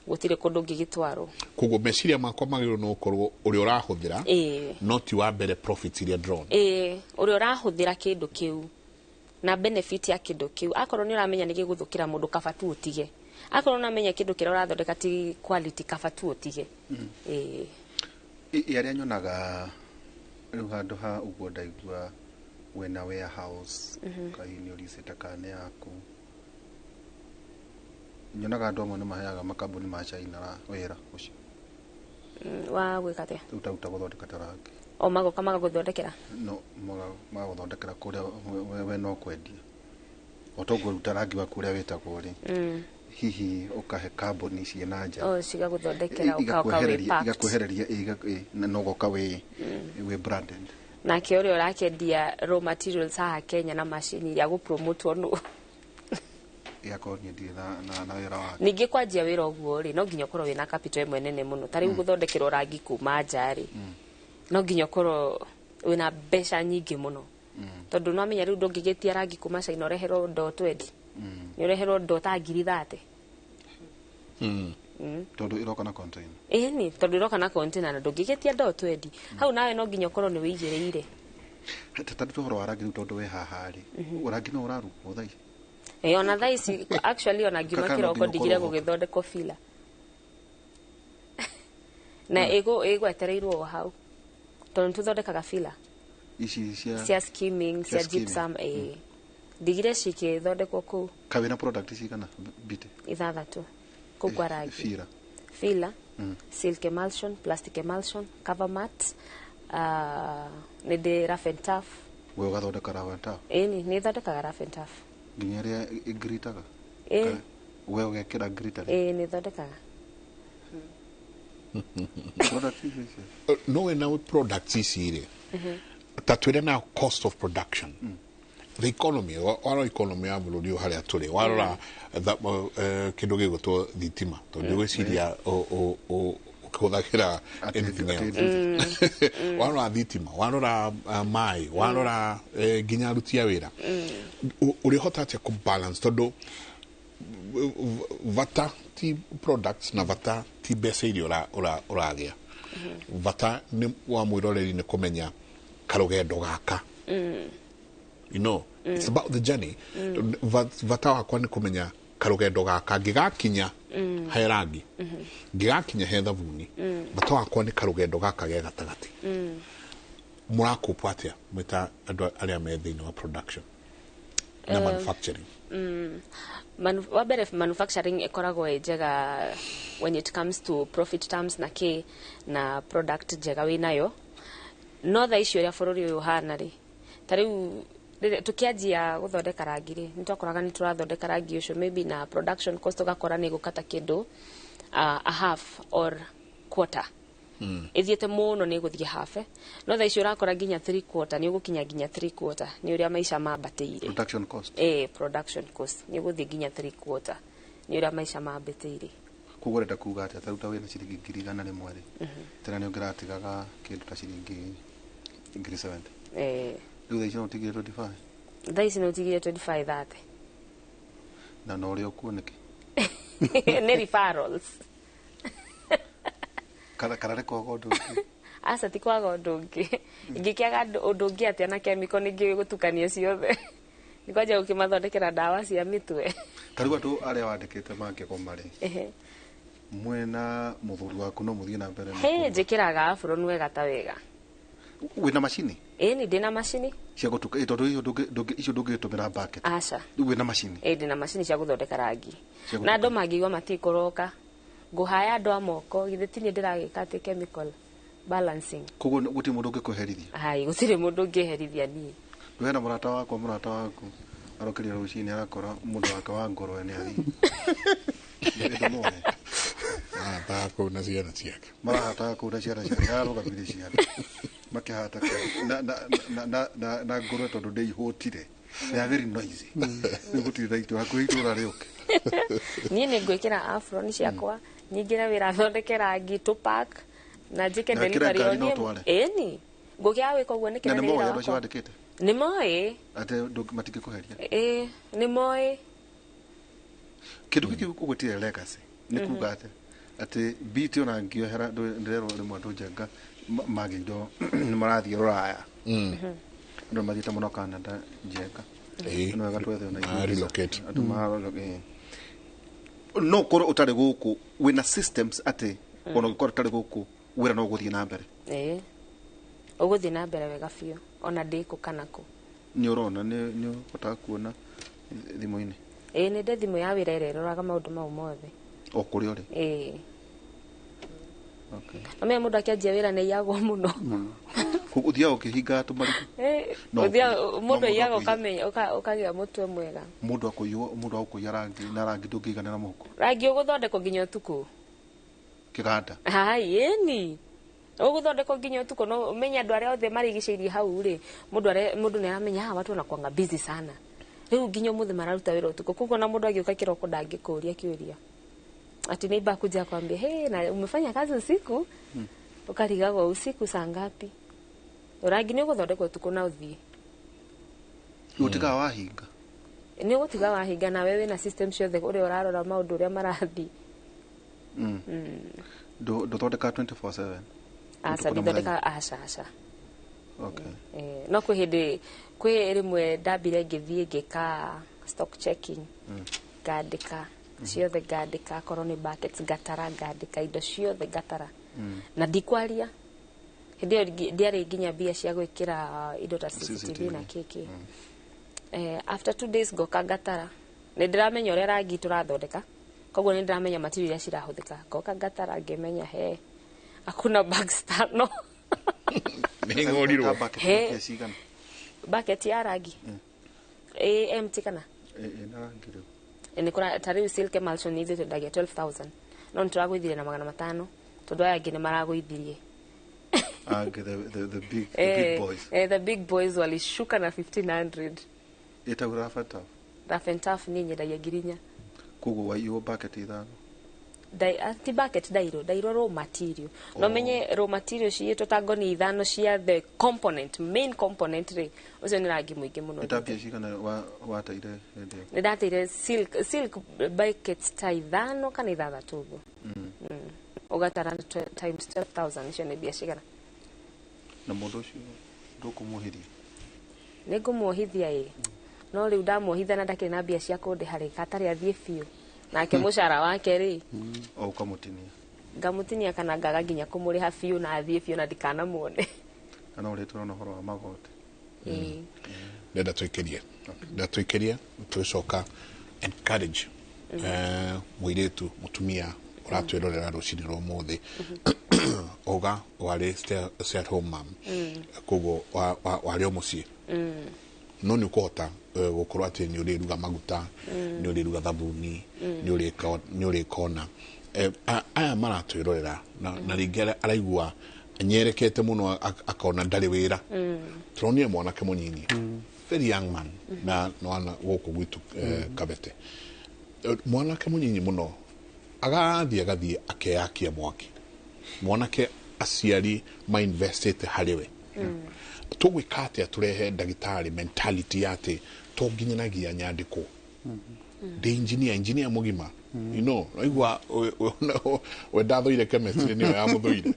S8: gũtirĩ kũndũ ũngĩgĩtwarwo.
S5: Koguo meciria makwa magĩrĩirwo nĩ gũkorwo ũrĩa ũrahũthĩra, no ti wa mbere profits iria ndĩrona.
S8: Ĩĩ, ũrĩa ũrahũthĩra kĩndũ kĩu na benefit ya kĩndũ kĩu. Akorwo nĩ ũramenya nĩ gĩgũthũkĩra mũndũ, kaba tu ũtige. Akorwo nĩ ũramenya kĩndũ kĩrĩa ũrathondeka ti quality, kaba tu ũtige. Ĩĩ.
S6: Arĩa nyonaga rĩu handũ ha ũguo, ndaigua wĩna warehouse, kahihi nĩ ũricĩte kana nĩ yaku. Nyonaga andũ amwe nĩ maheaga makambuni ma China wĩra ũcio.
S8: Wa gwĩka atĩa?
S6: Rĩu ta gũthondeka ta rangi.
S8: O magoka magagũthondekera?
S6: No magagũthondekera kũrĩa we no kwendia, o toguo rĩu ta rangi waku ũrĩa wĩtagwo rĩ, hihi ũkahe kambuni ciĩ na nja.
S8: O cigagũthondekera, ũkaoka wĩ packed.
S6: Igakwehereria na no ũgoka wĩ branded.
S8: Nake ũrĩa ũrakĩendia raw materials haha Kenya na macini iria gũpromotwo nũ?
S6: Igakorwo niĩ ndirĩ na wĩra wake.
S8: Ningĩ kwanjia wĩra ũguo rĩ, no nginya ũkorwo wĩna capital ĩmwe nene mũno. Ta rĩu gũthondekerwo rangi kuma nja rĩ, no nginya ũkorwo wĩna mbeca nyingĩ mũno, tondũ no amenya rĩu ndũngĩgĩtia rangi kuma China ũreherwo ndoo 20, nĩ ũreherwo ndoo ta 30,000.
S6: Tondũ ĩroka na container.
S8: Ĩni, tondũ ĩroka na container na ndũngĩgĩtia ndoo 20 hau, nawe no nginya ũkorwo nĩ wĩigĩrĩire.
S6: Tarĩ ũhoro wa rangi rĩu, tondũ wĩ haha rĩ, rangi no ũrarugwo thaa ici?
S8: Ĩ, ona thaa ici actually, ona ngiuma
S6: Kaka, no
S8: kĩroko
S6: nginya
S8: ndigire
S6: ũkorwo
S8: gũgĩthondekwo fila na ĩgwetereirwo o hau, tondũ nĩtũthondekaga fila
S6: ici cia
S8: cia skimming, cia
S6: skimming.
S8: gypsum, ĩ. Ndigire cikithondekwo kuu.
S6: Kawina product cigana bite?
S8: 6 kuu kwa rangi. Fila. Silk emulsion, plastic emulsion, cover mat, nĩ ndĩ rough and tough.
S6: We ũgathondeka rough and tough?
S8: Ĩni, nĩ thondekaga rough and tough.
S6: Nginya ĩrĩa ĩngiritaga?
S8: Ĩ.
S6: We ũgekĩra glitter?
S8: Ĩ, nĩ thondekaga.
S6: Product ici.
S5: No wĩna products ici rĩ, ta twĩre na cost of production, the economy, warora economy ya bũrũri ũyũ harĩa tũrĩ, warora kĩndũ gĩgwĩtwo thitima, tondũ gwĩciria ũkĩhũthagĩra anything else, warora thitima, warora maĩ, warora nginya aruti a wĩra, ũrĩhota atĩa kũ balance, tondũ vata ti products na vata ti mbeca iria ũragĩa, vata nĩ wa mwĩroreri nĩ kũmenya karũgendo gaka, you know, it's about the journey. Vata wakwa nĩ kũmenya karũgendo gaka ngĩgakinya he rangi, ngĩgakinya he thabuni, vata wakwa nĩ karũgendo gaka ge gatagatĩ. Mũrakũpwo atĩa mwĩta andũ arĩa me thĩinĩ wa production na manufacturing?
S8: Wa mbere, manufacturing ĩkoragwo ĩ njega when it comes to profit terms na kĩ na product njega wĩnayo. No thaa ici ũrĩa bũrũri ũyũ ũhana rĩ, ta rĩu tũkĩanjia gũthondeka rangi rĩ, nĩ twakoraga nĩ tũrathondeka rangi ũcio maybe na production cost ũgakora nĩ gũkata kĩndũ a half or quarter, ĩthiĩte mũno nĩ gũthiĩ half, no thaa ici ũrakora nginya three quarter, nĩ ũgũkinya nginya three quarter nĩ ũrĩa maica mambatĩire.
S6: Production cost.
S8: Production cost nĩ ũgũthiĩ nginya three quarter nĩ ũrĩa maica mambatĩire.
S6: Koguo ũrenda kuga atĩa, ta rĩu ta wĩna ciringi 100,000 rĩ, tena nĩ ũngĩratigaga kĩndũ ta ciringi 70,000? Rĩu thaa ici no ũtigire 25?
S8: Thaa ici no ũtigire 25, 30.
S6: Na no ũrĩa ũkuo nĩkĩ?
S8: Nĩ referrals.
S6: Kana nĩ kwaga ũndũ ũngĩ?
S8: Aca, ti kwaga ũndũ ũngĩ. Ingĩkĩaga ũndũ ũngĩ atĩa na chemical nĩngĩũĩ gũtukania ciothe? Nĩ kwanja gũkĩmathondekera ndawa cia mĩtwe.
S6: Ta rĩu andũ arĩa wandĩkĩte mangĩgoma rĩ, mwena mũthuri waku no mũthiĩ na mbere na
S8: He, njĩkĩraga apron wega ta wega.
S6: Wĩna macini?
S8: Ĩni, ndĩna macini.
S6: Cia gũtuka, tondũ icio ndũngĩtũmĩra bucket?
S8: Aca.
S6: Rĩu wĩna macini?
S8: Ĩ, ndĩna macini cia gũthondeka rangi.
S6: Cia
S8: Na andũ mangĩigua matikũroka, ngũhaya andũ a moko, githĩ ti niĩ ndĩragĩka atĩ chemical balancing.
S6: Koguo gũtirĩ mũndũ ũngĩkũherithia?
S8: Hai, gũtirĩ mũndũ ũngĩherithia niĩ.
S6: Hena mũrata wakwa, mũrata waku arokĩria rũcinĩ arakora mũndũ wake wa ngũrwe nĩ athiĩ. Nĩ
S5: Marahataga kũu na ciana ciake.
S6: Marahataga kũu na ciana ciake, ararũgamirie ciana makĩhata na ngũrwe tondũ ndĩihũtire. They are very noisy. Rĩu gũtirĩ na itũra, hakuhĩ itũra rĩũke.
S8: Niĩ nĩ ngwĩkĩra apron ciakwa, nyingĩre wĩra, thondeke rangi, tũpack na njĩke
S6: Na wĩkĩre
S8: delivery.
S6: ngari no
S8: O niĩ.
S6: ũtware?
S8: Ĩni, ngũkĩaga gwĩka ũguo nĩkĩ?
S6: Na
S8: Na
S6: nĩ
S8: nĩ
S6: moĩ
S8: wĩra
S6: andũ acio
S8: wakwa.
S6: wandĩkĩte?
S8: Nĩ moĩ.
S6: Atĩ matingĩkũheria?
S8: Ĩ, nĩ moĩ.
S6: Kĩndũ gĩkĩ ũgwĩtire legacy nĩ kuga atĩ biti ona ngĩohera ndĩrerwo rĩmwe andũ njenga magĩindo nĩ marathiĩ rũraya, andũ mathiĩte mũno Canada, njenga. Nĩ wega twethe ona ithuĩ
S5: Relocate.
S6: Andũ no ũkorwo ũtarĩ gũkũ, wĩna systems atĩ ona ũngĩkorwo ũtarĩ gũkũ wĩra no ũgũthiĩ na mbere?
S8: Ĩ, ũgũthiĩ na mbere wega biũ ona ndĩ kũ kana kũ.
S6: Nĩ ũrona, nĩ ũhotaga kuona thimũ-inĩ?
S8: Ĩ, nĩ ndĩ thimũ ya wĩra ĩrĩa ĩroraga maũndũ mau mothe.
S6: O kũrĩa ũrĩ?
S8: Ĩ.
S6: Okay.
S8: Amenya mũndũ akĩanjia wĩra nĩ aiyagwo mũno.
S6: Koguo ũthiaga ũkĩhingaga tũmarigũ? No
S8: Ũthiaga
S6: no
S8: mũndũ
S6: mũndũ
S8: aiyaga
S6: akũiya.
S8: ũkamenya ũkagĩa mũtwe mwega.
S6: Mũndũ akũiywo, mũndũ agũkũiya rangi, na rangi ndũngĩiganĩra mũhuko.
S8: Rangi ũgũthondekwo nginya ũtukũ.
S6: Kĩganda?
S8: Hai, ĩni, ũgũthondekwo nginya ũtukũ. No ũmenye andũ arĩa othe marigicĩirie hau rĩ, mũndũ nĩ aramenya haha watu wanakuanga busy sana, rĩu nginya ũmũthĩ mararuta wĩra ũtukũ. Koguo na mũndũ agĩũka kĩroko ndangĩkũria kĩũria ati neighbor akuja akwambia, "Hey, na umefanya kazi usiku?" Ukarigagwo usiku saa ngapi. Rangi nĩ ũgũthondekwo ũtukũ na ũthiĩ.
S6: Ũtigaga wahinga?
S8: Nĩ ũgũtiga wahinga, nawe wĩna system ciothe ũrĩa ũrarora maũndũ ũrĩa marathiĩ.
S6: Ndũthondekaga 24/7?
S8: Aca.
S6: Ũtukũ na mũthenya?
S8: Ndithondekaga, aca, aca. No kwĩ hĩndĩ, kwĩ rĩmwe ndambire ngĩthiĩ ngĩka stock checking, ngandĩka ciothe, ngandĩka akorwo nĩ buckets ngatara, ngandĩka indo ciothe ngatara na ndikwaria. Hĩndĩ ĩyo ndiarĩ nginya mbia cia gwĩkĩra indo ta CCTV na kĩkĩ. After 2 days ngoka ngatara nĩ ndĩramenya ũrĩa rangi tũrathondeka, koguo nĩ ndĩramenya material iria cirahũthĩka. Ngoka ngatara ngĩmenya he hakuna bags tano.
S5: Nĩ ng'orirwo.
S8: He. Bucket ya rangi ĩ empty kana
S6: Ĩna rangi rĩu.
S8: Nĩ kũra ta rĩu silk emulsion ithuĩ twendagia 12,000, no nĩ tũragũithirie na 500 tondũ aya angĩ nĩ maragũithirie.
S6: Angĩ the big boys.
S8: The big boys walishuka na 1500.
S6: Ĩtagwo rough and tough.
S8: Rough and tough niĩ nyendagia 4,000.
S6: Koguo waiywo bucket ithano.
S8: Ti bucket, ndairwo raw material. No menye raw material ciyĩtwo ta ngoni ithano cia the component, main component rĩ, ũcio nĩ rangi mũingĩ mũno.
S6: Ĩta mbia cigana wateire hĩndĩ ĩyo?
S8: Nĩ ndateire silk buckets ta ithano kana ithathatũ ũguo. Ũgatara times 12,000, icio nĩ mbia cigana?
S6: Na mũndũ ũcio ndũkũmuohithia?
S8: Nĩ ngũmuohithia ĩ, no rĩu ndamuohithia na ndakĩrĩ na mbia cia kũndĩha rĩ, katarĩ athiĩ biũ nake mũcara wake rĩ.
S6: O ũkamũtinia?
S8: Ngamũtinia kana ngaga nginya kũmũrĩha biũ na athiĩ biũ na ndikanamuone.
S6: Kana ũrĩa tũrona ũhoro wa magoti.
S8: Ĩĩ.
S5: Ndenda twĩkĩrie tũgĩcoka encourage mũirĩtu mũtumia ũratwĩrorera rũcinĩ rwa ũmũthĩ, uga warĩ stay at home mom, koguo warĩ o mũciĩ, no nĩ ũkũhota gũkorwo atĩ nĩ ũrĩruga maguta, nĩ ũrĩruga thabuni, nĩ ũrĩkona aya maratwĩrorera na rĩngĩ araigua anyerekete mũno, akona ndarĩ wĩra. Tũronire mwanake mũnini, very young man, na nwana gũkũ gwitũ Kabete. Mwanake mũnyinyi mũno agathiĩ akeyakia mwaki. Mwanake aciari mainvestĩte harĩ we. Tũgwĩka atĩa tũrehe ndagĩtarĩ mentality ya atĩ to nginyanagia nyandĩkwo ndĩ engineer mũgima? Naigua we ndathoire chemistry, nĩyo yamũthũire.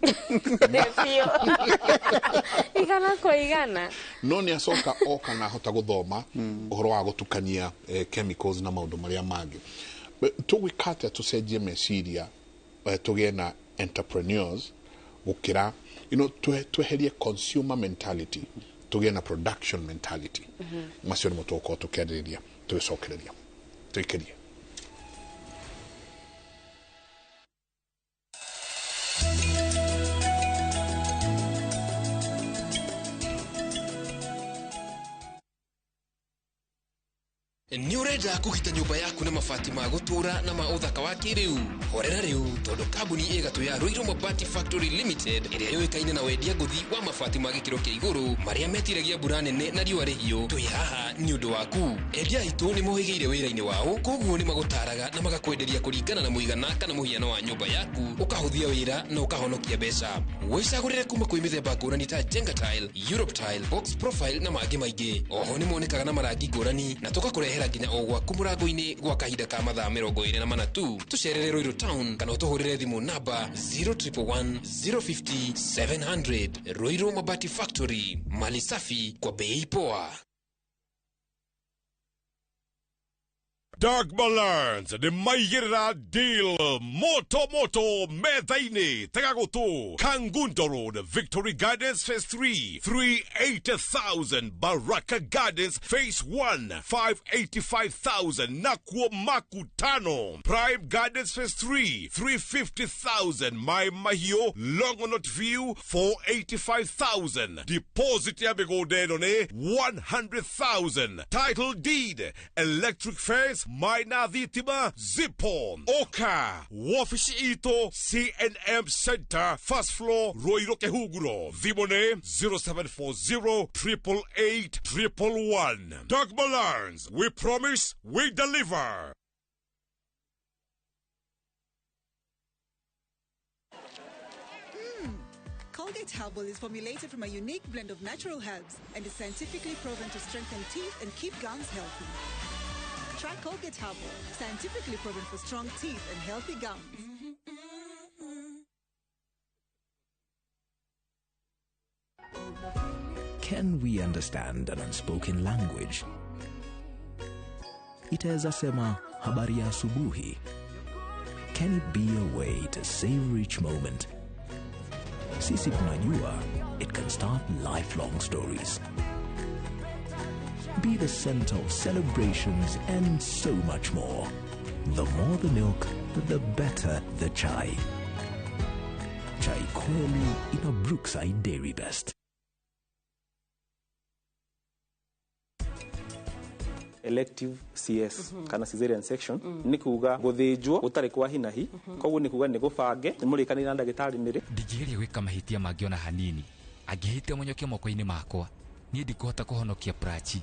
S8: Biũ, igana kwa igana.
S5: No nĩ acoka oka na ahota gũthoma ũhoro wa gũtukania chemicals na maũndũ marĩa mangĩ. Tũgwĩka atĩa tũcenjie meciria, tũgĩe na entrepreneurs gũkĩra tweherie consumer mentality, tũgĩe na production mentality? Macio nĩmo tũgũkorwo tũkĩarĩrĩria tũgĩcokereria tũikĩrie.
S13: Nĩ ũrenda kũgita nyũmba yaku na mabati ma gũtũũra na ma ũthaka wa kĩrĩu? Horera rĩu, tondũ kambuni ĩgatũ ya Ruiru Mabati Factory Limited, ĩrĩa yũĩkaine na wendia ngũthi wa mabati ma gĩkĩro kĩa igũrũ marĩa metiragia mbura nene na riũa rĩhiũ, twĩ haha nĩ ũndũ waku. Endia aitũ nĩ mohĩgĩire wĩra-inĩ wao, koguo nĩ magũtaraga na magakwenderia kũringana na mũigana kana mũhiano wa nyũmba yaku, ũkahũthia wĩra na ũkahonokia mbeca. Wĩcagũrĩre kuma kwĩ mĩthemba ngũrani ta Jenga Tile, Europe Tile, Box Profile na mangĩ maingĩ. Oho nĩ monekaga na marangi ngũrani na tũgakũrehera nginya o gwaku mũrango-inĩ gwa kahinda ka mathaa 24 tu. Tũcerere Ruiru Town kana ũtũhũrĩre thimũ namba 0111 050 700. Ruiru Mabati Factory, mali safi kwa bei poa.
S14: Dark Balance nĩ maigĩrĩra deal moto moto metha-inĩ. Tega gũtũ: Kangundo Road, Victory Gardens Phase 3, 380,000; Baraka Gardens Phase 1, 585,000; nakuo Makutano, Prime Gardens Phase 3, 350,000; Mai Mahiu, Longonot View, 485,000. Deposit ya mĩgũnda ĩno nĩ 100,000. Title deed, electric fence, maina thitima zipo. Oka wabici itũ, CNM Center, first floor, Ruiru Kehuguro. Thimũ nĩ 0740 888 111. Dogma Learns, we promise, we deliver.
S15: Colgate Herbal is formulated from a unique blend of natural herbs and is scientifically proven to strengthen teeth and keep gums healthy. Try Colgate Herbal, scientifically proven for strong teeth and healthy gums.
S16: Can we understand an unspoken language? Itaweza sema habari ya asubuhi. Can it be a way to savor each moment? Sisi tunajua it can start lifelong stories. Be the center of celebrations and so much more. The more the milk, the better the chai. Chai Kweli in a Brookside Dairy Best.
S17: Elective CS kana cesarean section nĩ kuga gũthĩnjwo gũtarĩ kwa hinahi, koguo nĩ kuga nĩ gũbange nĩ mũrĩkanĩire na ndagĩtarĩ nĩrĩ.
S18: Ndingĩgeria gwĩka mahĩtia mangĩ ona hanini. Angĩhĩtia mũnyoke moko-inĩ makwa, niĩ ndikũhota kũhonokia Prachi.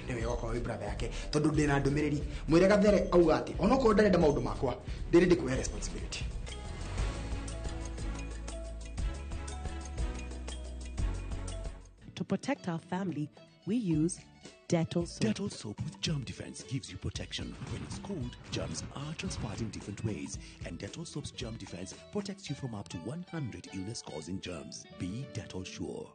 S19: Nĩ wega ũkorwo wĩ brother yake tondũ ndĩna ndũmĩrĩri mwĩre Gathere auga atĩ onokorwo ndarenda maũndũ makwa ndĩrĩ ndĩkuoya responsibility.
S20: To protect our family, we use Dettol soap.
S21: Dettol soap with germ defense gives you protection. When it's cold, germs are transferred in different ways, and Dettol soap's germ defense protects you from up to 100 illness-causing germs. Be Dettol sure.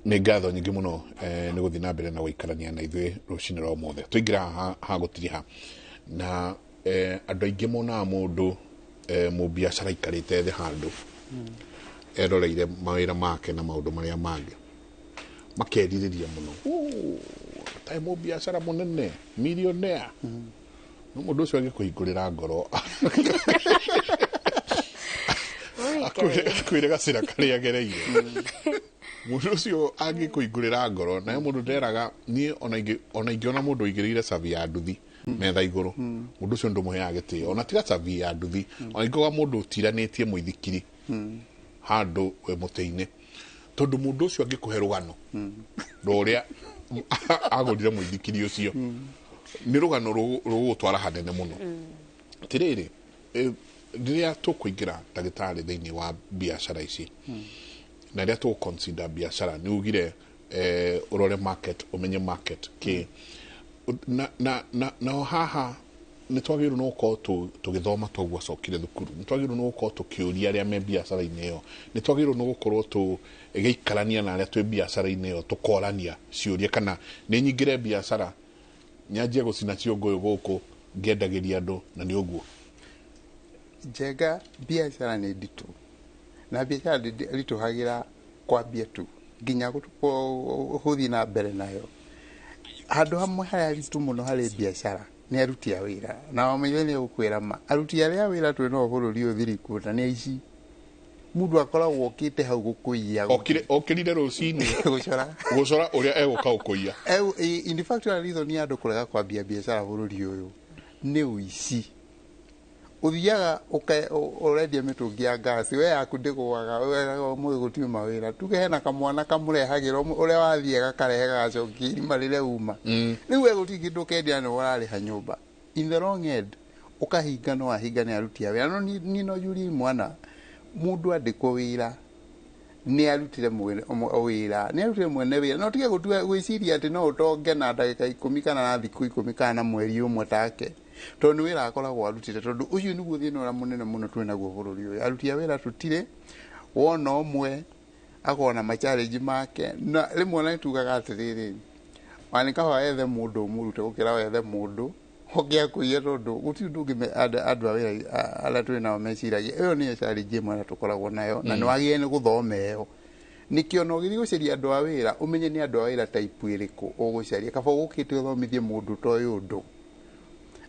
S5: Nĩ ngatho nyingĩ mũno nĩ gũthiĩ na mbere na gũikarania na ithuĩ rũcinĩ rwa ũmũthĩ. Tũingĩra haha ha gũtiriha na andũ aingĩ monaga mũndũ mũbiacara aikarĩte thĩ handũ eroreire mawĩra make na maũndũ marĩa mangĩ, makerirĩria mũno taĩ mũbiacara mũnene millionaire. No mũndũ ũcio angĩkũhingũrĩra ngoro akwĩre gacĩra karĩa agereire, mũndũ ũcio angĩkũhingũrĩra ngoro naye mũndũ nderaga niĩ ona ingĩona mũndũ ũigĩrĩire cabi ya nduthi metha igũrũ, mũndũ ũcio ndũmũheaga gĩtĩo ona tiga cabi ya nduthi, ona ingĩuga mũndũ ũtiranĩtie mũithikiri handũ we mũtĩ-inĩ, tondũ mũndũ ũcio angĩkũhe rũgano rwa ũrĩa agũrire mũithikiri ũcio nĩ rũgano rũgũgũtwara hanene mũno. Atĩrĩrĩ, rĩrĩa tũkũingĩra ndagĩtarĩ thĩinĩ wa biacara ici na rĩrĩa tũgũ-consider biacara nĩ ugire ũrore market, ũmenye market kĩ na haha nĩ twagĩrĩirwo nĩ gũkorwo tũgĩthoma toguo acokire thukuru, nĩ twagĩrĩirwo nĩ gũkorwo tũkĩũria arĩa me biacara-inĩ ĩyo, nĩ twagĩrĩirwo nĩ gũkorwo tũgĩikarania na arĩa twĩ biacara-inĩ ĩyo tũkorania ciũria, kana nĩ nyingĩre biacara nyanjie gũcina ciũngũyũ gũkũ ngĩendagĩria andũ na nĩ ũguo.
S7: Njega biacara nĩ nditũ na biacara ndĩritũhagĩra kwambia tu nginya gũthiĩ na mbere nayo. Handũ hamwe harĩa haritũ mũno harĩ biacara nĩ aruti a wĩra, na wamenye nĩ gũkwĩra ma aruti arĩa a wĩra twĩ nao bũrũri ũyũ thiriku na nĩ aici. Mũndũ akoragwo okĩte hau gũkũiya,
S5: okĩrire rũcinĩ gũcora ũrĩa egũka gũkũiya.
S7: In fact reason ya andũ kũrega kwambia biacara bũrũri ũyũ nĩ ũici. Ũthiaga ũrendia mĩtũngi ya ngasi, we yaku ndĩgũaga, ũmũthĩ gũtirĩ mawĩra, tuge hena kamwana kamũrehagĩra ũrĩa wathiĩ gakarehe gagacokia irima rĩrĩa uma. Rĩu we gũtirĩ kĩndũ ũkendia nĩ ũrarĩha nyũmba. In the wrong end ũkahinga no wahinga nĩ aruti a wĩra. No niĩ no njurie mwana, mũndũ andĩkwo wĩra nĩ arutire wĩra, nĩ arutire mwene wĩra, no tige gũtua gwĩciria atĩ no ũtonge na ndagĩka 10 kana na thikũ 10 kana na mweri ũmwe take, tondũ nĩ wĩra akoragwo arutire, tondũ ũcio nĩguo thĩna ũrĩa mũnene mũno twĩ naguo bũrũri ũyũ. Aruti a wĩra tũtirĩ, wona ũmwe akona ma-challenge make, na rĩmwe ona nĩtugaga atĩrĩrĩ, ona nĩ kaba wethe mũndũ ũmũrute gũkĩra wethe mũndũ ũngĩ akũiye, tondũ gũtirĩ ũndũ ũngĩ andũ a wĩra arĩa twĩ nao meciragia. Ĩyo nĩyo challenge ĩmwe ĩrĩa tũkoragwo nayo, na nĩ wagĩrĩire nĩ gũthoma ĩyo. Nĩkĩo ona ũgĩthiĩ gũcaria andũ a wĩra ũmenye nĩ andũ a wĩra type ĩrĩkũ ũgũcaria, kaba ũgũkĩte ũthomithie mũndũ ta ũyũ ũndũ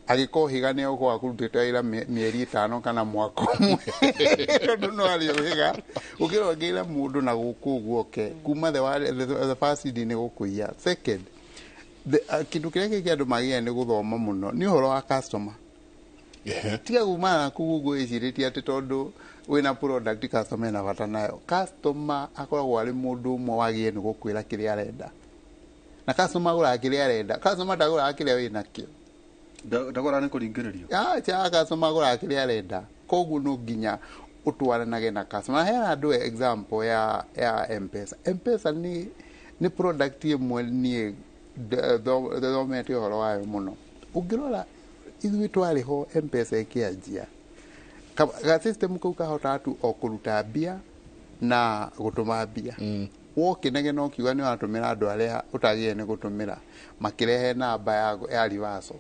S7: agĩkohĩga nĩ egũkorwo akũrutĩte wĩra mĩeri 5 kana mwaka ũmwe tondũ no arĩũhĩga gũkĩra ũngĩra mũndũ na gũkũ ũguo oke kuma the first nĩ gũkũiya. Second, kĩndũ kĩrĩa kĩngĩ andũ magĩrĩire nĩ gũthoma mũno nĩ ũhoro wa customer. Tiga kumana na kũu ũguo wĩcirĩtie atĩ tondũ wĩna product customer ena bata nayo. Customer akoragwo arĩ mũndũ ũmwe wagĩrĩire nĩ gũkwĩra kĩrĩa arenda, na customer agũraga kĩrĩa arenda, customer ndagũraga kĩrĩa wĩnakĩo.
S6: Ndagũra nĩ kũringĩrĩrio.
S7: Acha, customer agũraga kĩrĩa arenda, koguo no nginya ũtwaranage na customer. Heana andũ example ya M-Pesa. M-Pesa nĩ product ĩmwe niĩ thomete ũhoro wayo mũno. Ũngĩrora ithuĩ twarĩ ho M-Pesa ĩkĩanjia, ga system kau kahotaga tu o kũruta mbia na gũtũma mbia. Wokĩnegena ũkiuga nĩ ũratũmĩra andũ arĩa ũtagĩrĩire nĩ gũtũmĩra, makĩrehe namba ya reversal.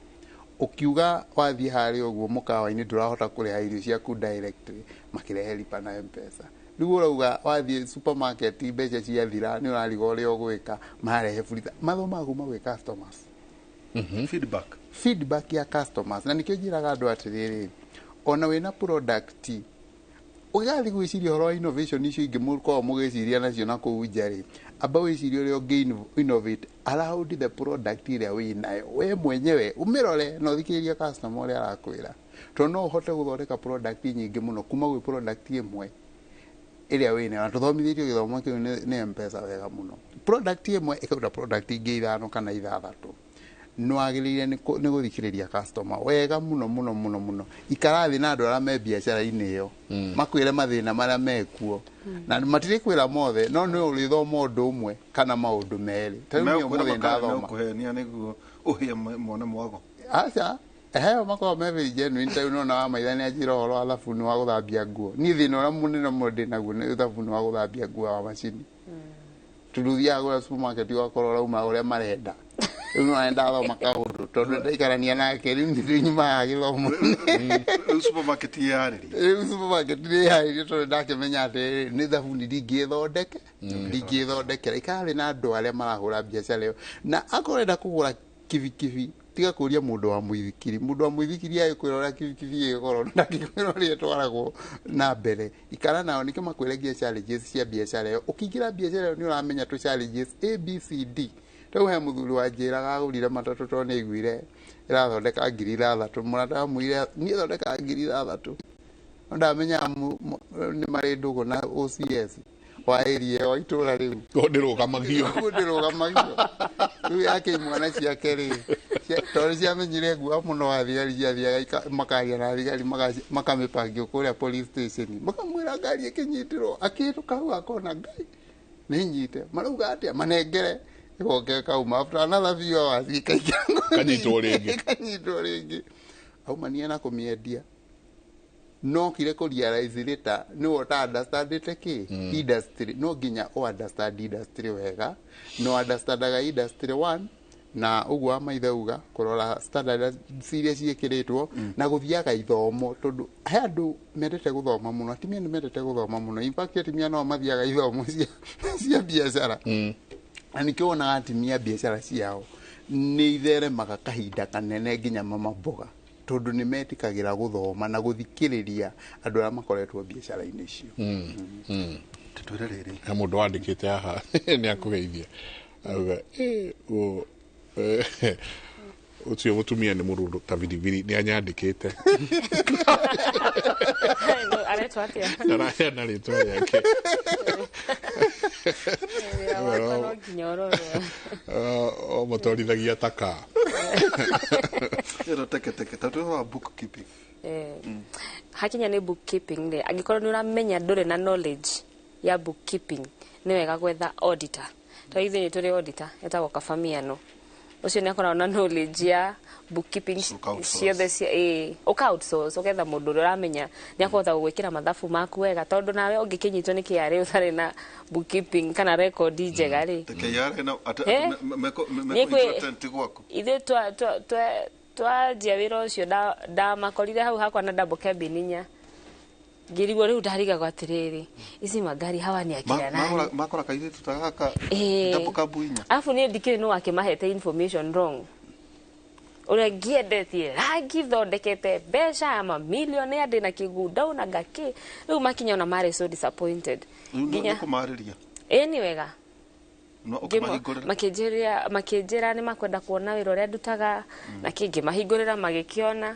S7: Ukiuga wathiĩ harĩa ũguo mũkawa-inĩ ndũrahota kũrĩha irio ciaku directly, makĩrehe lipa na M-Pesa. Rĩu ũrauga wathiĩ supermarket mbeca ciathira nĩ ũrariga ũrĩa ũgwĩka, marehe Fuliza. Mathomaga kuma gwĩ customers.
S6: Feedback.
S7: Feedback ya customers. Na nĩkĩo njĩraga andũ atĩrĩrĩ, ona wĩna product ũgĩgathiĩ gwĩciria ũhoro wa innovation icio ingĩ mũkoragwo mũgĩciria nacio na kũu nja rĩ, amba wĩcirie ũrĩa ũngĩ innovate around the product ĩrĩa wĩ nayo we mwenyewe, ũmĩrore na ũthikĩrĩrie customer ũrĩa arakwĩra, tondũ no ũhote gũthondeka product nyingĩ mũno kuma gwĩ product ĩmwe ĩrĩa wĩ nayo. Na tũthomithĩtio gĩthomo kĩu nĩ M-Pesa wega mũno. Product ĩmwe ĩkaruta product ingĩ 5 kana 6. Nĩ wagĩrĩire nĩ gũthikĩrĩria customer wega mũno mũno mũno mũno. Ikara thĩ na andũ arĩa me biacara-inĩ ĩyo, makwĩre mathĩna marĩa mekuo, na matirĩ kwĩra mothe, no nĩ ũrĩthoma ũndũ ũmwe kana maũndũ merĩ. Ta rĩu niĩ ũmũthĩ ndathoma
S6: kũhenia nĩguo ũhĩe mone mwago.
S7: Aca, heo makoragwo me very genuine. Ta rĩu nona wa maitha nĩ anjĩra ũhoro wa thabuni wa gũthambia nguo. Niĩ thĩna ũrĩa mũnene mũno ndĩ naguo nĩ thabuni wa gũthambia nguo wa macini, tondũ ũthiaga kũrĩa supermarket ũgakora ũrauma ũrĩa marenda. Rĩu no ndathoma kaũndũ tondũ ndaikarania nake rĩu nĩ nyumaga gĩthomo.
S6: Rĩu supermarket yarĩria.
S7: Rĩu supermarket nĩ yarĩria tondũ ndakĩmenya atĩrĩrĩ, nĩ thabuni ndingĩthondekera. Ikara thĩ na andũ arĩa marahũra biacara ĩyo, na akorwo ũrenda kũgũra kibikibi, tiga kũria mũndũ wa mũithikiri. Mũndũ wa mũithikiri agĩkwĩra ũrĩa kibikibi ĩgĩkorwo, ndangĩkwĩra ũrĩa ĩtwaragwo na mbere. Ikara nao nĩkĩo makwĩragia challenges cia biacara ĩyo. Ũkĩingĩra biacara ĩyo nĩ ũramenya tũ challenges A B C D. Rĩu he mũthuri wanjĩraga agũrire matatũ tondũ nĩ aiguire ĩrathondeka 6,000. Mũrata amwĩre niĩ thondekaga 6,000. No ndamenya nĩ marĩ ndũgũ na OCS wa area wa itũra rĩu.
S5: Ndĩrũgamagio.
S7: Ndĩrũgamagio. Rĩu yake imwana ciake rĩ, tondũ ciamenyire ngua mũno wa thigari, ciathiaga makaria na thigari makamĩbangio kũrĩa police station, makamwĩra ngari ĩkĩnyitĩrwo, akĩhĩtũka hau akona ngai nĩ nyite, marauga atĩa manengere ĩgoke kauma after another few hours ĩkaingĩra
S5: kanyitwo rĩngĩ,
S7: kanyitwo rĩngĩ, aumania na kũmĩendia. No kire kũ realize later nĩwe ũta understandĩte kĩ industry. No nginya ũ understand industry wega, no understandaga industry one na ũguo wa maithe uga kũrora standard iria ciĩkĩrĩtwo na gũthiaga ithomo, tondũ he andũ mendete gũthoma mũno. Atumia nĩ mendete gũthoma mũno, in fact atumia no mathiaga ithomo cia biacara, na nĩkĩo wonaga atumia biacara ciao nĩ itheremaga kahinda kanene nginya mama mboga, tondũ nĩ metĩkagĩra gũthoma na gũthikĩrĩria andũ arĩa makoretwo biacara-inĩ icio.
S6: Tũtwĩre rĩrĩ,
S5: he mũndũ wandĩkĩte haha nĩ akũgeithia auga ũcio mũtumia nĩ mũrũrũ ta biribiri, nĩ anyandĩkĩte.
S8: Aretwo atĩa?
S5: Ndaraheana rĩtwa rĩake.
S8: Wĩra wakwa no nginya ũrorwo.
S5: O mũtwarithagia ta kaa.
S6: Ĩno teke teke, tondũ ũhoro wa bookkeeping.
S8: Hakinya nĩ bookkeeping rĩ, angĩkorwo nĩ ũramenya ndũrĩ na knowledge ya bookkeeping, nĩ wega gwetha auditor. Tondũ ithuĩ nĩ tũrĩ auditor etagwo Kabamiano. Ũcio nĩ akoragwo na knowledge ya bookkeeping ciothe cia ũka outsource, ũgetha mũndũ ũrĩa ũramenya nĩ akũhota gũgwĩkĩra mathabu maku wega, tondũ nawe ũngĩkĩnyitwo nĩ KRA ũtarĩ na bookkeeping kana record njega rĩ,
S6: KRA na meko gwaku.
S8: Ithuĩ twanjia wĩra ũcio ndamakorire hau hakwa na double cabin inya, ngĩrigwo rĩu ndarigagwo atĩrĩrĩ, ici magari hawa ni akina nani
S6: makora kairĩtu ta gaka double cab inya.
S8: Alafu niĩ ndikĩrĩ nũ akĩmahete information wrong, ũrĩa ngĩendetie rangi thondekete mbeca mamilioni andĩ na kĩgunda na ngakĩ, rĩu makinya ona marĩ so disappointed.
S6: Nginya kũmarĩria
S8: ĩĩ nĩ wega makĩnjĩra nĩ makwenda kuona wĩra ũrĩa ndutaga, na kĩngĩ mahingũrĩra magĩkĩona.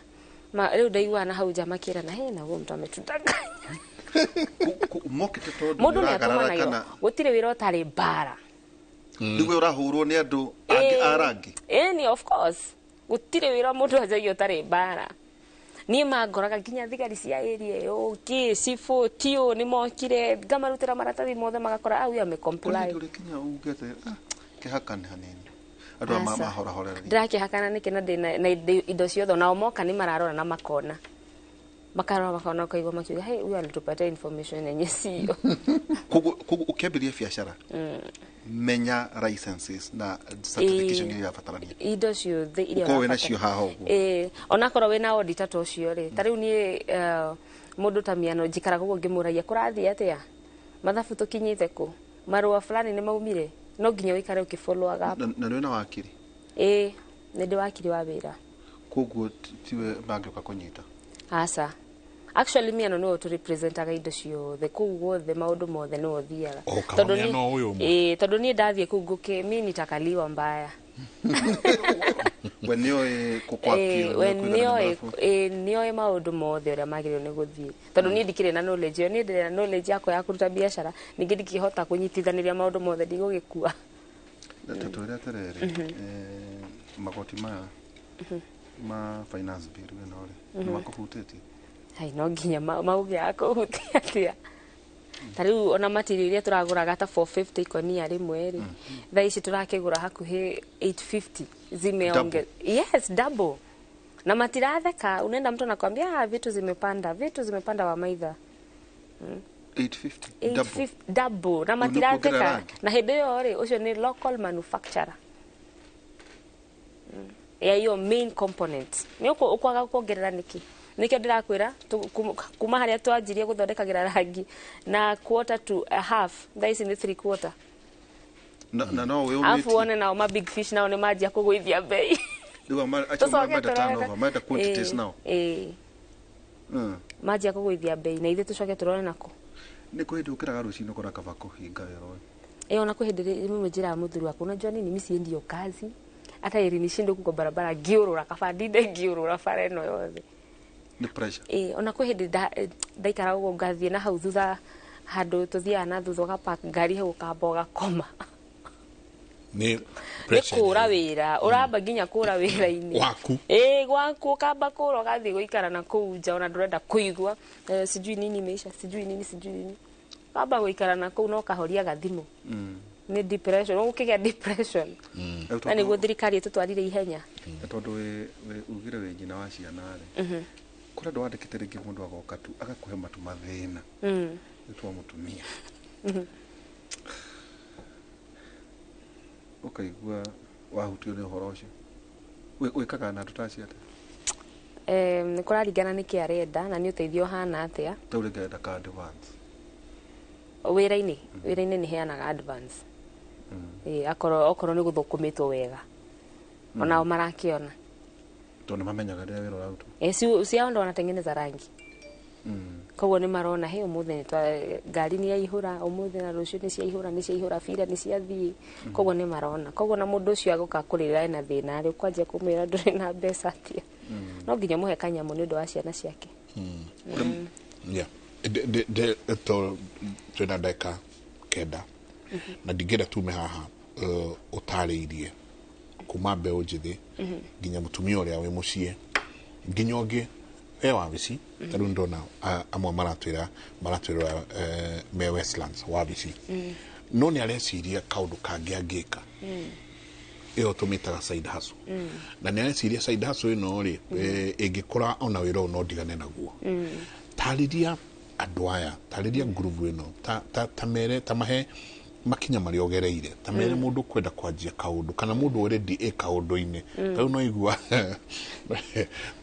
S8: Rĩu ndaiguaga na hau nja makĩra na he na huo mtu ametudanganya.
S6: Mokĩte tondũ
S8: Mũndũ nĩ atũmanagio, gũtirĩ wĩra ũtarĩ mbara.
S6: Nĩguo ũrahũrwo nĩ andũ angĩ a rangi.
S8: Ĩni of course, gũtirĩ wĩra mũndũ anjagia ũtarĩ mbara. Niĩ mangoraga nginya thigari cia area ĩyo, kĩ cibũ tio nĩ mokire, ngamarutĩra maratathi mothe magakora au ya comply.
S6: Kũrĩ kinya ugete kĩhakane hanini. Andũ aya mahorahorera.
S8: Ndĩrakĩhakana nĩkĩ na ndĩna indo ciothe, nao moka nĩ mararora na makona. Makarora makona ukaigua makiuga, hey, huyu alitupatia information yenye sio.
S6: Koguo ũkĩambĩrĩria biacara, menya licenses na certification iria irabatarania.
S8: Indo ciothe iria
S6: Ũkorwo wĩna
S8: ũrabatara.
S6: cio haha ũguo.
S8: Ĩĩ, onakorwo wĩna auditor ta ũcio rĩ, ta rĩu niĩ mũndũ ta Miano njikaraga ũguo ngĩmũragia kũrathiĩ atĩa, mathabu tũkinyĩte kũ, marũa fulani nĩ maumire, no nginya ũikare ũkĩfollowaga up.
S6: Na nĩ wĩna wakiri?
S8: Ĩĩ, nĩ ndĩ wakiri wa wĩra.
S6: Koguo tiwe mangĩũka kũnyita?
S8: Aca, actually Miano nĩwe ũtũrepresentaga indo ciothe kũu guothe, maũndũ mothe nĩwe ũthiaga.
S5: O, kaba Miano ũyũ ũmwe.
S8: Ĩĩ, tondũ niĩ ndathiĩ kũu ngũkĩ mi nitakaliwa mbaya.
S6: We nĩoĩ
S8: Ĩĩ, we nĩoĩ, ĩĩ, nĩoĩ maũndũ mothe ũrĩa magĩrĩirwo nĩ gũthiĩ, tondũ niĩ ndikĩrĩ na knowledge ĩyo. Niĩ ndĩrĩ na knowledge yakwa ya kũruta biacara, ningĩ ndingĩhota kũnyitithanĩria maũndũ mothe, ndigũgĩkua.
S6: Tũtwĩre atĩrĩrĩ, magoti maya ma finance bill ĩno rĩ, nĩ makũhutĩtie?
S8: Hai, no nginya magũkĩaga kũhutia atĩa? Ta rĩu ona material iria tũragũraga ta 450 ikonia rĩmwe rĩ, thaa ici tũrakĩgũra hakuhĩ 850 zimeonge. Yes, double, na matiratheka. Unaenda mtu anakwambia, "Ah, vitu zimepanda, vitu zimepanda, wamaitha."
S6: 850 double?
S8: 850 double, na
S6: Rĩu nĩ kuongerera
S8: matiratheka.
S6: Rangi.
S8: Na hĩndĩ ĩyo rĩ, ũcio nĩ local manufacturer ya hiyo main component. Nĩ ũkwaga kuongerera nĩkĩ? Nĩkĩo ndĩrakwĩra kuma harĩa twanjirie gũthondekagĩra rangi na quarter to a half, thaa ici nĩ three quarter.
S6: Na no
S8: Alafu
S6: wĩũmĩtie.
S8: wone nao ma big fish nao nĩ manjia kũgũithia bei.
S6: Rĩu acio
S8: Tũcoke
S6: menda
S8: tũrore.
S6: turnover, menda quantities now.
S8: Ĩĩ, manjia kũgũithia bei na ithuĩ tũcoke tũrore nako.
S6: Nĩ kwĩ hĩndĩ ũkĩraga rũcinĩ ũkona kaba kũhinga wĩra ũyũ?
S8: Ĩĩ, ona kwĩ hĩndĩ rĩmwe njĩraga mũthuri wakwa, "Unajua nini, mi siendi hiyo kazi, hata ĩri nishinde huku kwa barabara ngĩũrũra, kaba ndinde ngĩũrũra bara ĩno yothe."
S6: Nĩ pressure.
S8: Ĩĩ, ona kwĩ hĩndĩ ndaikara ũguo ngathiĩ na hau thutha handũ tũthiaga na thutha, ũgapark ngari hau, ũkamba ũgakoma.
S5: Nĩ
S8: Nĩ
S5: pressure.
S8: Kũra wĩra, ũramba nginya kũra wĩra-inĩ.
S5: Waku.
S8: Ĩĩ, gwaku, ũkamba kũra ũgathiĩ gũikara na kũu nja, ona ndũrenda kũigua sijui nini imeisha, sijui nini, sijui nini, ũkamba gũikara na kũu na ũkahoria gathimũ. Nĩ depression, ũgũkĩgĩa depression, na nĩguo thirikari ĩtũtwarire ihenya.
S6: Na tondũ ugire wĩ nyina wa ciana rĩ, kũrĩ andũ wandĩkĩte rĩngĩ mũndũ agoka tu agakũhe matu mathĩna ĩtwa mũtumia, ũkaigua wahutio nĩ ũhoro ũcio. Wĩkaga na andũ ta acio atĩa?
S8: Nĩ kũraringana nĩkĩ arenda na nĩ ũteithio ũhana atĩa.
S6: Tau rĩngĩ arenda ka advance.
S8: Wĩra-inĩ nĩ heanaga advance. Ĩĩ, akorwo okorwo nĩ gũthũkũmĩtwo wega, onao marakĩona.
S6: Tondũ nĩ mamenyaga rĩrĩa wĩra ũrarutwo.
S8: Eh, si hao ndo wanatengeneza rangi, koguo nĩ marona he ũmũthĩ nĩ twa ngari nĩ yaihũra ũmũthĩ na rũciũ nĩ ciaihũra, nĩ ciaihũra, bira nĩ ciathiĩ, koguo nĩ marona. Koguo na mũndũ ũcio agũka kũrĩra ena thĩna rĩ, ũkwanjia kũmwĩra ndũrĩ na mbeca atia? No nginya mũhe kanyamũ nĩ ũndũ wa ciana ciake.
S5: Yeah. To twĩna ndagĩka 9 na ndingĩenda tume haha ũtarĩirie kuma mbeũ njĩthĩ nginya mũtumia ũrĩa wĩ mũciĩ nginya ũngĩ we wabici. Ta rĩu ndona amwe maratwĩra me Westlands wabici, no nĩ areciria kaũndũ kangĩ angĩka, ĩyo tũmĩtaga side hustle, na nĩ areciria side hustle ĩno rĩ, ĩngĩkũra ona wĩra ũyũ no ndigane naguo. Tarĩria andũ aya, tarĩria ngurubu ĩno, ta mere, ta mahe makinya marĩa ũgereire, ta mere mũndũ kwenda kwanjia kaũndũ kana mũndũ already ĩ kaũndũ-inĩ. Ta rĩu no igua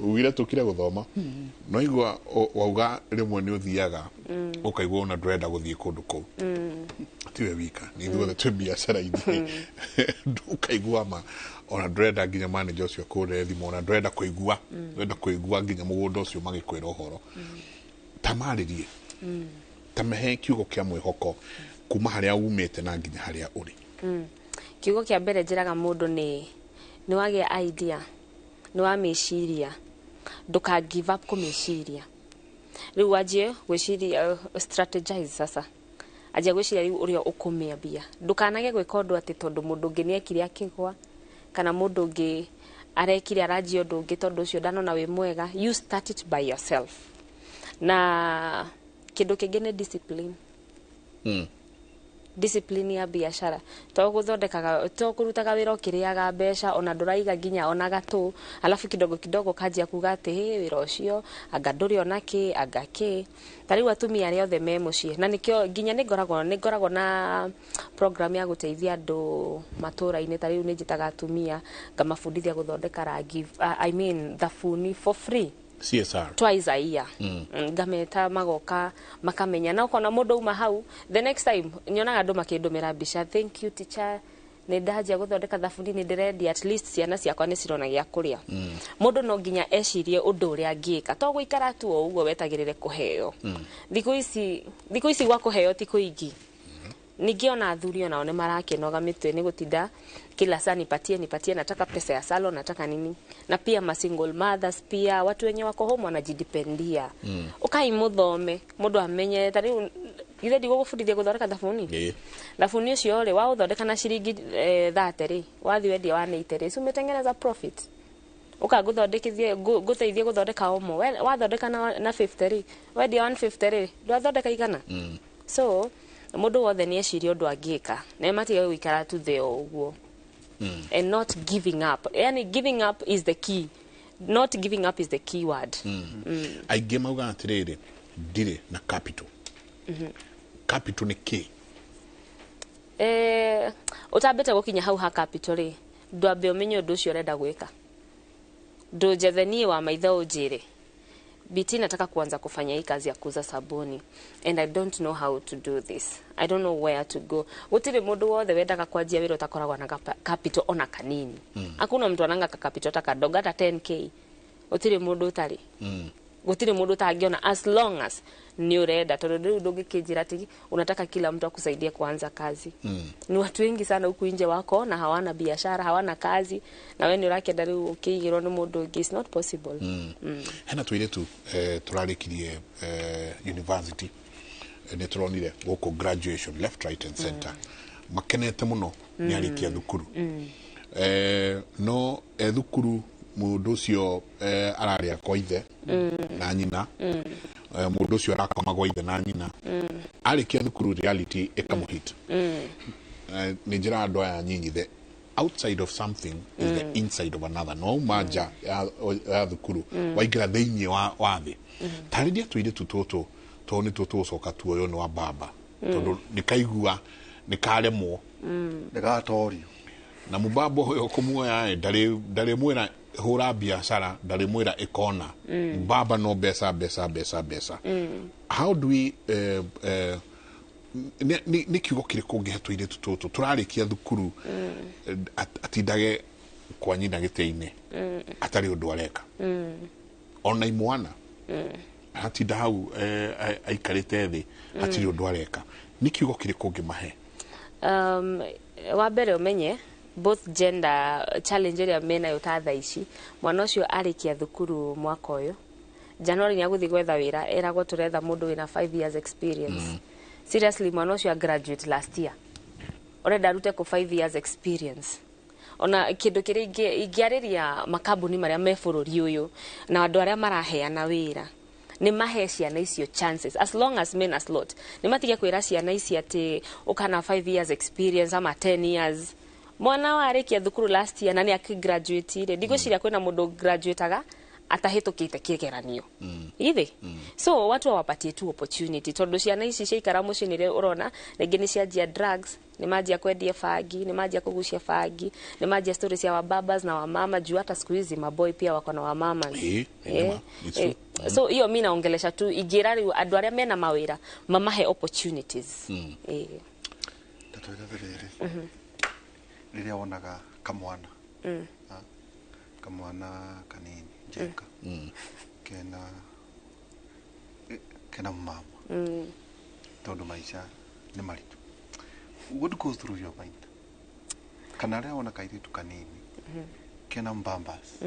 S5: ugire tũkire gũthoma, no igua wauga rĩmwe nĩ ũthiaga ũkaigua ona ndũrenda gũthiĩ kũndũ kũu. Tiwe wika, nĩ ithuothe twĩ biacara-inĩ, ũkaigua ma ona ndũrenda nginya manager ũcio akũhũrĩre thimũ, ona ndũrenda kũigua, ndũrenda kũigua nginya mũgũnda ũcio magĩkwĩra ũhoro. Ta marĩrie, ta mahe kiugo kĩa mwĩhoko kuma harĩa umĩte na nginya harĩa ũrĩ.
S8: Kiugo kĩa mbere njĩraga mũndũ nĩ wagĩa idea, nĩ wamĩciria, ndũka give up kũmĩciria. Rĩu wanjie gwĩciria, strategize sasa, anjia gwĩciria rĩu ũrĩa ũkũmĩambia. Ndũkanage gwĩka ũndũ atĩ tondũ mũndũ ũngĩ nĩekire akĩgwa, kana mũndũ ũngĩ arekire aranjia ũndũ ũngĩ, tondũ ũcio ndanona wĩ mwega. You start it by yourself. Na kĩndũ kĩngĩ nĩ discipline. Discipline ya biashara to guthondekaga to kurutaga wira ukiriaga mbeca ona nduraiga nginya ona gatu, alafu kidogo kidogo kanjia kuga ati he wira ucio anga nduri ona ki anga ki. Ta riu atumia aria othe me mucii, na nikio nginya ningoragwo na program ya guteithia andu matura-ini. Ta riu ninjitaga atumia ngamabundithia guthondeka rangi, I mean thabuni for free.
S5: CSR
S8: twice a year. Ngameta magoka makamenya, na ukona mundu uma hau the next time nyonaga andu makindumira mbica, thank you teacher, ni ndanjia guthondeka thabuni, ni ndirendia, at least ciana ciakwa ni cirona gia kuria. Mundu no nginya ecirie undu uria angika, to guikara tu o uguo wetagirire kuheo. Thiku ici gwa kuheo ti kuingi. Ningĩ ona athuri onao nĩ marakĩnoga mĩtwe nĩ gũtinda kila saa nipatie nipatie, nataka pesa ya salon, nataka nini. Na pia ma single mothers, pia watu wenye wako home wanajidependia. Ukai muthome mundu amenye ta riu githe ndigũgũbundithia gũthondeka thabuni. Thabuni ũcio rĩ waũthondeka na ciringi 30 rĩ, wathi wendia 180 rĩ, umetengeneza profit. Uka ngũthondekithie ngũteithie gũthondeka omo, wathondeka na 50 rĩ, wendia 150 rĩ, ndwathondeka igana. So mundu wothe ni ecirie undu angika na matige guikara tu the uguo. And not giving up, yani giving up is the key, not giving up is the key word.
S5: Aingĩ mauga atiriri ndirĩ na capital. Capital nĩ kĩ?
S8: Utambĩte gũkinya hau ha capital rĩ, ndwambe ũmenye ũndũ ũcio ũrenda gwĩka. Ndũnjethe niĩ wa maitho ũnjĩre BT, nataka kuanza kufanya hii kazi ya kuuza sabuni and I don't know how to do this, I don't know where to go. Gutiri mundu wothe wendaga kwanjia wira utakoragwo na capital ona kanini. Hakuna mtu ananga capital hata kadogo, hata 10k. Gutiri mundu utari. Gutiri mundu utangiona as long as ni urenda, tondu riu ndungikinjira ati unataka kila mtu akusaidie kuanza kazi. Ni watu wengi sana huku nje wako na hawana biashara, hawana kazi, na we ni urakenda riu ukigirwo ni mundu ungi, it's not possible.
S5: Hena tuiretu turarikirie university, ni turonire guku graduation left right and center. Makenete muno ni arikia thukuru. No thukuru mundu ucio araria kwa ithe na nyina, mundu ucio arakoma gwa ithe na nyina, arikia thukuru reality ikamuhit. Ni njira andu aya nyinyi, the outside of something is the inside of another. No maja ya thukuru waingira thiini wa thi. Tariria tuiritu tutu to ni tutucoka tuoyo ni wa baba, tondu nikaigua nikaremwo
S6: ndigatorio
S5: na mubaba uyu kumuoya ndari mwira hura biashara, ndari mwira ikona. Baba no mbeca mbeca mbeca mbeca. How do we ni kiugo kiriku ungihe tuiritu tutu turarikia thukuru atindage kwa nyina gite-ini atari undu areka ona imwana atinda hau aikarite thi hatiri undu areka, ni kiugo kiriku ungimahe?
S8: Wa mbere umenye both gender challenge ĩrĩa menayo ta thaa ici, mwana ũcio arĩkia thukuru mwaka ũyũ January nĩ agũthiĩ gwetha wĩra, eragwo tũretha mũndũ wĩna 5 years experience. Seriously, mwana ũcio a graduate last year ũrenda arute kũ 5 years experience. Ona kĩndũ kĩrĩa ingĩarĩria makambuni marĩa me bũrũri ũyũ na andũ arĩa maraheana wĩra, nĩ mahe ciana icio chances as long as men as lot. Nĩ matige kwĩra ciana ici atĩ ũkana 5 years experience ama 10 years. Mwana warĩkia thukuru last year na nĩ akigraduate rĩ, ndigwĩciria kwĩna mũndũ graduateaga atahĩtũkĩte kĩgeranio. Ithe so watu wapatie tu opportunity, tondu ciana ici ciaikara mũciĩ nĩrĩo ũrona rĩngĩ nĩ cianjia drugs, nĩ manjia kwendia bangi, nĩ manjia kũgucia bangi, nĩ manjia stories ya wababas na wamama, juu hata siku hizi maboy pia wako na wamamas. So hiyo mimi naongelesha tu ingĩra rĩu andũ arĩa mena mawĩra mamahe opportunities.
S6: Tatwĩra thĩrĩrĩ rĩrĩa wonaga kamwana kamwana kanini njeka kena mama tondu maica nĩ maritũ, what goes through your mind? Kana rĩrĩa wona kairĩtu kanini kena mbambas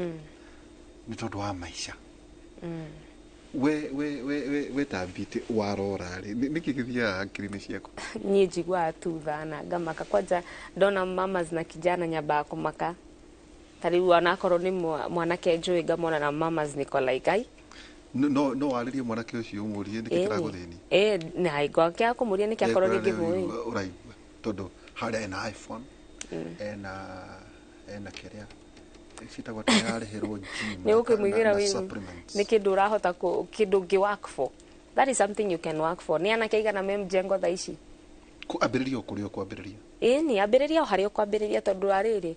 S6: nĩ tondũ wa maica, we tambite warora rĩ, nĩkĩ gĩthiaga hakiri-inĩ ciaku?
S8: Niĩ njiguaga tu thana ngamaka kwanja ndona mamas na kijana nyambaga kũmaka. Ta rĩu onakorwo nĩ mwanake njũĩ ngamona na mamas niko like ai
S6: no no warĩrie mwanake ũcio ũmũrie nĩkĩ kĩragũthĩnia?
S8: Na ngwakĩa kũmũria nĩkĩ akorwo rĩngĩ mũĩ
S6: ũraigua. Tondu haria ena iPhone, ena kiria citagwo tararĩhĩrwo gym
S8: nĩ ũkĩmũigĩra
S6: na
S8: wĩ
S6: supplements.
S8: Nĩ kĩndũ ũrahota kĩndũ ũngĩ work for. That is something you can work for. Nĩ anake aigana me mjengo thaa ici?
S6: Ambĩrĩria o kũrĩa ũkwambĩrĩria.
S8: Ĩni, ambĩrĩria o harĩa ũkwambĩrĩria, tondũ arĩrĩ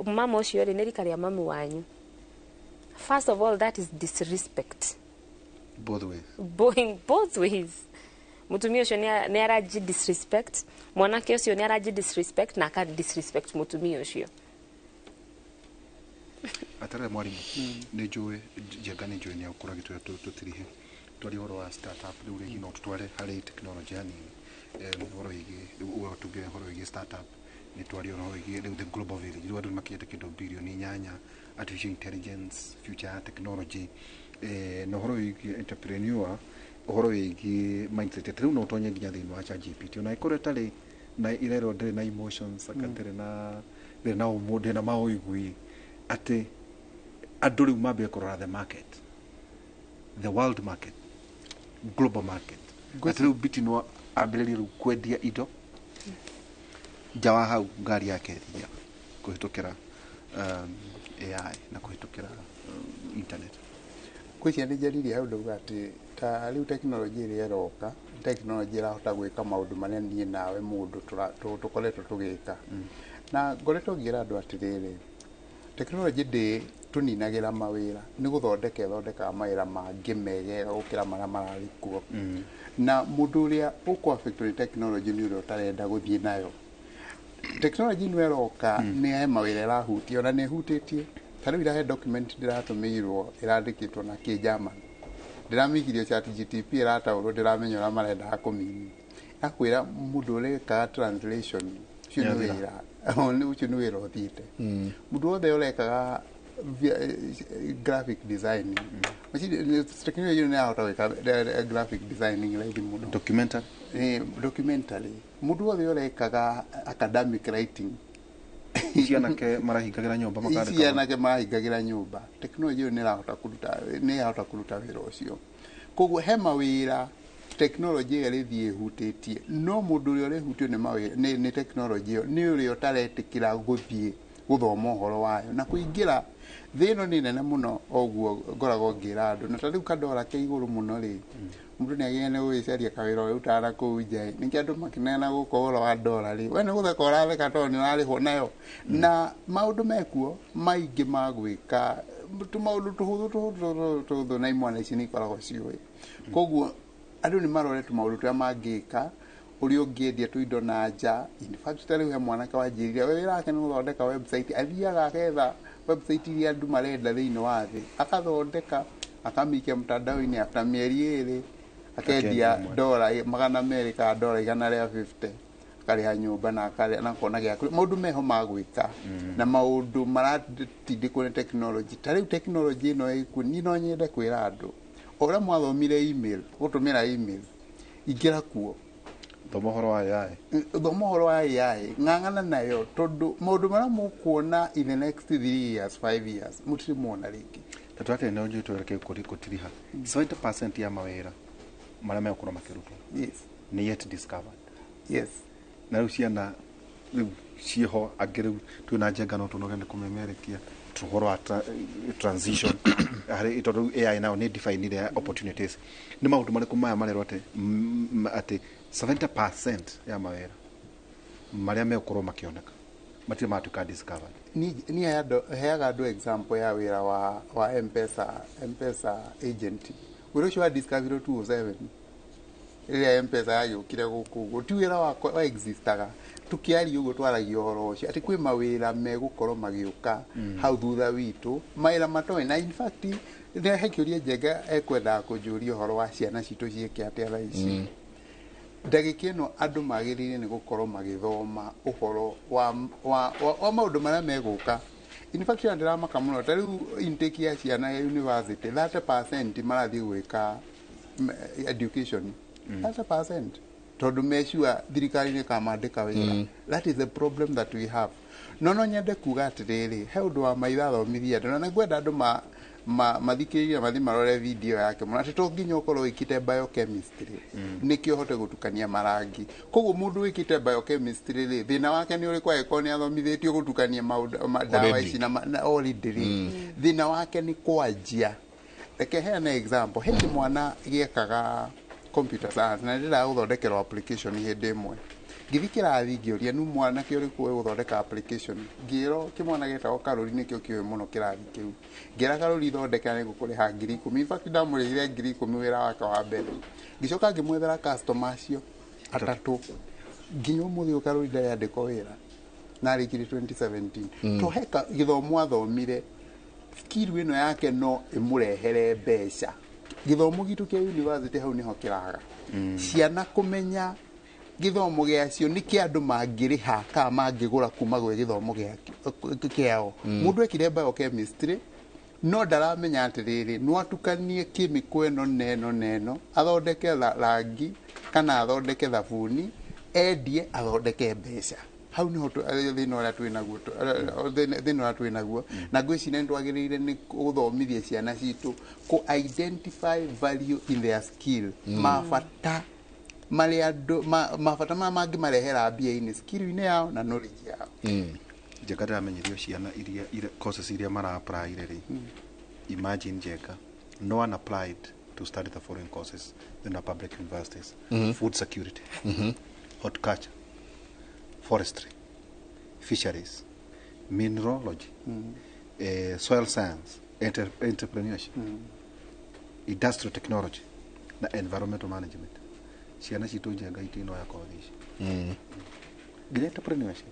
S8: mama ũcio rĩ, nĩ rika rĩa mamu wanyu. First of all, that is disrespect.
S6: Both ways.
S8: In both ways. Mutumia ũcio nĩ araji disrespect, mwanake ũcio nĩ araji disrespect na aka disrespect mutumia ũcio.
S6: Atarä mwarimũ, nä njå njenga, nä njå nä agåkorwo agä twä tå tirihe twarie ũhoro wa startup. Rĩu rĩngĩ no tũtware harĩ technology hanini, ũhoro wĩgiĩ rĩu tuge ũhoro wĩgiĩ startup, nĩ twarie ũhoro wĩgiĩ rĩu the global village, rĩu andũ nĩ makinyĩte kĩndũ 8 bilioni, artificial intelligence, future ya technology, na ũhoro wĩgiĩ entrepreneur, ũhoro wĩgiĩ mindset, atĩ rĩu no ũtonye nginya thĩinĩ wa ChatGPT ona ĩkorwo ĩtarĩ na irerwo ndĩrĩ na emotions, aka ndĩrĩ na ũmũ, ndĩrĩ na maũigui, atĩ andũ rĩu mambie kũrora the market, the world market, global market, atĩ rĩu biti no ambĩrĩrie rĩu kwendia indo nja wa hau ngari yake ĩthiaga kũhĩtũkĩra AI na kũhĩtũkĩra internet.
S7: Gwĩciria nĩ njaririe hau ndauga atĩ ta rĩu tekinoronjĩ ĩrĩa ĩroka, tekinoronjĩ ĩrahota gwĩka maũndũ marĩa niĩ nawe mũndũ tũkoretwo tũgĩka. Na ngoretwo ngĩra andũ atĩrĩrĩ, tekinoronjĩ ndĩ tũninagĩra mawĩra, nĩ gũthondeka ĩthondekaga mawĩra mangĩ megega gũkĩra marĩa mararĩ kuo. Na mũndũ ũrĩa ũkũ affectwo nĩ tekinoronjĩ nĩ ũrĩa ũtarenda gũthiĩ nayo. Tekinoronjĩ ĩno ĩroka nĩ he mawĩra ĩrahutia, ona nĩ ĩhutĩtie. Ta rĩu irahe document ndĩratũmĩirwo ĩrandĩkĩtwo na kĩnjaman, ndĩramĩikirie ChatGPT, ĩrataũrwo, ndĩramenya ũrĩa marendaga kũmini. Akwĩra mũndũ ũrekaga translation ũcio nĩ
S6: Nĩathira.
S7: wĩra ũcio nĩ wĩra ũthiĩte. Mũndũ wothe ũrekaga graphic designing, tekinoronjĩ nĩ ĩrahota gwĩka graphic designing raithi mũno.
S6: Documentary.
S7: Documentary. Mũndũ wothe ũrekaga academic writing.
S6: Ici anake marahingagĩra nyũmba makandĩka.
S7: Ici anake marahingagĩra nyũmba, tekinoronjĩ ĩyo nĩ ĩrahota kũruta wĩra ũcio. Koguo he mawĩra tekinoronjĩ ĩyo ĩrĩthiĩ ĩhutĩtie, no mũndũ ũrĩa ũrĩhutio nĩ mawĩra nĩ tekinoronjĩ ĩyo nĩ ũrĩa ũtaretĩkĩra gũthiĩ gũthoma ũhoro wayo na kũingĩra. Thĩ ĩno nĩ nene mũno, oguo ngoragwo ngĩra andũ. Na ta rĩu kandora ke igũrũ mũno rĩ, mũndũ nĩ agĩrĩire nĩ gwĩcaria kawĩra ũrĩa ũrutaga na kũu nja. Nĩkĩo andũ makĩneana gũkũ ũhoro wa ndora rĩ, we nĩ gũtheka ũratheka tondũ nĩ ũrarĩhwo nayo. Na maũndũ mekuo maingĩ ma gwĩka, tũmaũndũ tũhũthũ tũhũthũ tũhũthũ, na imwana ici nĩ ikoragwo ciũĩ. Koguo andũ nĩ marore tũmaũndũ tũrĩa mangĩka, ũrĩa ũngĩendia tũindo na nja. In fact, ta rĩu he mwanake wanjĩrire we wĩra wake nĩ gũthondeka website. Athiaga agetha website iria andũ marenda thĩinĩ wa thĩ, akathondeka, akamĩikia mtandao-inĩ, after mĩeri 2 akendia
S6: Akendia ĩmwe.
S7: $200 kana $150, akarĩha nyũmba na akarĩa na akona gĩa kũrĩa. Maũndũ meho ma gwĩka na maũndũ maratindĩkwo nĩ tekinoronjĩ. Ta rĩu tekinoronjĩ ĩno ĩkuo, niĩ no nyende kwĩra andũ, o ũrĩa mwathomire email, gũtũmĩra email, ingĩra kuo.
S6: Thoma ũhoro wa AI.
S7: Thoma ũhoro wa AI, ng'ang'ana nayo, tondũ maũndũ marĩa mũkuona in the next 3 years, 5 years, mũtirĩ muona rĩngĩ.
S6: Ta twatĩ no njui twerekee kũtiriha 70% ya mawĩra marĩa megũkorwo makĩrutwo nĩ yet discovered. Na rĩu ciana rĩu ciĩho angĩ, rĩu twĩna njenga no tũnoge nĩ kũmemerekia ũhoro wa transition harĩ, tondũ rĩu AI nayo nĩ definire opportunities. Nĩ maũndũ marĩkũ maya marerwo atĩ atĩ 70% ya mawĩra marĩa megũkorwo makĩoneka matirĩ matuĩka discovered?
S7: Niĩ heaga andũ example ya wĩra wa M-Pesa agent. Wĩra ũcio wa discovery 207 rĩrĩa M-Pesa yagĩũkire gũkũ ũguo, ti wĩra wakwa wa existaga. Tũkĩaria ũguo, twaragia ũhoro ũcio atĩ kwĩ mawĩra megũkorwo magĩũka hau thutha witũ, mawĩra matoĩ. Na in fact nĩ he kĩũria Njenga ekwendaga kũnjũria ũhoro wa ciana citũ ciĩke atĩa thaa ici. Ndagĩka ĩno andũ magĩrĩire nĩ gũkorwo magĩthoma ũhoro wa maũndũ marĩa megũka. In fact, ona ndĩramaka mũno, ta rĩu intake ya ciana ya university, 30% marathiĩ gwĩka education, 30%, tondũ mecua thirikari nĩ kamandĩka wĩra. That is the problem that we have. No nyende kuga atĩrĩrĩ, he ũndũ wa maitho athomithia andũ, na nĩngwenda andũ Mathikĩrĩria mathi marore video yake mũno atĩ to nginya ũkorwo wĩkĩte biochemistry nĩkĩo ũhote gũtukania marangi. Koguo mũndũ wĩkĩte biochemistry rĩ, thĩna wake nĩ ũrĩkũ angĩkorwo nĩ athomithĩtio gũtukania maũndũ ndawa ici na already rĩ, thĩna wake nĩ kwanjia. Reke heane example. He mwana gĩekaga computer science na ndĩrenda gũthondekerwo application hĩndĩ ĩmwe. Ngĩthiĩ kĩrathi ngĩũria nĩ mwanake ũrĩkũ ũĩ gũthondeka application, ngĩrwo kĩmwana gĩtagwo Karũri nĩkĩo kĩũĩ mũno kĩrathi kĩu. Ngĩra Karũri thondeka nĩ ngũkũrĩha 10,000. In fact ndamũrĩhire 10,000 wĩra wake wa mbere. Ngĩcoka ngĩmwethera customer acio atatũ nginya ũmũthĩ ũyũ Karũri ndarĩ andĩkwo wĩra na arĩkirie 2017. To heka gĩthomo athomire skill ĩno yake no ĩmũrehere mbeca. Gĩthomo gitũ kĩa university hau nĩho kĩraga. Ciana kũmenya gĩthomo gĩacio nĩ kĩa andũ mangĩrĩha kana mangĩgũra kuma gwĩ gĩthomo kĩao. Mũndũ ekire biochemistry no ndaramenya atĩrĩrĩ no atukanie chemical ĩno na ĩno na ĩno athondeke rangi kana athondeke thabuni endie athondeke mbeca. Hau niho thĩna ũrĩa twĩnaguo, thĩna ũrĩa twĩnaguo. Na ngwĩciria nĩ twagĩrĩire nĩ gũthomithia ciana citũ kũ identify value in their skill, mabata marĩa andũ mabata marĩa mangĩmarehera mbia-inĩ skill-inĩ yao na knowledge yao.
S6: Njenga ndĩramenyithio ciana iria courses iria mara apply rĩ, imagine Njenga, no one applied to study the following courses in the public universities: food security, horticulture, forestry, fisheries, mineralogy, soil science, entrepreneurship, industrial technology na environmental management. Ciana citũ Njenga itinoya kothi ici. Nginya entrepreneurship.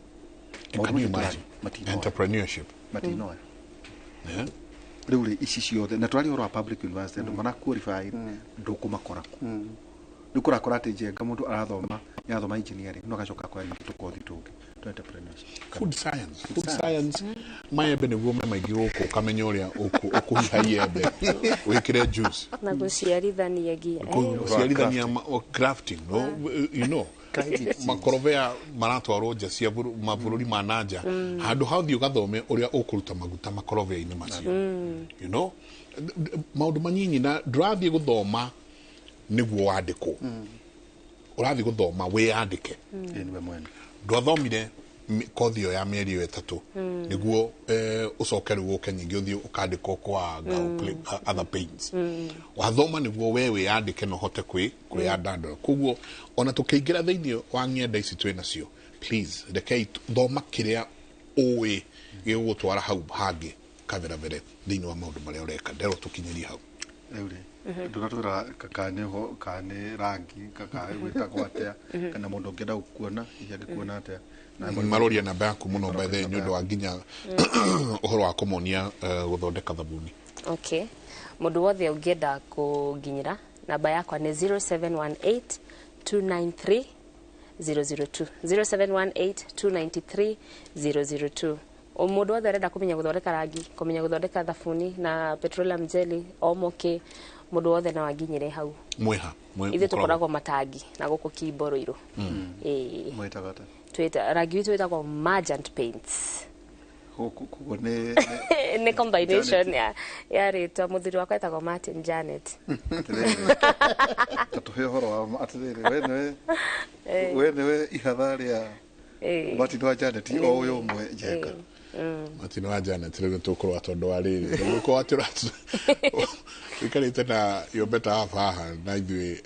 S5: Can you imagine? Entrepreneurship.
S6: Matinoya. Rĩu rĩ ici ciothe na twaria ũhoro wa public university andũ mara qualify ndũkũmakora kũ. Rĩu kũrakora atĩ Njenga mũndũ arathoma nĩarathoma engineering no agacoka akoya ningĩ tũkothi tũngĩ twa entrepreneurship.
S5: Food science. Food science maembe nĩguo me maingĩ gũkũ ũkamenya ũrĩa ũkũhiha iembe wĩkĩre juice.
S8: Na gũciarithania nginya.
S5: Gũciarithania crafting, no, you know. Makorobea maratwarwo nja cia mabũrũri ma nanja handũ ha ũthiĩ ũgathome ũrĩa ũkũruta maguta makorobea-inĩ macio. You know, maũndũ manyinyi na ndũrathiĩ gũthoma nĩguo wandĩkwo, ũrathiĩ gũthoma wĩyandĩke. Ndwathomire kothi ĩyo ya mĩeri ĩyo ĩtatũ nĩguo ũcoke rĩu ũke nyingĩ ũthiĩ ũkandĩkwo kwa other pains. Wathoma nĩguo we wĩyandĩke na ũhote kwĩyandandũra. Koguo ona tũkĩingĩra thĩinĩ wa ng'enda ici twĩ nacio, please rekei thoma kĩrĩa ũĩ gĩgũgũtwara hau hangĩ kaberabere thĩinĩ wa maũndũ marĩa ũreka. Nderwo tũkinyĩrie hau.
S6: Rĩu rĩ ndũratwĩra kana nĩ rangi kana gwĩtagwo atĩa kana mũndũ ũngĩenda gũkuona hihi angĩkuona atĩa.
S5: Maroria namba yaku mũno by the nĩ ũndũ wa nginya ũhoro wa kũmonia gũthondeka thabuni.
S8: Okay, mũndũ wothe ũngĩenda kũnginyĩra namba yakwa nĩ 0718 293 002 0718 293 002. Mũndũ wothe arenda kũmenya gũthondeka rangi, kũmenya gũthondeka thabuni na petroleum jelly, omo kĩ, mũndũ wothe no anginyĩre hau.
S5: Mwĩha
S8: ithuĩ tũkoragwo matangi na gũkũ Kimbo Ruiru.
S6: Mwĩtaga atĩa?
S8: Twita rangi witũ wĩtagwo Merchant Paints.
S6: Koguo nĩ
S8: combination ya rĩtwa. Mũthuri wakwa etagwo Martin Janet.
S6: Ta tũhe ũhoro wa atĩrĩrĩ, we nĩwe ihatha rĩa Martin wa Janet o ũyũ ũmwe Njenga.
S5: Martin wa Janet rĩu tũkũrũa tondũ wa rĩrĩ gũkorwo atĩ ũikarĩte na your better half haha na ithuĩ.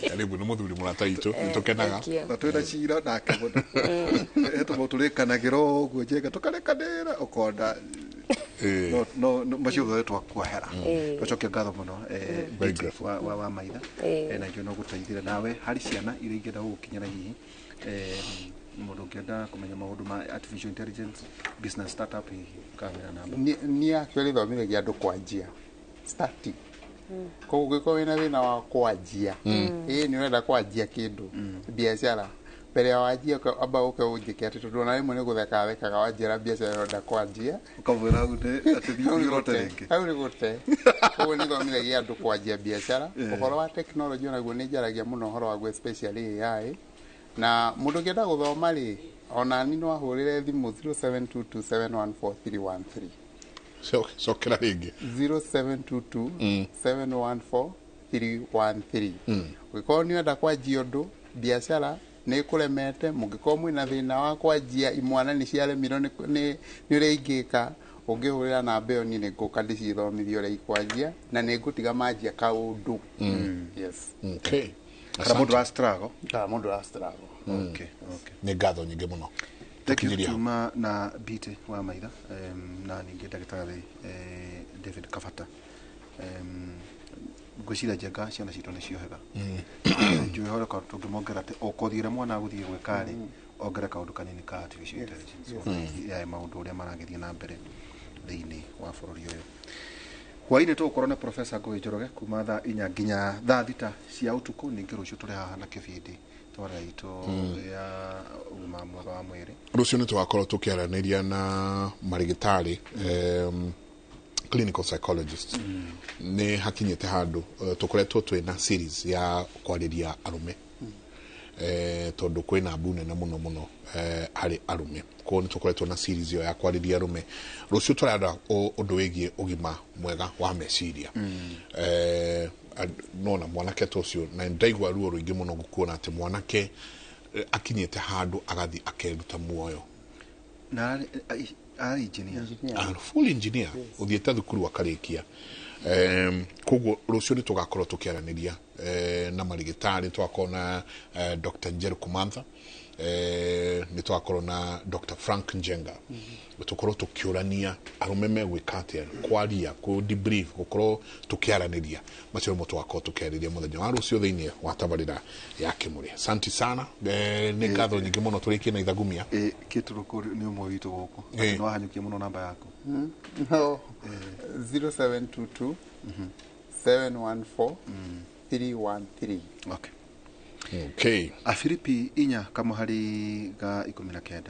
S5: Karibu nĩ mũthuri mũrata witũ, nĩtũkenaga
S6: na twĩna cira nake mũno. Hetũmũ tũrĩkanagĩra ũguo Njenga tũkarekanĩra ũkona no macio mothe twakuohera. Twacokia ngatho mũno wa maitha na ithuĩ no gũteithire nawe harĩ ciana iria ingĩenda gũgũkinyĩra hihi mũndũ ũngĩenda kũmenya maũndũ ma artificial intelligence, business startup hihi kamera namba.
S7: Niĩ actually thomithagia andũ kwanjia starting. Koguo ũngĩkorwo wĩna thĩna wa kwanjia, ĩĩ nĩ ũrenda kwanjia kĩndũ biacara, mbere ya wanjia amba ũke ũnjĩke atĩ tondũ ona rĩmwe nĩ gũtheka thekaga wanjĩra biacara ũrenda kwanjia
S6: ũkamwĩra hau atĩ thiĩ ũrote rĩngĩ.
S7: Hau nĩ gũte. Koguo nĩ thomithagia andũ kwanjia biacara. Ũhoro wa technology onaguo nĩ njaragia mũno ũhoro waguo especially AI. Na mũndũ ũngĩenda gũthoma rĩ, ona ni no ahũrĩre thimũ 0722714313.
S5: Cokera rĩngĩ.
S7: 0722 714 313. Ũngĩkorwo nĩ ũrenda kwanjia ũndũ, biacara nĩ ĩkũremete, mũngĩkorwo mwĩna thĩna wa kwanjia, imwana nĩ ciaremirwo nĩ ũrĩa ingĩka, ũngĩhũrĩra namba ĩyo, niĩ nĩ ngũka ndĩcithomithie ũrĩa ikwanjia na nĩ ngũtiga manjia kaũndũ. Yes.
S5: Okay.
S6: Kana mũndũ wa struggle.
S7: Kana mũndũ wa struggle.
S6: Okay, okay.
S5: Nĩ ngatho nyingĩ mũno.
S6: Thank you.
S5: Tũkinyĩrie hau.
S6: Tuma na Beauty wa Maitha, na ningĩ ndagĩtarĩ David Kabata. Ngwĩciria njenga ciana citũ nĩ ciohega. Njũĩ horo ka tũngĩmongerera atĩ o kothi ĩrĩa mwana agũthiĩ gwĩka rĩ, ongere kaũndũ kanini ka artificial intelligence. Ya maũndũ ũrĩa maragĩthiĩ na mbere thĩinĩ wa bũrũri ũyũ. Hwainĩ tũgũkorwo na Professor Ngũgĩ Njoroge kuma thaa 4 nginya thaa 6 cia ũtukũ. Ningĩ rũciũ tũrĩ haha na kĩbindi twarĩra itũ ya ũgima mwega wa mwĩrĩ.
S5: Rũciũ nĩ tũgakorwo tũkĩaranĩria na marĩgĩtarĩ, clinical psychologist. Nĩ hakinyĩte handũ, tũkoretwo twĩna series ya kwarĩria arũme, tondũ kwĩna mbu nene mũno mũno harĩ arũme. Koguo nĩ tũkoretwo na series ĩyo ya kwarĩria arũme. Rũciũ tũrarora ũndũ wĩgiĩ ũgima mwega wa meciria. Nona mwanake ta ũcio, na ndaigua ruo rũingĩ mũno gũkuona atĩ mwanake akinyĩte handũ agathiĩ akeruta muoyo.
S6: Na arĩ engineer.
S5: Full engineer, ũthiĩte thukuru akarĩkia. Koguo rũciũ nĩ tũgakorwo tũkĩaranĩria na marigĩtarĩ. Tũgakorwo na Dr. Njeru Kumantha, nĩ tũgakorwo na Dr. Frank Njenga. Tũkorwo tũkĩũrania arũme megwĩka atĩa, kwaria, kũ debrief, gũkorwo tũkĩaranĩria. Macio nĩmo tũgakorwo tũkĩarĩria mũthenya wa rũciũ thĩinĩ wa tabarĩra ya Kĩmũrĩ. Asanti sana. Nĩ ngatho nyingĩ mũno. Tũrĩkie na ithagumia.
S6: Kĩtũrũkũ nĩ ũmwe witũ gũkũ. Nĩ wahanyũkia mũno namba yaku.
S7: No, 0722 714 313.
S6: Okay.
S5: Okay.
S6: Afilipi 4:19.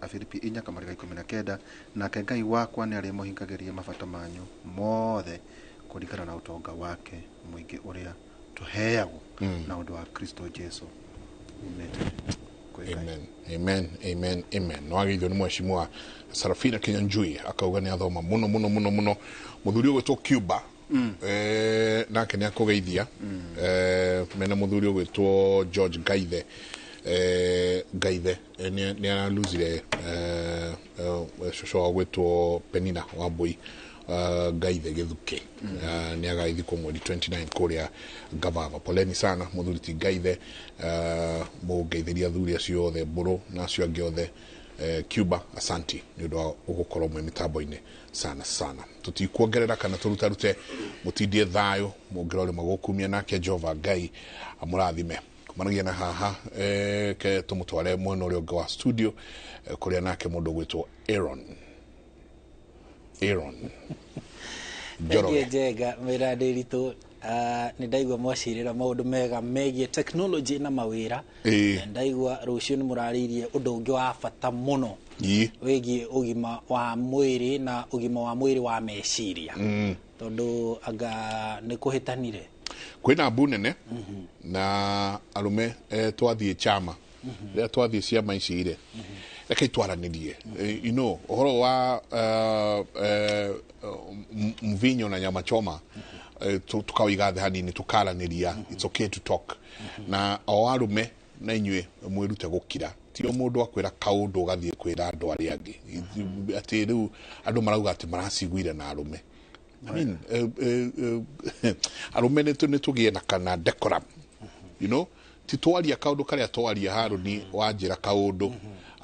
S6: Afilipi 4:19. Nake Ngai wakwa nĩ arĩmũhingagĩria mabata manyu mothe kũringana na ũtonga wake mũingĩ ũrĩa tũheagwo na ũndũ wa Kristo Jesu umĩte kwĩ Ngai.
S5: Amen. Amen. Amen. Amen. Nĩwagĩithio nĩ mheshimiwa Sarafina Kinyanjui, akauga nĩ athoma mũno mũno mũno mũno. Mũthuri ũgwĩtwo Cuba, nake nĩ akũgeithia, mena mũthuri ũgwĩtwo George Gaithe. Gaithe nĩ araluzire cũcũ wao gwĩtwo Penina Wambui Gaithe Gĩthukĩ. Nĩ agaithikwo mweri 29 kũrĩa Gavava. Poleni sana mũthuri ti Gaithe. Mũngeithĩria athuri acio othe mbũrũ na acio angĩ othe. Cuba, asanti nĩ ũndũ wa gũkorwo mwĩ mĩtambo-inĩ sana sana. Tũtikuongerera kana tũrutarute, mũtindie thayũ mũngĩrorĩma gũkumia, nake Jehova Ngai amũrathime. Kumanagia na haha, ke tũmũtware mwena ũrĩa ũngĩ wa studio, kũrĩa nake mũndũ ũgwĩtwo Aaron Njoroge.
S1: Thengiũ Njenga wĩra ndĩritũ. Nĩ ndaigua mwacirĩra maũndũ mega megiĩ technology na mawĩra. Na ndaigua rũciũ nĩ mũrarĩirie ũndũ ũngĩ wa bata mũno wĩgiĩ ũgima wa mwĩrĩ na ũgima wa mwĩrĩ wa meciria, tondũ anga nĩ kũhĩtanire.
S5: Kwĩna mbu nene na arũme. Twathiĩ chama, rĩrĩa twathiĩ ciama ici rĩ, rekei twaranĩrie. Ũhoro wa mvinyo na nyama choma, tukawaiga thĩ hanini tukaranĩria. It's okay to talk. Na o arũme na inyuĩ mwĩrute gũkira. Ti o mũndũ akwĩra kaũndũ ũgathiĩ kwĩra andũ arĩa angĩ, atĩ rĩu andũ marauga atĩ maraciguire na arũme. I mean, arũme nĩ tũgĩe na kana decorum. Ti twaria kaũndũ karĩa twaria. Harũni wanjĩra kaũndũ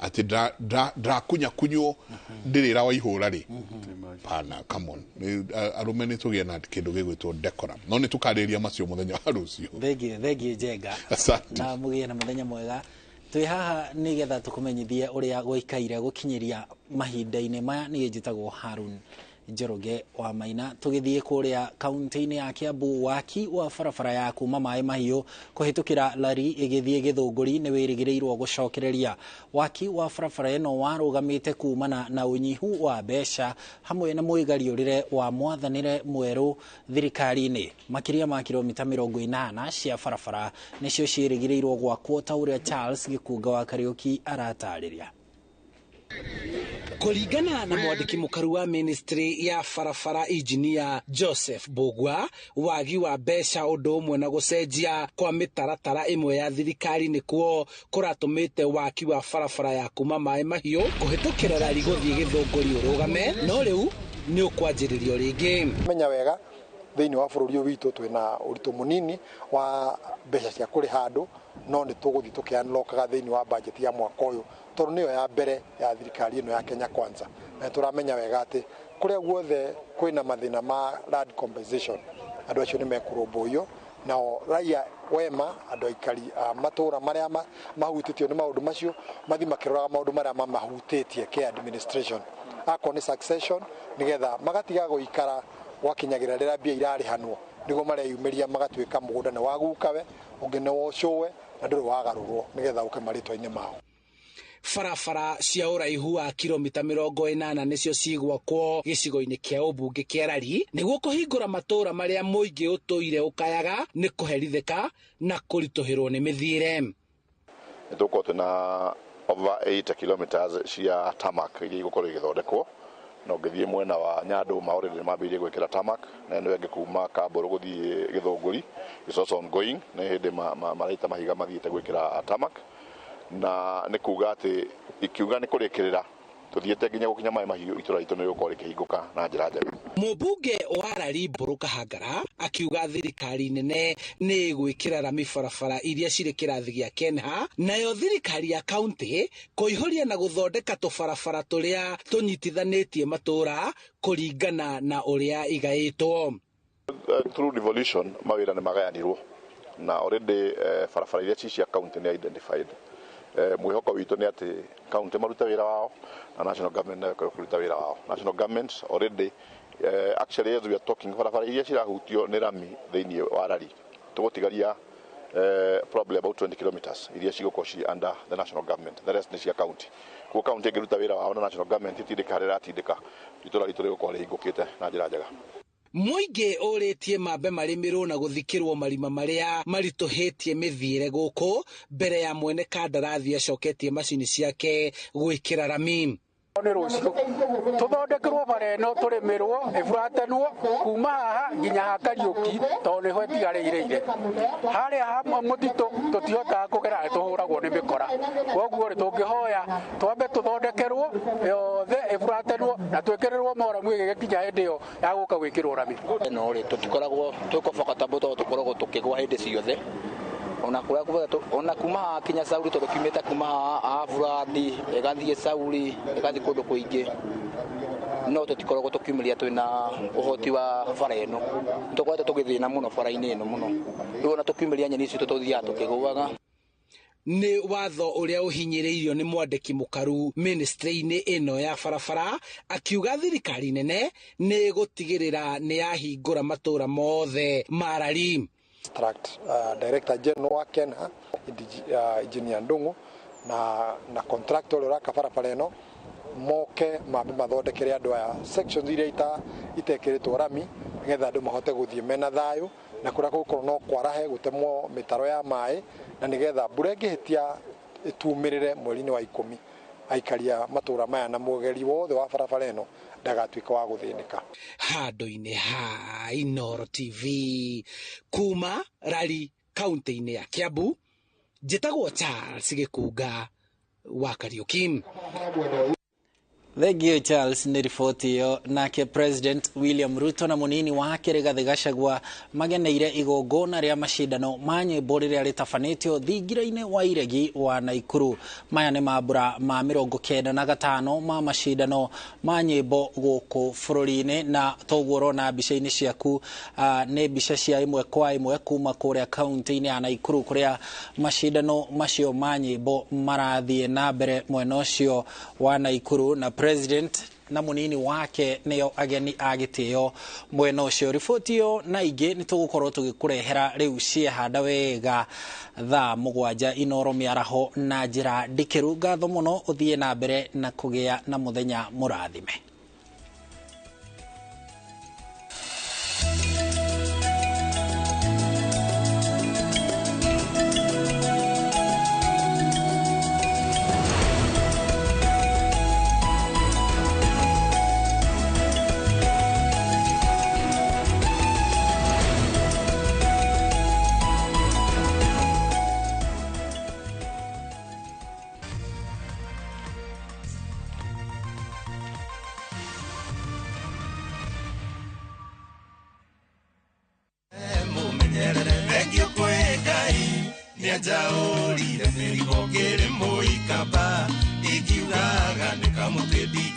S5: atĩ ndĩrakunyakunywo ndĩrĩra wa ihũra rĩ, pana, come on. Arũme nĩ tũgĩe na kĩndũ gĩgwĩtwo decorum, no nĩ tũkarĩria macio mũthenya wa rũciũ.
S1: Thengiũ, thengiũ Njenga.
S5: Asante.
S1: Na mũgĩe na mũthenya mwega. Twĩ haha nĩgetha tũkũmenyithie ũrĩa gũikaire gũkinyĩria mahinda-inĩ maya. Niĩ njĩtagwo Harun Njoroge wa Maina. Tũgĩthiĩ kũrĩa kaunti-inĩ ya Kiambu, waki wa barabara ya kuma Maĩ Mahiũ kũhĩtũkĩra Lari ĩgĩthiĩ Gĩthũngũri nĩ wĩrĩgĩrĩirwo gũcokereria. Waki wa barabara ĩno warũgamĩte kumana na ũnyihu wa mbeca hamwe na mwĩgariũrĩre wa mwathanĩre mwerũ thirikari-inĩ. Makĩria ma kilomita 80 cia barabara nĩcio ciĩrĩgĩrĩirwo gwakwo, ta ũrĩa Charles Gĩkunga wa Kariũki aratarĩria.
S4: Kũringana na mwandĩki mũkaru wa ministry ya barabara engineer Joseph Mbugua, wagi wa mbeca ũndũ ũmwe na gũcenjia kwa mĩtaratara ĩmwe ya thirikari nĩkuo kũratũmĩte waki wa barabara ya kuma Maĩ Mahiũ kũhĩtũkĩra Rari gũthiĩ Gĩthũngũri ũrũgame, no rĩu nĩ ũkwanjĩrĩrio rĩngĩ.
S22: Menya wega thĩinĩ wa bũrũri ũyũ witũ twĩna ũritũ mũnini wa mbeca cia kũrĩha andũ, no nĩ tũgũthiĩ tũkĩunlockaga thĩinĩ wa budget ya mwaka ũyũ tondũ nĩyo ya mbere ya thirikari ĩno ya Kenya Kwanza, na tũramenya wega atĩ kũrĩa guothe kwĩna mathĩna ma land compensation andũ acio nĩ mekũrũmbũiyo, nao raia wema andũ aikari a matũra marĩa mahutĩtio nĩ maũndũ macio mathiĩ makĩroraga maũndũ marĩa mamahutĩtie kĩ administration, akorwo nĩ succession, nĩgetha magatiga gũikara gwakinyagĩra rĩrĩa mbia irarĩhanwo nĩguo mareyumĩria magatuĩka mũgũnda nĩ wa gukawe ũngĩ nĩ wa ũcũwe na ndũrĩ wagarũrwo nĩgetha ũke marĩtwa-inĩ mao.
S4: Barabara cia ũraihu wa kilomita 80 nĩcio cigwakwo gĩcigo-inĩ kĩa ũmbunge kĩa Rari nĩguo kũhingũra matũũra marĩa mũingĩ ũtũire ũkayaga nĩ kũherithĩka na kũritũhĩrwo nĩ mĩthiĩre.
S23: Nĩ tũgũkorwo twĩna over 80 kilometers cia tarmac iria igũkorwo igĩthondekwo, na ũngĩthiĩ mwena wa Nyandũma already nĩmambĩrĩirie gwĩkĩra tarmac, na ĩno ĩngĩ kuma Kambũrũ gũthiĩ Gĩthũngũri is also ongoing, nĩ hĩndĩ maraita mahiga mathiĩte gwĩkĩra tarmac, na nĩ kuga atĩ ikiuga nĩ kũrĩkĩrĩra tũthiĩte nginya gũkinya Maĩ Mahiũ itũra ritũ nĩ rĩgũkorwo rĩkĩhingũka na njĩra njega.
S4: Mũmbunge wa Rari Mbũrũ Kahangara akiuga thirikari nene nĩ ĩgwĩkĩra rami barabara iria cirĩ kĩrathi gĩa Kenha, nayo thirikari ya kaunti kũihũria na gũthondeka tũbarabara tũrĩa tũnyitithanĩtie matũũra kũringana na ũrĩa igaĩtwo.
S23: Through devolution mawĩra nĩ magayanirwo na already barabara iria ci cia kaunti nĩ identified. Mwĩhoko witũ nĩ atĩ kaunti marute wĩra wao na national government nayo ĩkorwo ĩkĩruta wĩra wao. National government already actually as we are talking barabara iria cirahutio nĩ rami thĩinĩ wa Rari tũgũtigaria probably about 20 kilometers iria cigũkorwo ci under the national government, the rest nĩ cia county. Koguo county ĩngĩruta wĩra wao na national government ĩtindĩka harĩa ĩratindĩka, itũra ritũ rĩgũkorwo rĩhingũkĩte na njĩra njega.
S4: Mũingĩ ũrĩtie mambe marĩmĩrwo na gũthikĩrwo marima marĩa maritũhĩtie mĩthiĩre gũkũ mbere ya mwene kandarathi acoketie macini ciake gwĩkĩra rami.
S24: Nĩ rũciũ tũthondekerwo bara ĩno tũrĩmĩrwo ĩburatanwo kuma haha nginya ha Kariũki tondũ nĩho ĩtigarĩire harĩa ha mũtitũ tũtihotaga kũgera nĩ tũhũragwo nĩ mĩkora, koguo rĩ tũngĩhoya twambe tũthondekerwo yothe ĩburatanwo na twĩkĩrĩrwo moramu ĩgĩkinya hĩndĩ ĩyo ya gũka gwĩkĩrwo rami.
S25: Ĩno rĩ tũtikoragwo twĩ comfortable tondũ tũkoragwo tũkĩgwa hĩndĩ ciothe, ona kũrĩa ona kuma haha kinya Sauri tondũ kiumĩte kuma haha Burandi ĩgathiĩ Sauri ĩgathiĩ kũndũ kũingĩ, no tũtikoragwo tũkiumĩria twĩna ũhoti wa bara ĩno, tũkoretwo tũgĩthĩna mũno bara-inĩ ĩno mũno, rĩu ona tũkiumĩria nyeni citũ tũthiaga tũkĩgũaga.
S4: Nĩ watho ũrĩa ũhinyĩrĩirio nĩ mwandĩki mũkaru ministry-inĩ ĩno ya barabara akiuga thirikari nene nĩ ĩgũtigĩrĩra nĩ yahingũra matũũra mothe ma Rari.
S22: Tract Director General wa Kenha Engineer Ndung'u na contractor ũrĩa ũraka barabara ĩno moke mambe mathondekere andũ aya sections iria itekĩrĩtwo rami nĩgetha andũ mahote gũthiĩ mena thayũ, na kũrĩa gũgũkorwo no kwarahe gũtemwo mĩtaro ya maĩ, na nĩgetha mbura ĩngĩhĩtia ĩtumĩrĩre mweri-inĩ wa 10 aikari a matũra maya na mũgeri wothe wa barabara ĩno ndagatuĩka wa gũthĩnĩka.
S4: Handũ-inĩ ha Inooro TV kuma Rari kaunti-inĩ ya Kiambu, njĩtagwo Charles Gĩkunga wa Kariũki.
S1: Thank you Charles nĩ riboti ĩyo. Nake President William Ruto na mũnini wake Rigathĩ Gachagua mageneire igongona rĩa macindano ma nyĩmbo rĩrĩa rĩtabanĩtio thingira-inĩ wa Iregi wa Naikuru. Maya nĩ mambura ma 95 ma macindano ma nyĩmbo gũkũ bũrũri-inĩ, na toguo ũrona mbica-inĩ ciaku nĩ mbica cia ĩmwe kwa ĩmwe kuma kũrĩa kaunti-inĩ ya Naikuru kũrĩa macindano macio ma nyĩmbo marathiĩ na mbere mwena ũcio wa Naikuru, na President na munini wake nĩo ageni a gĩtĩo mwena ũcio. Riboti ĩyo na ingĩ nĩ tũgũkorwo tũgĩkũrehera rĩu ciehanda wega thaa 7 Inooro mĩaraho na njĩra ndikĩru. Ngatho mũno, ũthiĩ na mbere na kũgĩa na mũthenya mũrathime.
S2: Nĩanjaũrire mĩrigo ngĩrĩ mũikamba ingiugaga nĩ kamũtĩ ndingĩ.